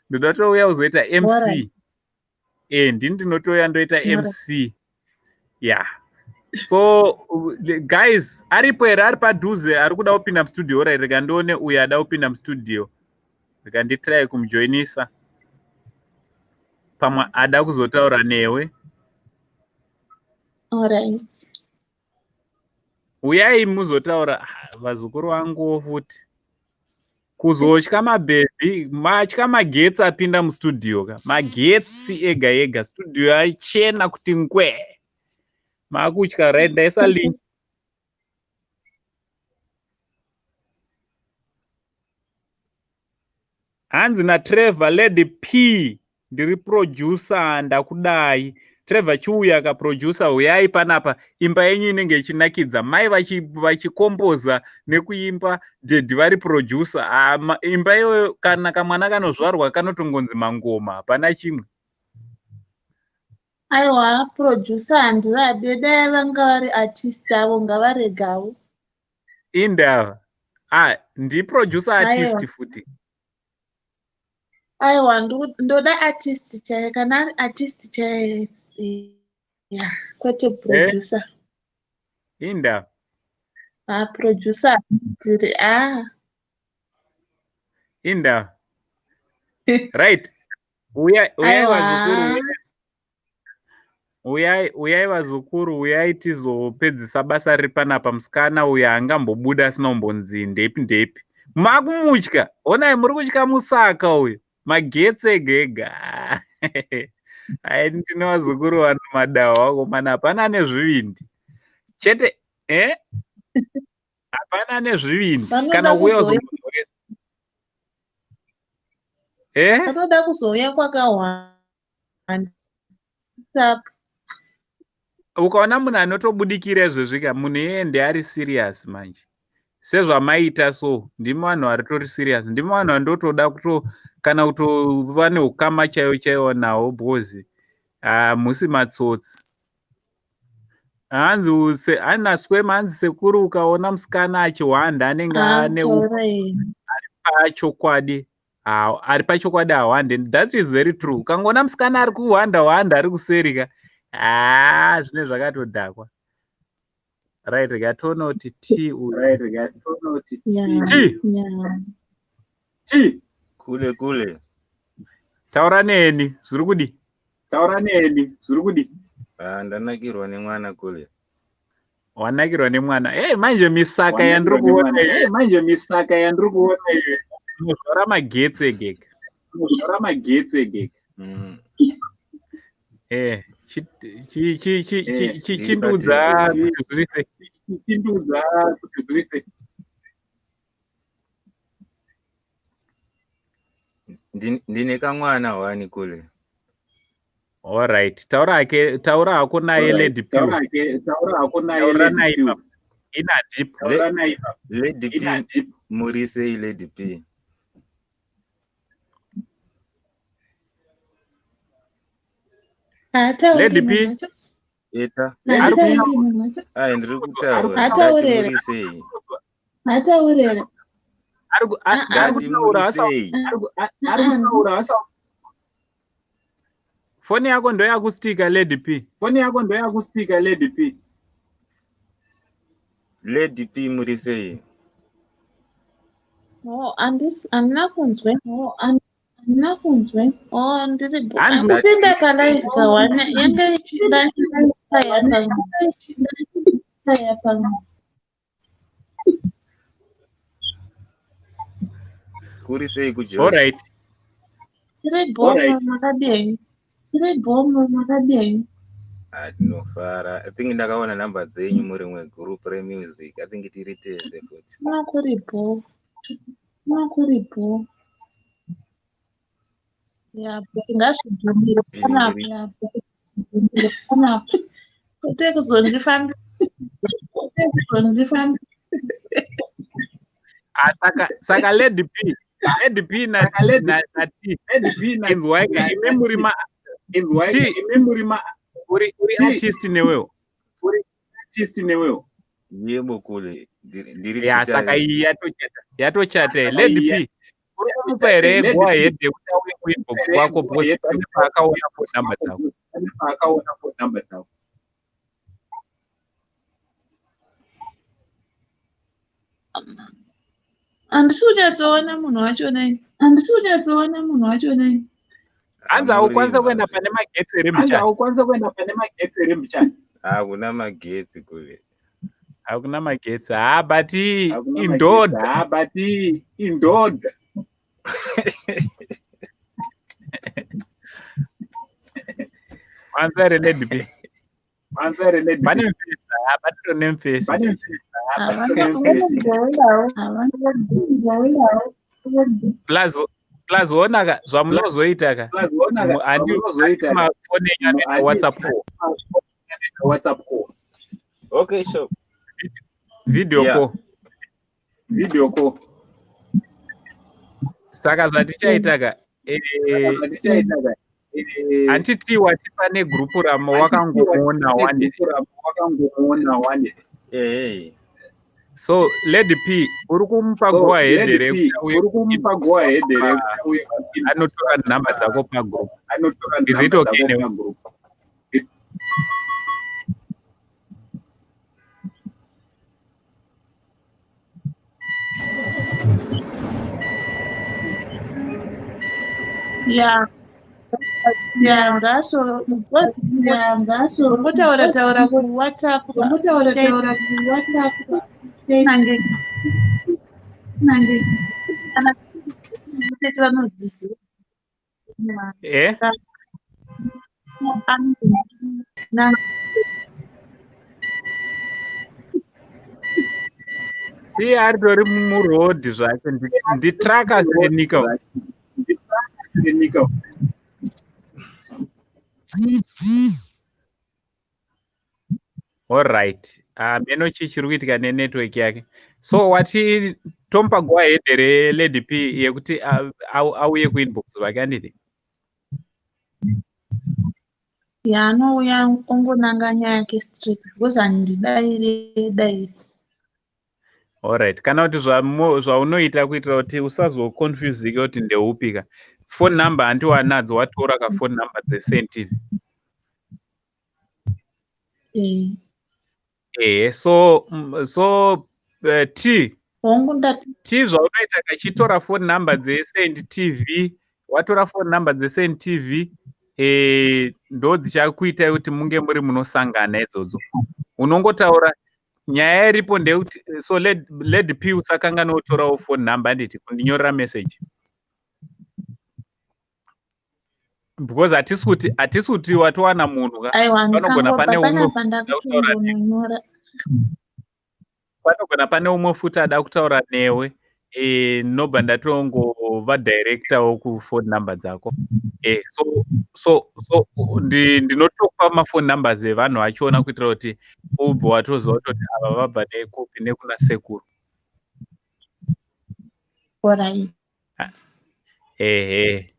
Ndoda kutouya kuzoita MC. Ndini ndinotouya ndoita MC, yeah. So guys, aripo here ari padhuze ari kuda kupinda mustudio? Right, rega ndione uyo ada kupinda mustudio. Rega nditry kumujoinisa, pamwe ada kuzotaura newe. Alright. Uyai muzotaura. Ah, vazukuru vanguwo futi kuzotya mabhebhi, matya magetsi apinda mustudio ka. Magetsi ega ega, studio yachena kuti ngwe, makutya. Right, ndaisa link. Hanzi naTrevor, Lady P, ndiri producer, ndakudai. Trevor, chiuya kaproducer, uyai panapa. Imba yenyu inenge ichinakidza, mai vachikomboza nekuimba, daddy vari producer. Ah, imba iyoyo kana kamwana kanozvarwa kanotongonzi mangoma, hapana chimwe. Aiwa, producer handivade. Dai vanga vari artist avo, ngavaregawo. Indava? Ah, ndiproducer artist Aiwa. futi. Aiwa, ndoda artist chaiye. Kana ari artist chaiye, ya, kwete producer. Indava? Ah, producer ndiri, ah. Indava? Right, uyai, uyai. Aiwa. Vazukuru, uyai, uyai vazukuru, uyai tizopedzisa basa riri panapa. Musikana uyu haangambobuda asina kumbonzi ndepi ndepi. Makumutya, onai muri kutya musaka uyu, magetsi ega ega. Ai, ndine vazukuru vano madawa vakomana, hapana ane zvivindi chete, eh? Hapana ane zvivindi. Vanoda Kana kuuya kuzouya uzombonyoresa, eh? Vanoda kuzouya kwakawanda. Ukaona munhu anotobudikira izvezvi ka, munhu iyeye ndeari serious manje, sezvamaita. So ndimi vanhu varitori serious, ndimi vanhu vandotoda kuto kana kutova neukama chaiwo chaiwo nawo, because hamusi matsotsi. Hanzi anaswema, hanzi sekuru, ukaona musikana achihwanda anenge ane Taurai. Pachokwadi ari pachokwadi hawande. That is very true. Ukangoona musikana ari kuhwanda hwanda ari kuseri ka, haa, zvine zvakatodhakwa. Right, rega tione kuti t uyu. Right, rega tione kuti t. T. Kule kule. Taura neni, zviri kudi? Taura neni, zviri kudi? Ah, ndanakirwa nemwana kule. Wanakirwa nemwana. Hey, manje misaka yandiri kuona iyi, manje misaka yandiri kuona iyi, unozvara magetsi egega, unozvara magetsi egega. Chindiudza kuti zviri sei, chindiudza kuti zviri sei. Ndine kamwana hwani kule. Alright, taura hake, taura hako naye Lady P. Taura hako naye Lady P. Ina deep. Taura naye. Lady P, muri sei Lady P? Haatauri Lady P. munhu wacho. Eta. Haatauri munhu wacho. Ai, ndiri kutaura. Haatauri Ndati here? muri sei? Haatauri here? Ari Ah, ari Ndati kutaura muri asa sei? ari kutaura asa. Foni yako ndo yakustika, Lady P. Foni yako ndo yakustika, Lady P. Lady P, muri sei? Oh, handina kunzwe. Oh, handina kunzwe. Oh, ndiri Hanzi Kupinda palive kawana yanga ichida pamwe. Kuri sei kuJozi? Alright. Tiri bhomo, makadii? Tiri bhomo, makadii? Ah, tinofara. I think ndakaona nhamba dzenyu murimwe group remusic. I think tiri tese futi. Kuno kuri bho. Kuno kuri bho. Ya, but ngazvigumire Ini panapa. ndiri Ya, but ngazvigumire panapa. Kwete kuzondifambira. Kwete kuzondifambira. Ah, saka Lady P, Lady P na T, na T, inzwai ka, imi muri ma T, uri artist newewo. Yebo kule. Ndiri Ya, saka guitarist. iyi yatochata. Yatochata iyi. Lady P, uri kumupa here go ahead yekuti auye kuinbox kwako because pane paakaona phone number dzako. Handisi kunyatsoona munhu wacho nai. Handisi kunyatsoona munhu wacho nai. Hanzi haukwanisa kuenda pane magetsi here mbichana? Hakuna magetsi kule. Hakuna magetsi. Ha, but indodha. Wanza here Lady P? Pane mufesi. Ha, patito nemufesi. Havana havana. Plus ona ka zvamunozoita ka. Handi mafoni enyu anoita WhatsApp call. Okay, so Video yeah. call. Saka zvatichaita ka handiti watipa negrupu ramo wakangomuona wani. Hey. So Lady P, uri kumupa go ahead here kuti auye kuinbox kwako anotora nhamba dzako pagroup. Is it okay newe? Ya. Ya, ngaso. Ya, ngaso. Ngotaura taura ku WhatsApp. Ngotaura taura ku WhatsApp. Nange. Nange. Kana tete vanodziziva. Eh? Na Iye aritori murodhi zvake nditraka senika. Alright. Ah, meno chii chiri kuitika nenetwork yake. So wati tomupa go ahead here Lady P yekuti auye kuinbox zvake handiti? Ya, anouya ongonanga nyaya yake straight because handidaire daire. Alright. Kana kuti zvaunoita kuitira kuti usazoconfusike kuti ndeupi ka. Phone number handi wanadzo watora ka phone number dzeSaint TV. Eh. Ehe, so so T Hongu ndati T zvaunoita kachitora phone number dzeSaint TV, watora phone number dzeSaint TV ndo dzichakuitai kuti munge muri munosangana idzodzo. Unongotaura nyaya iripo ndeyekuti so Lady P usakanganwa kutorawo phone number handiti kundinyorera message. Because hatisi kuti watowana munhu ka. Aiwa Panogona ndikangobva pane umwe panapa futi ada kutaura newe. ndakutongononyora. Panogona pane umwe futi ada kutaura newe ndinobva ndatongovadirectawo kuphone number dzako. So ndinotopa maphone numbers evanhu vachona kuitira kuti ubve watoziva kutoti ava vabva nekupi nekuna sekuru. Alright. Ehe.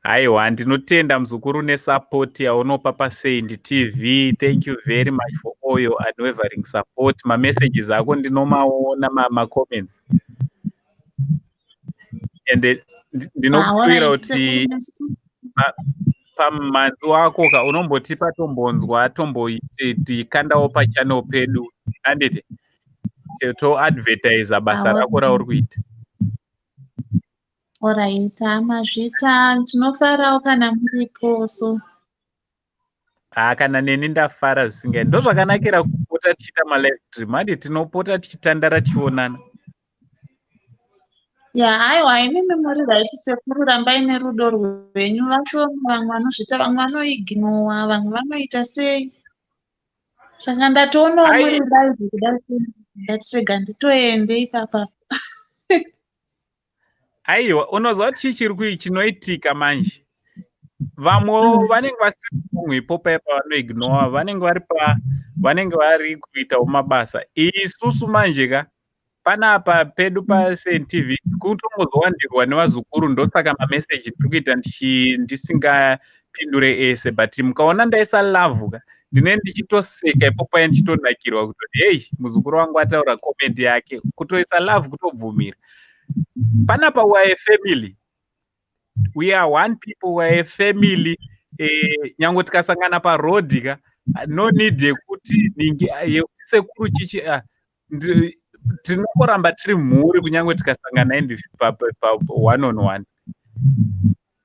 Aiwa, ndinotenda muzukuru nesupport yaunopa paSaint TV. Thank you very much for all your unwavering support. Mamessages ako ndinomaona, macomments. Ende ndinokushuvira Alright, kuti sekuru nesu. pamhanzi wako ka unombotipa tombonzwa tombotikandawo pachannel pedu handiti toadvertisa basa rako rauri kuita. Alright, mazvita tinofarawo kana muripo so. Ha, kana neni ndafara zvisingai. Ndozvakanakira kupota tichiita malive stream handi tinopota tichitandara tichionana. Ya, aiwa imimi muri right sekuru, rambai nerudo rwenyu. Vashoma vamwe vanozviita, vamwe vanoignowa, vamwe vanoita sei. Saka ndatoonawo muri live kuda ndati rega nditoende ipapa. Aiwa, unoziva kuti chii chiri chinoitika manje? Vamwewo vanenge vasiri munhu ipopa ipa vanoignora, vanenge vari pa vanenge vari kuitawo mabasa. Isusu manje ka panapa pedu paSNTV kutongozowandirwa nevazukuru, ndosaka mameseji ndiri kuita ndisingapindure ese, but mukaona ndaisa love ka ndine ndichitoseka ipopa ndichitonakirwa kutoti hei, muzukuru wangu ataura comment yake, kutoisa love kutobvumira. Panapa we are a family, we are one people, we are a family. Nyange tikasangana parodhi ka, no need yekuti ningi yekuti sekuru chichi, tinongoramba tiri mhuri kunyange tikasangana in pa, pa, pa one on one,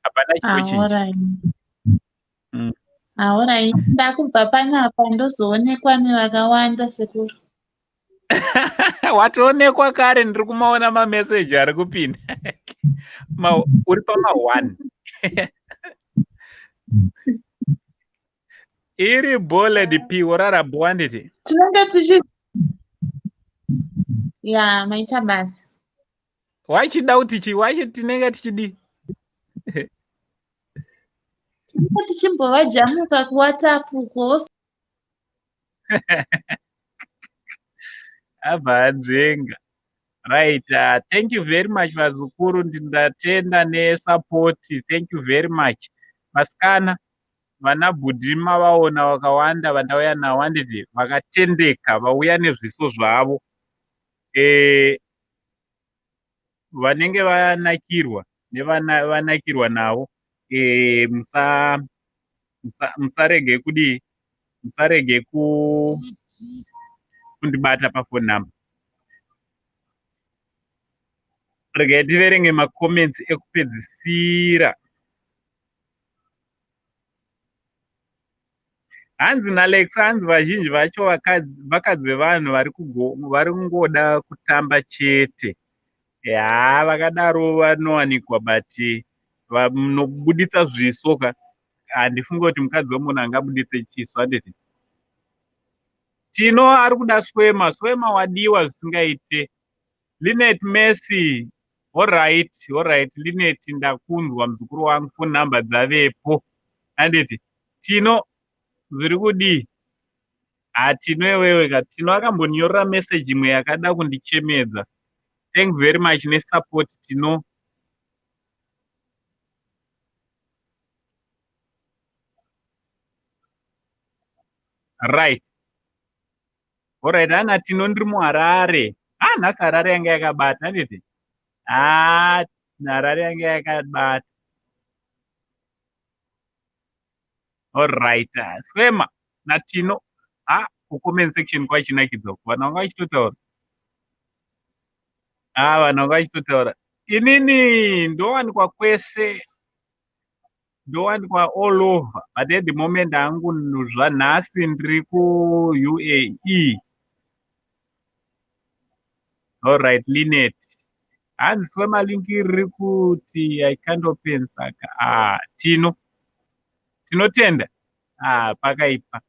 hapana chinochinja. Alright, ndakubva panapa ndozoonekwa nevakawanda, sekuru. Watoonekwa kare, ndiri kumaona mameseji ari kupinda. Uri pama1 iri boled p worara bwanditi. Tinenge tichi ya maita basa. Wachida kuti chi wachi tinenge tichidii? Tinenge tichimbovajamuka kuWhatsApp uko. Abva anzvenga. Right, thank you very much vazukuru, ndindatenda nesupport. Thank you very much vasikana. Vana bhudhi mavaona vakawanda vandauya navo, handiti? Vakatendeka, vauya nezviso zvavo. Vanenge vanakirwa nevanakirwa navo, musarege kudii, musarege kundibata pafone number. Regai tiverenge macomments ekupedzisira. Hanzi naLex, hanzi vazhinji vacho vakadzi vevanhu vari kungoda kutamba chete. Ya, vakadaro vanowanikwa, but vanobuditsa zviso ka, handifungi kuti mukadzi wemunhu angabuditse chiso, handiti? Tino ari kuda Swema. Swema wadiwa zvisingaite. Linet Messi, alright, alright Linet, ndakunzwa muzukuru wangu, phone number dzavepo, handiti? Tino zviri kudii? Hatino iwewe ka. Tino akambonyorera message imwe yakada kundichemedza. Thanks very much nesupport, Tino. Right, alright. Ana Tino, ndiri muHarare. Ah, nhasi Harare yanga yakabata, handiti? Ah, Harare yanga yakabata. Alright, Swema naTino. Ah, kucomment section kwachinakidza, vanhu vanga vachitotaura. Ah, vanhu vanga vachitotaura. Inini ndowanikwa kwese, ndowanikwa all over, but at the moment hangu zvanhasi ndiri kuUAE. Alright, Linet, hanzi Swema, link riri kuti I can't open, saka ah, Tino, tinotenda. Ah, pakaipa.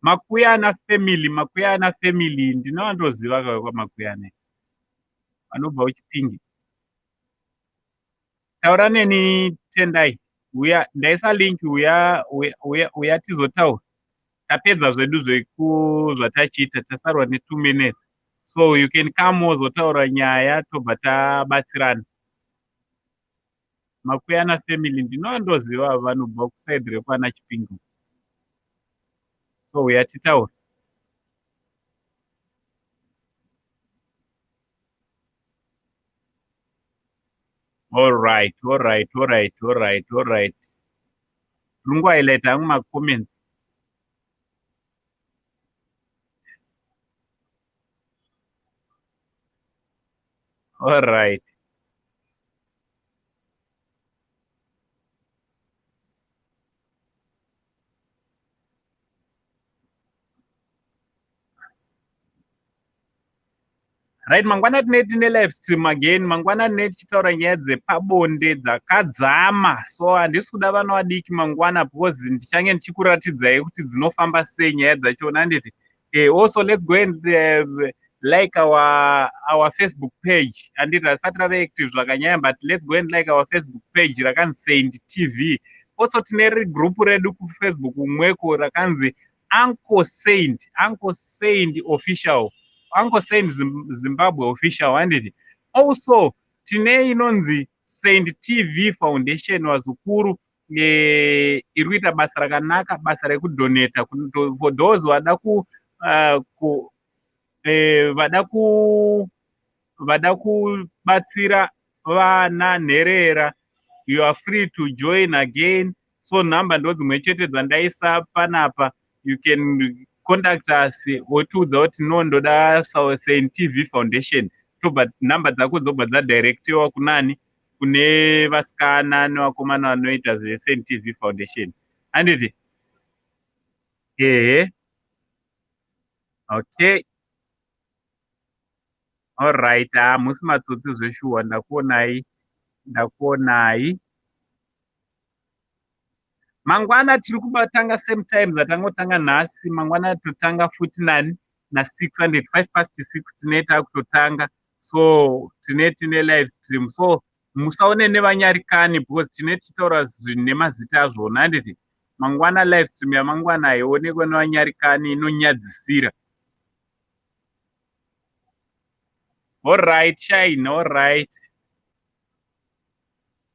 Makuyana family, Makuyana family, ndinovandoziva kwaMakuyana, vanobva kuChipingi. Taura neni Tendai, uya, ndaisa link, uya, uya, uya tizotaura. Tapedza zvedu zvatachiita, tasarwa ne2 minutes, so you can come wozotaura nyaya, tobva tabatsirana. Makuyana family ndinovandoziva, vanobva kuside rekwana Chipingi, so uya titaura. Alright. Ndiri hangu macomments. Alright. Right, mangwana tinee tine live stream again. Mangwana tinee tichitaura nyaya dzepabonde dzakadzama. So handisi kuda vana vadiki mangwana because ndichange ndichikuratidzai kuti dzinofamba sei nyaya dzachona, handiti? Also let's go and like our Facebook page. Handiti hasati rave active zvakanyanya, but let's go and like our Facebook page rakanzi Saint TV. Also tine group redu kuFacebook umweko rakanzi Uncle Saint, Uncle Saint Official, Uncle Saint Zimbabwe Official, handiti? Also tine inonzi Saint TV Foundation, vazukuru, iri kuita basa rakanaka, basa rekudonata for those vada ku ku vada ku vada kubatsira vana nherera. You are free to join again. So nhamba ndo dzimwe chete dzandaisa panapa. You can contact us wotiudza kuti no, ndoda Saint TV Foundation, tobva nhamba dzako dzobva dzadirectiwa kunani, kune vasikana nevakomana vanoita zveSaint TV Foundation, handiti? Ehe, okay, alright. Hamusi matsotsi zveshuwa. Ndakuonai, ndakuonai. Mangwana tiri kubatanga same time dzatangotanga nhasi. Mangwana totanga futi nani? Na600, 5 past 6 tine takutotanga. So tine live stream, so musaone nevanyarikani because tine tichitaura zvinhu nemazita azvona, handiti? Mangwana live stream yamangwana haionekwe nevanyarikani, inonyadzisira. Alright, Shine. Alright,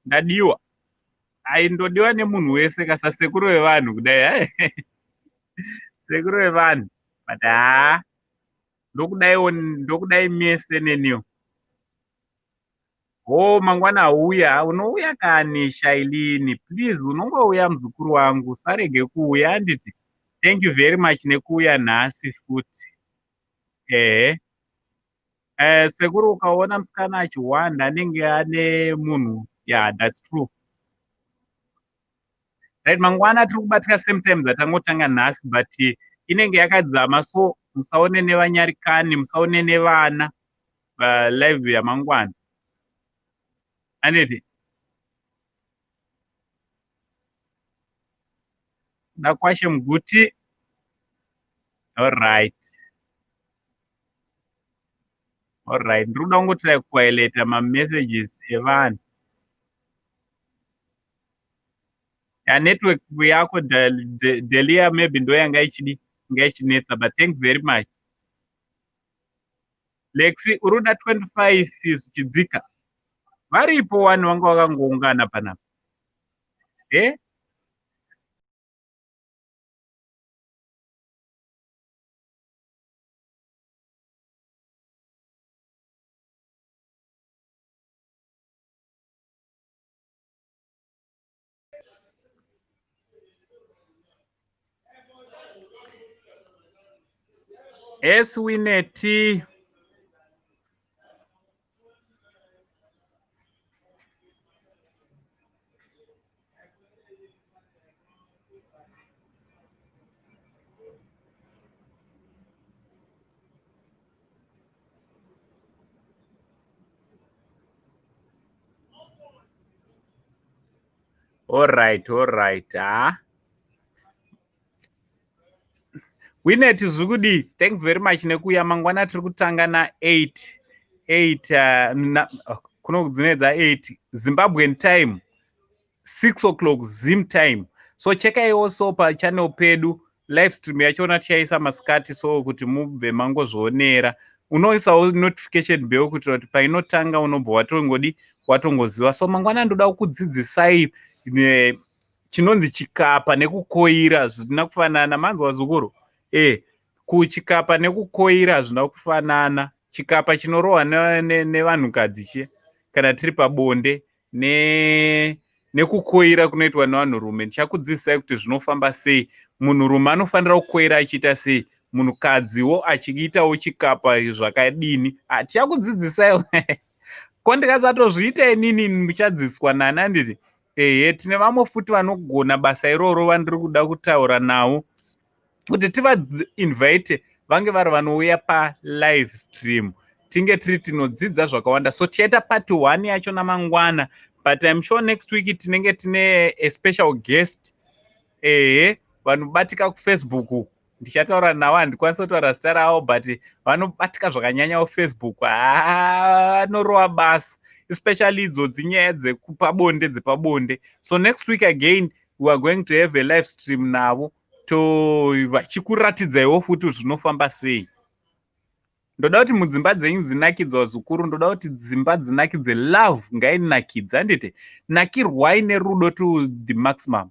ndadiwa, aindodiwa nemunhu wese kasasekuru vevanhu kudai, sekuru vevanhu, but haa, ndokudaiwo, ndokudai mese neniwo. Ho, mangwana auya, unouya kani? Shailini, please, unongouya muzukuru wangu, usarege kuuya, handiti? Thank you very much nekuuya nhasi futi. Ehe. Sekuru, ukaona musikana achihwanda anenge ane munhu. Yeah, that's true. Right, mangwana tiri kubatika same time dzatangotanga nhasi, but inenge yakadzama, so musaone nevanyarikani, musaone nevana live yamangwana, anditi? Dakwashe Muguti. Alright, ndiri kuda kungotry kuhighlighta mamessages evanhu. Ya, network yako Delia maybe ndo yanga ichidi, inga ichinetsa, but thanks very much. Lexi, uri kuda 25 zvichidzika. Varipo wani vanga vakangoungana panapa. Eh? S Wineti. Alright. Ah. Winet, zviri. Thanks very much nekuuya. Mangwana tiri kutanga na8 8 na, kuno dzine dza8 Zimbabwean time, 6 o'clock Zim time. So chekai also pachannel pedu, live stream yachona tichaisa masikati, so kuti mubve mangozvionera. Unoisawo notification bell kuitira kuti painotanga unobva watongodi watongoziva. So mangwana ndoda kudzidzisai chinonzi chikapa nekukoira zvisina kufanana. Manzwa, zukuru? Kuchikapa nekukoira hazvina kufanana. Chikapa chinorohwa nevanhukadzi chiya kana tiri pabonde, nekukoira kunoitwa nevanhurume, ndichakudzidzisai kuti zvinofamba sei. Munhurume anofanira kukoira achiita sei, munhukadziwo achiitawo chikapa zvakadini. Tichakudzidzisai. Ko ndikasatozviita inini, muchadzidziswa nani, handiti? Ehe, tine vamwe futi vanogona basa iroro vandiri kuda kutaura navo kuti tivainvite vange vari vanouya palive stream. Tinge tiri tinodzidza zvakawanda. So tichaita part 1 yacho namangwana, but I'm sure next week tinenge tine a special guest. Ehe, vanobatika kuFacebook, ndichataura navo. Handikwanisi kutaura zita ravo, but vanobatika zvakanyanya kuFacebook. Vanorova basa, especially idzodzi nyaya dzekupabonde, dzepabonde. So next week again we are going to have a live stream navo, to vachikuratidzaiwo futi zvinofamba sei. Ndoda kuti mudzimba dzenyu dzinakidzwa, zukuru. Ndoda kuti dzimba dzinakidze. Love ngainakidze, handiti? Nakirwai nerudo to the maximum.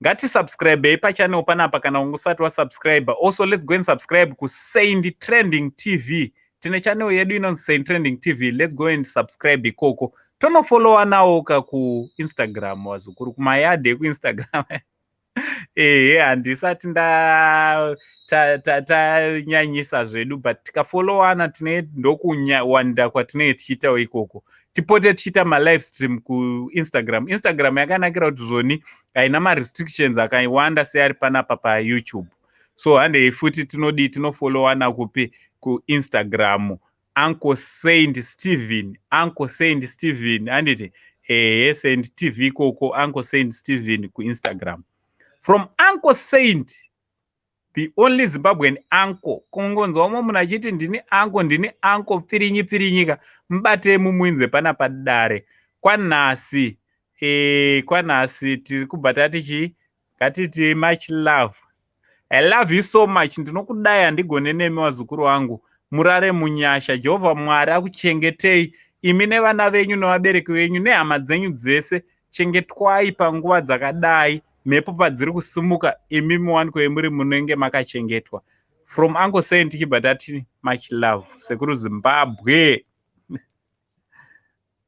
Ngatisubscribei pachannel panapa kana usati wasubscribe. Also, let's go and subscribe kuSaint Trending TV. Tine channel yedu inonzi Saint Trending TV. Let's go and subscribe ikoko. Tonofollowa nawo ka kuInstagram, wazukuru, kumayadhi ekuInstagram. Ehe, handisati tanyanyisa zvedu, but tikafollowana tine ndokuwanda kwatinenge tichiitawo ikoko. Tipote tichiita malive stream kuInstagram. Instagram yakanakira kuti zvoni haina marestrictions akawanda seari panapa paYouTube. So handei futi, tinodii? Tinofollowana kupi? KuInstagram, Uncle Saint Stephen, Uncle Saint Stephen, handiti? Ehe, Saint TV ikoko, Uncle Saint Stephen kuInstagram. From Uncle Saint, the only Zimbabwean uncle. Kungonzwa umwe munhu achiti, "Ndini uncle, ndini uncle," pfirinyi pfirinyika, mubatei mumuinze pana padare kwanhasi. Kwanhasi tiri kubva tati chii? Ngatiti much love. I love you so much. Ndinokudai, handigone nemi, wazukuru wangu. Murare munyasha. Jehovha Mwari akuchengetei imi nevana venyu nevabereki venyu nehama dzenyu dzese. Chengetwai panguva dzakadai, mhepo padziri kusimuka, imi muwanikwe muri munenge makachengetwa. From Uncle Saint, tichibva tati much love. Sekuru Zimbabwe.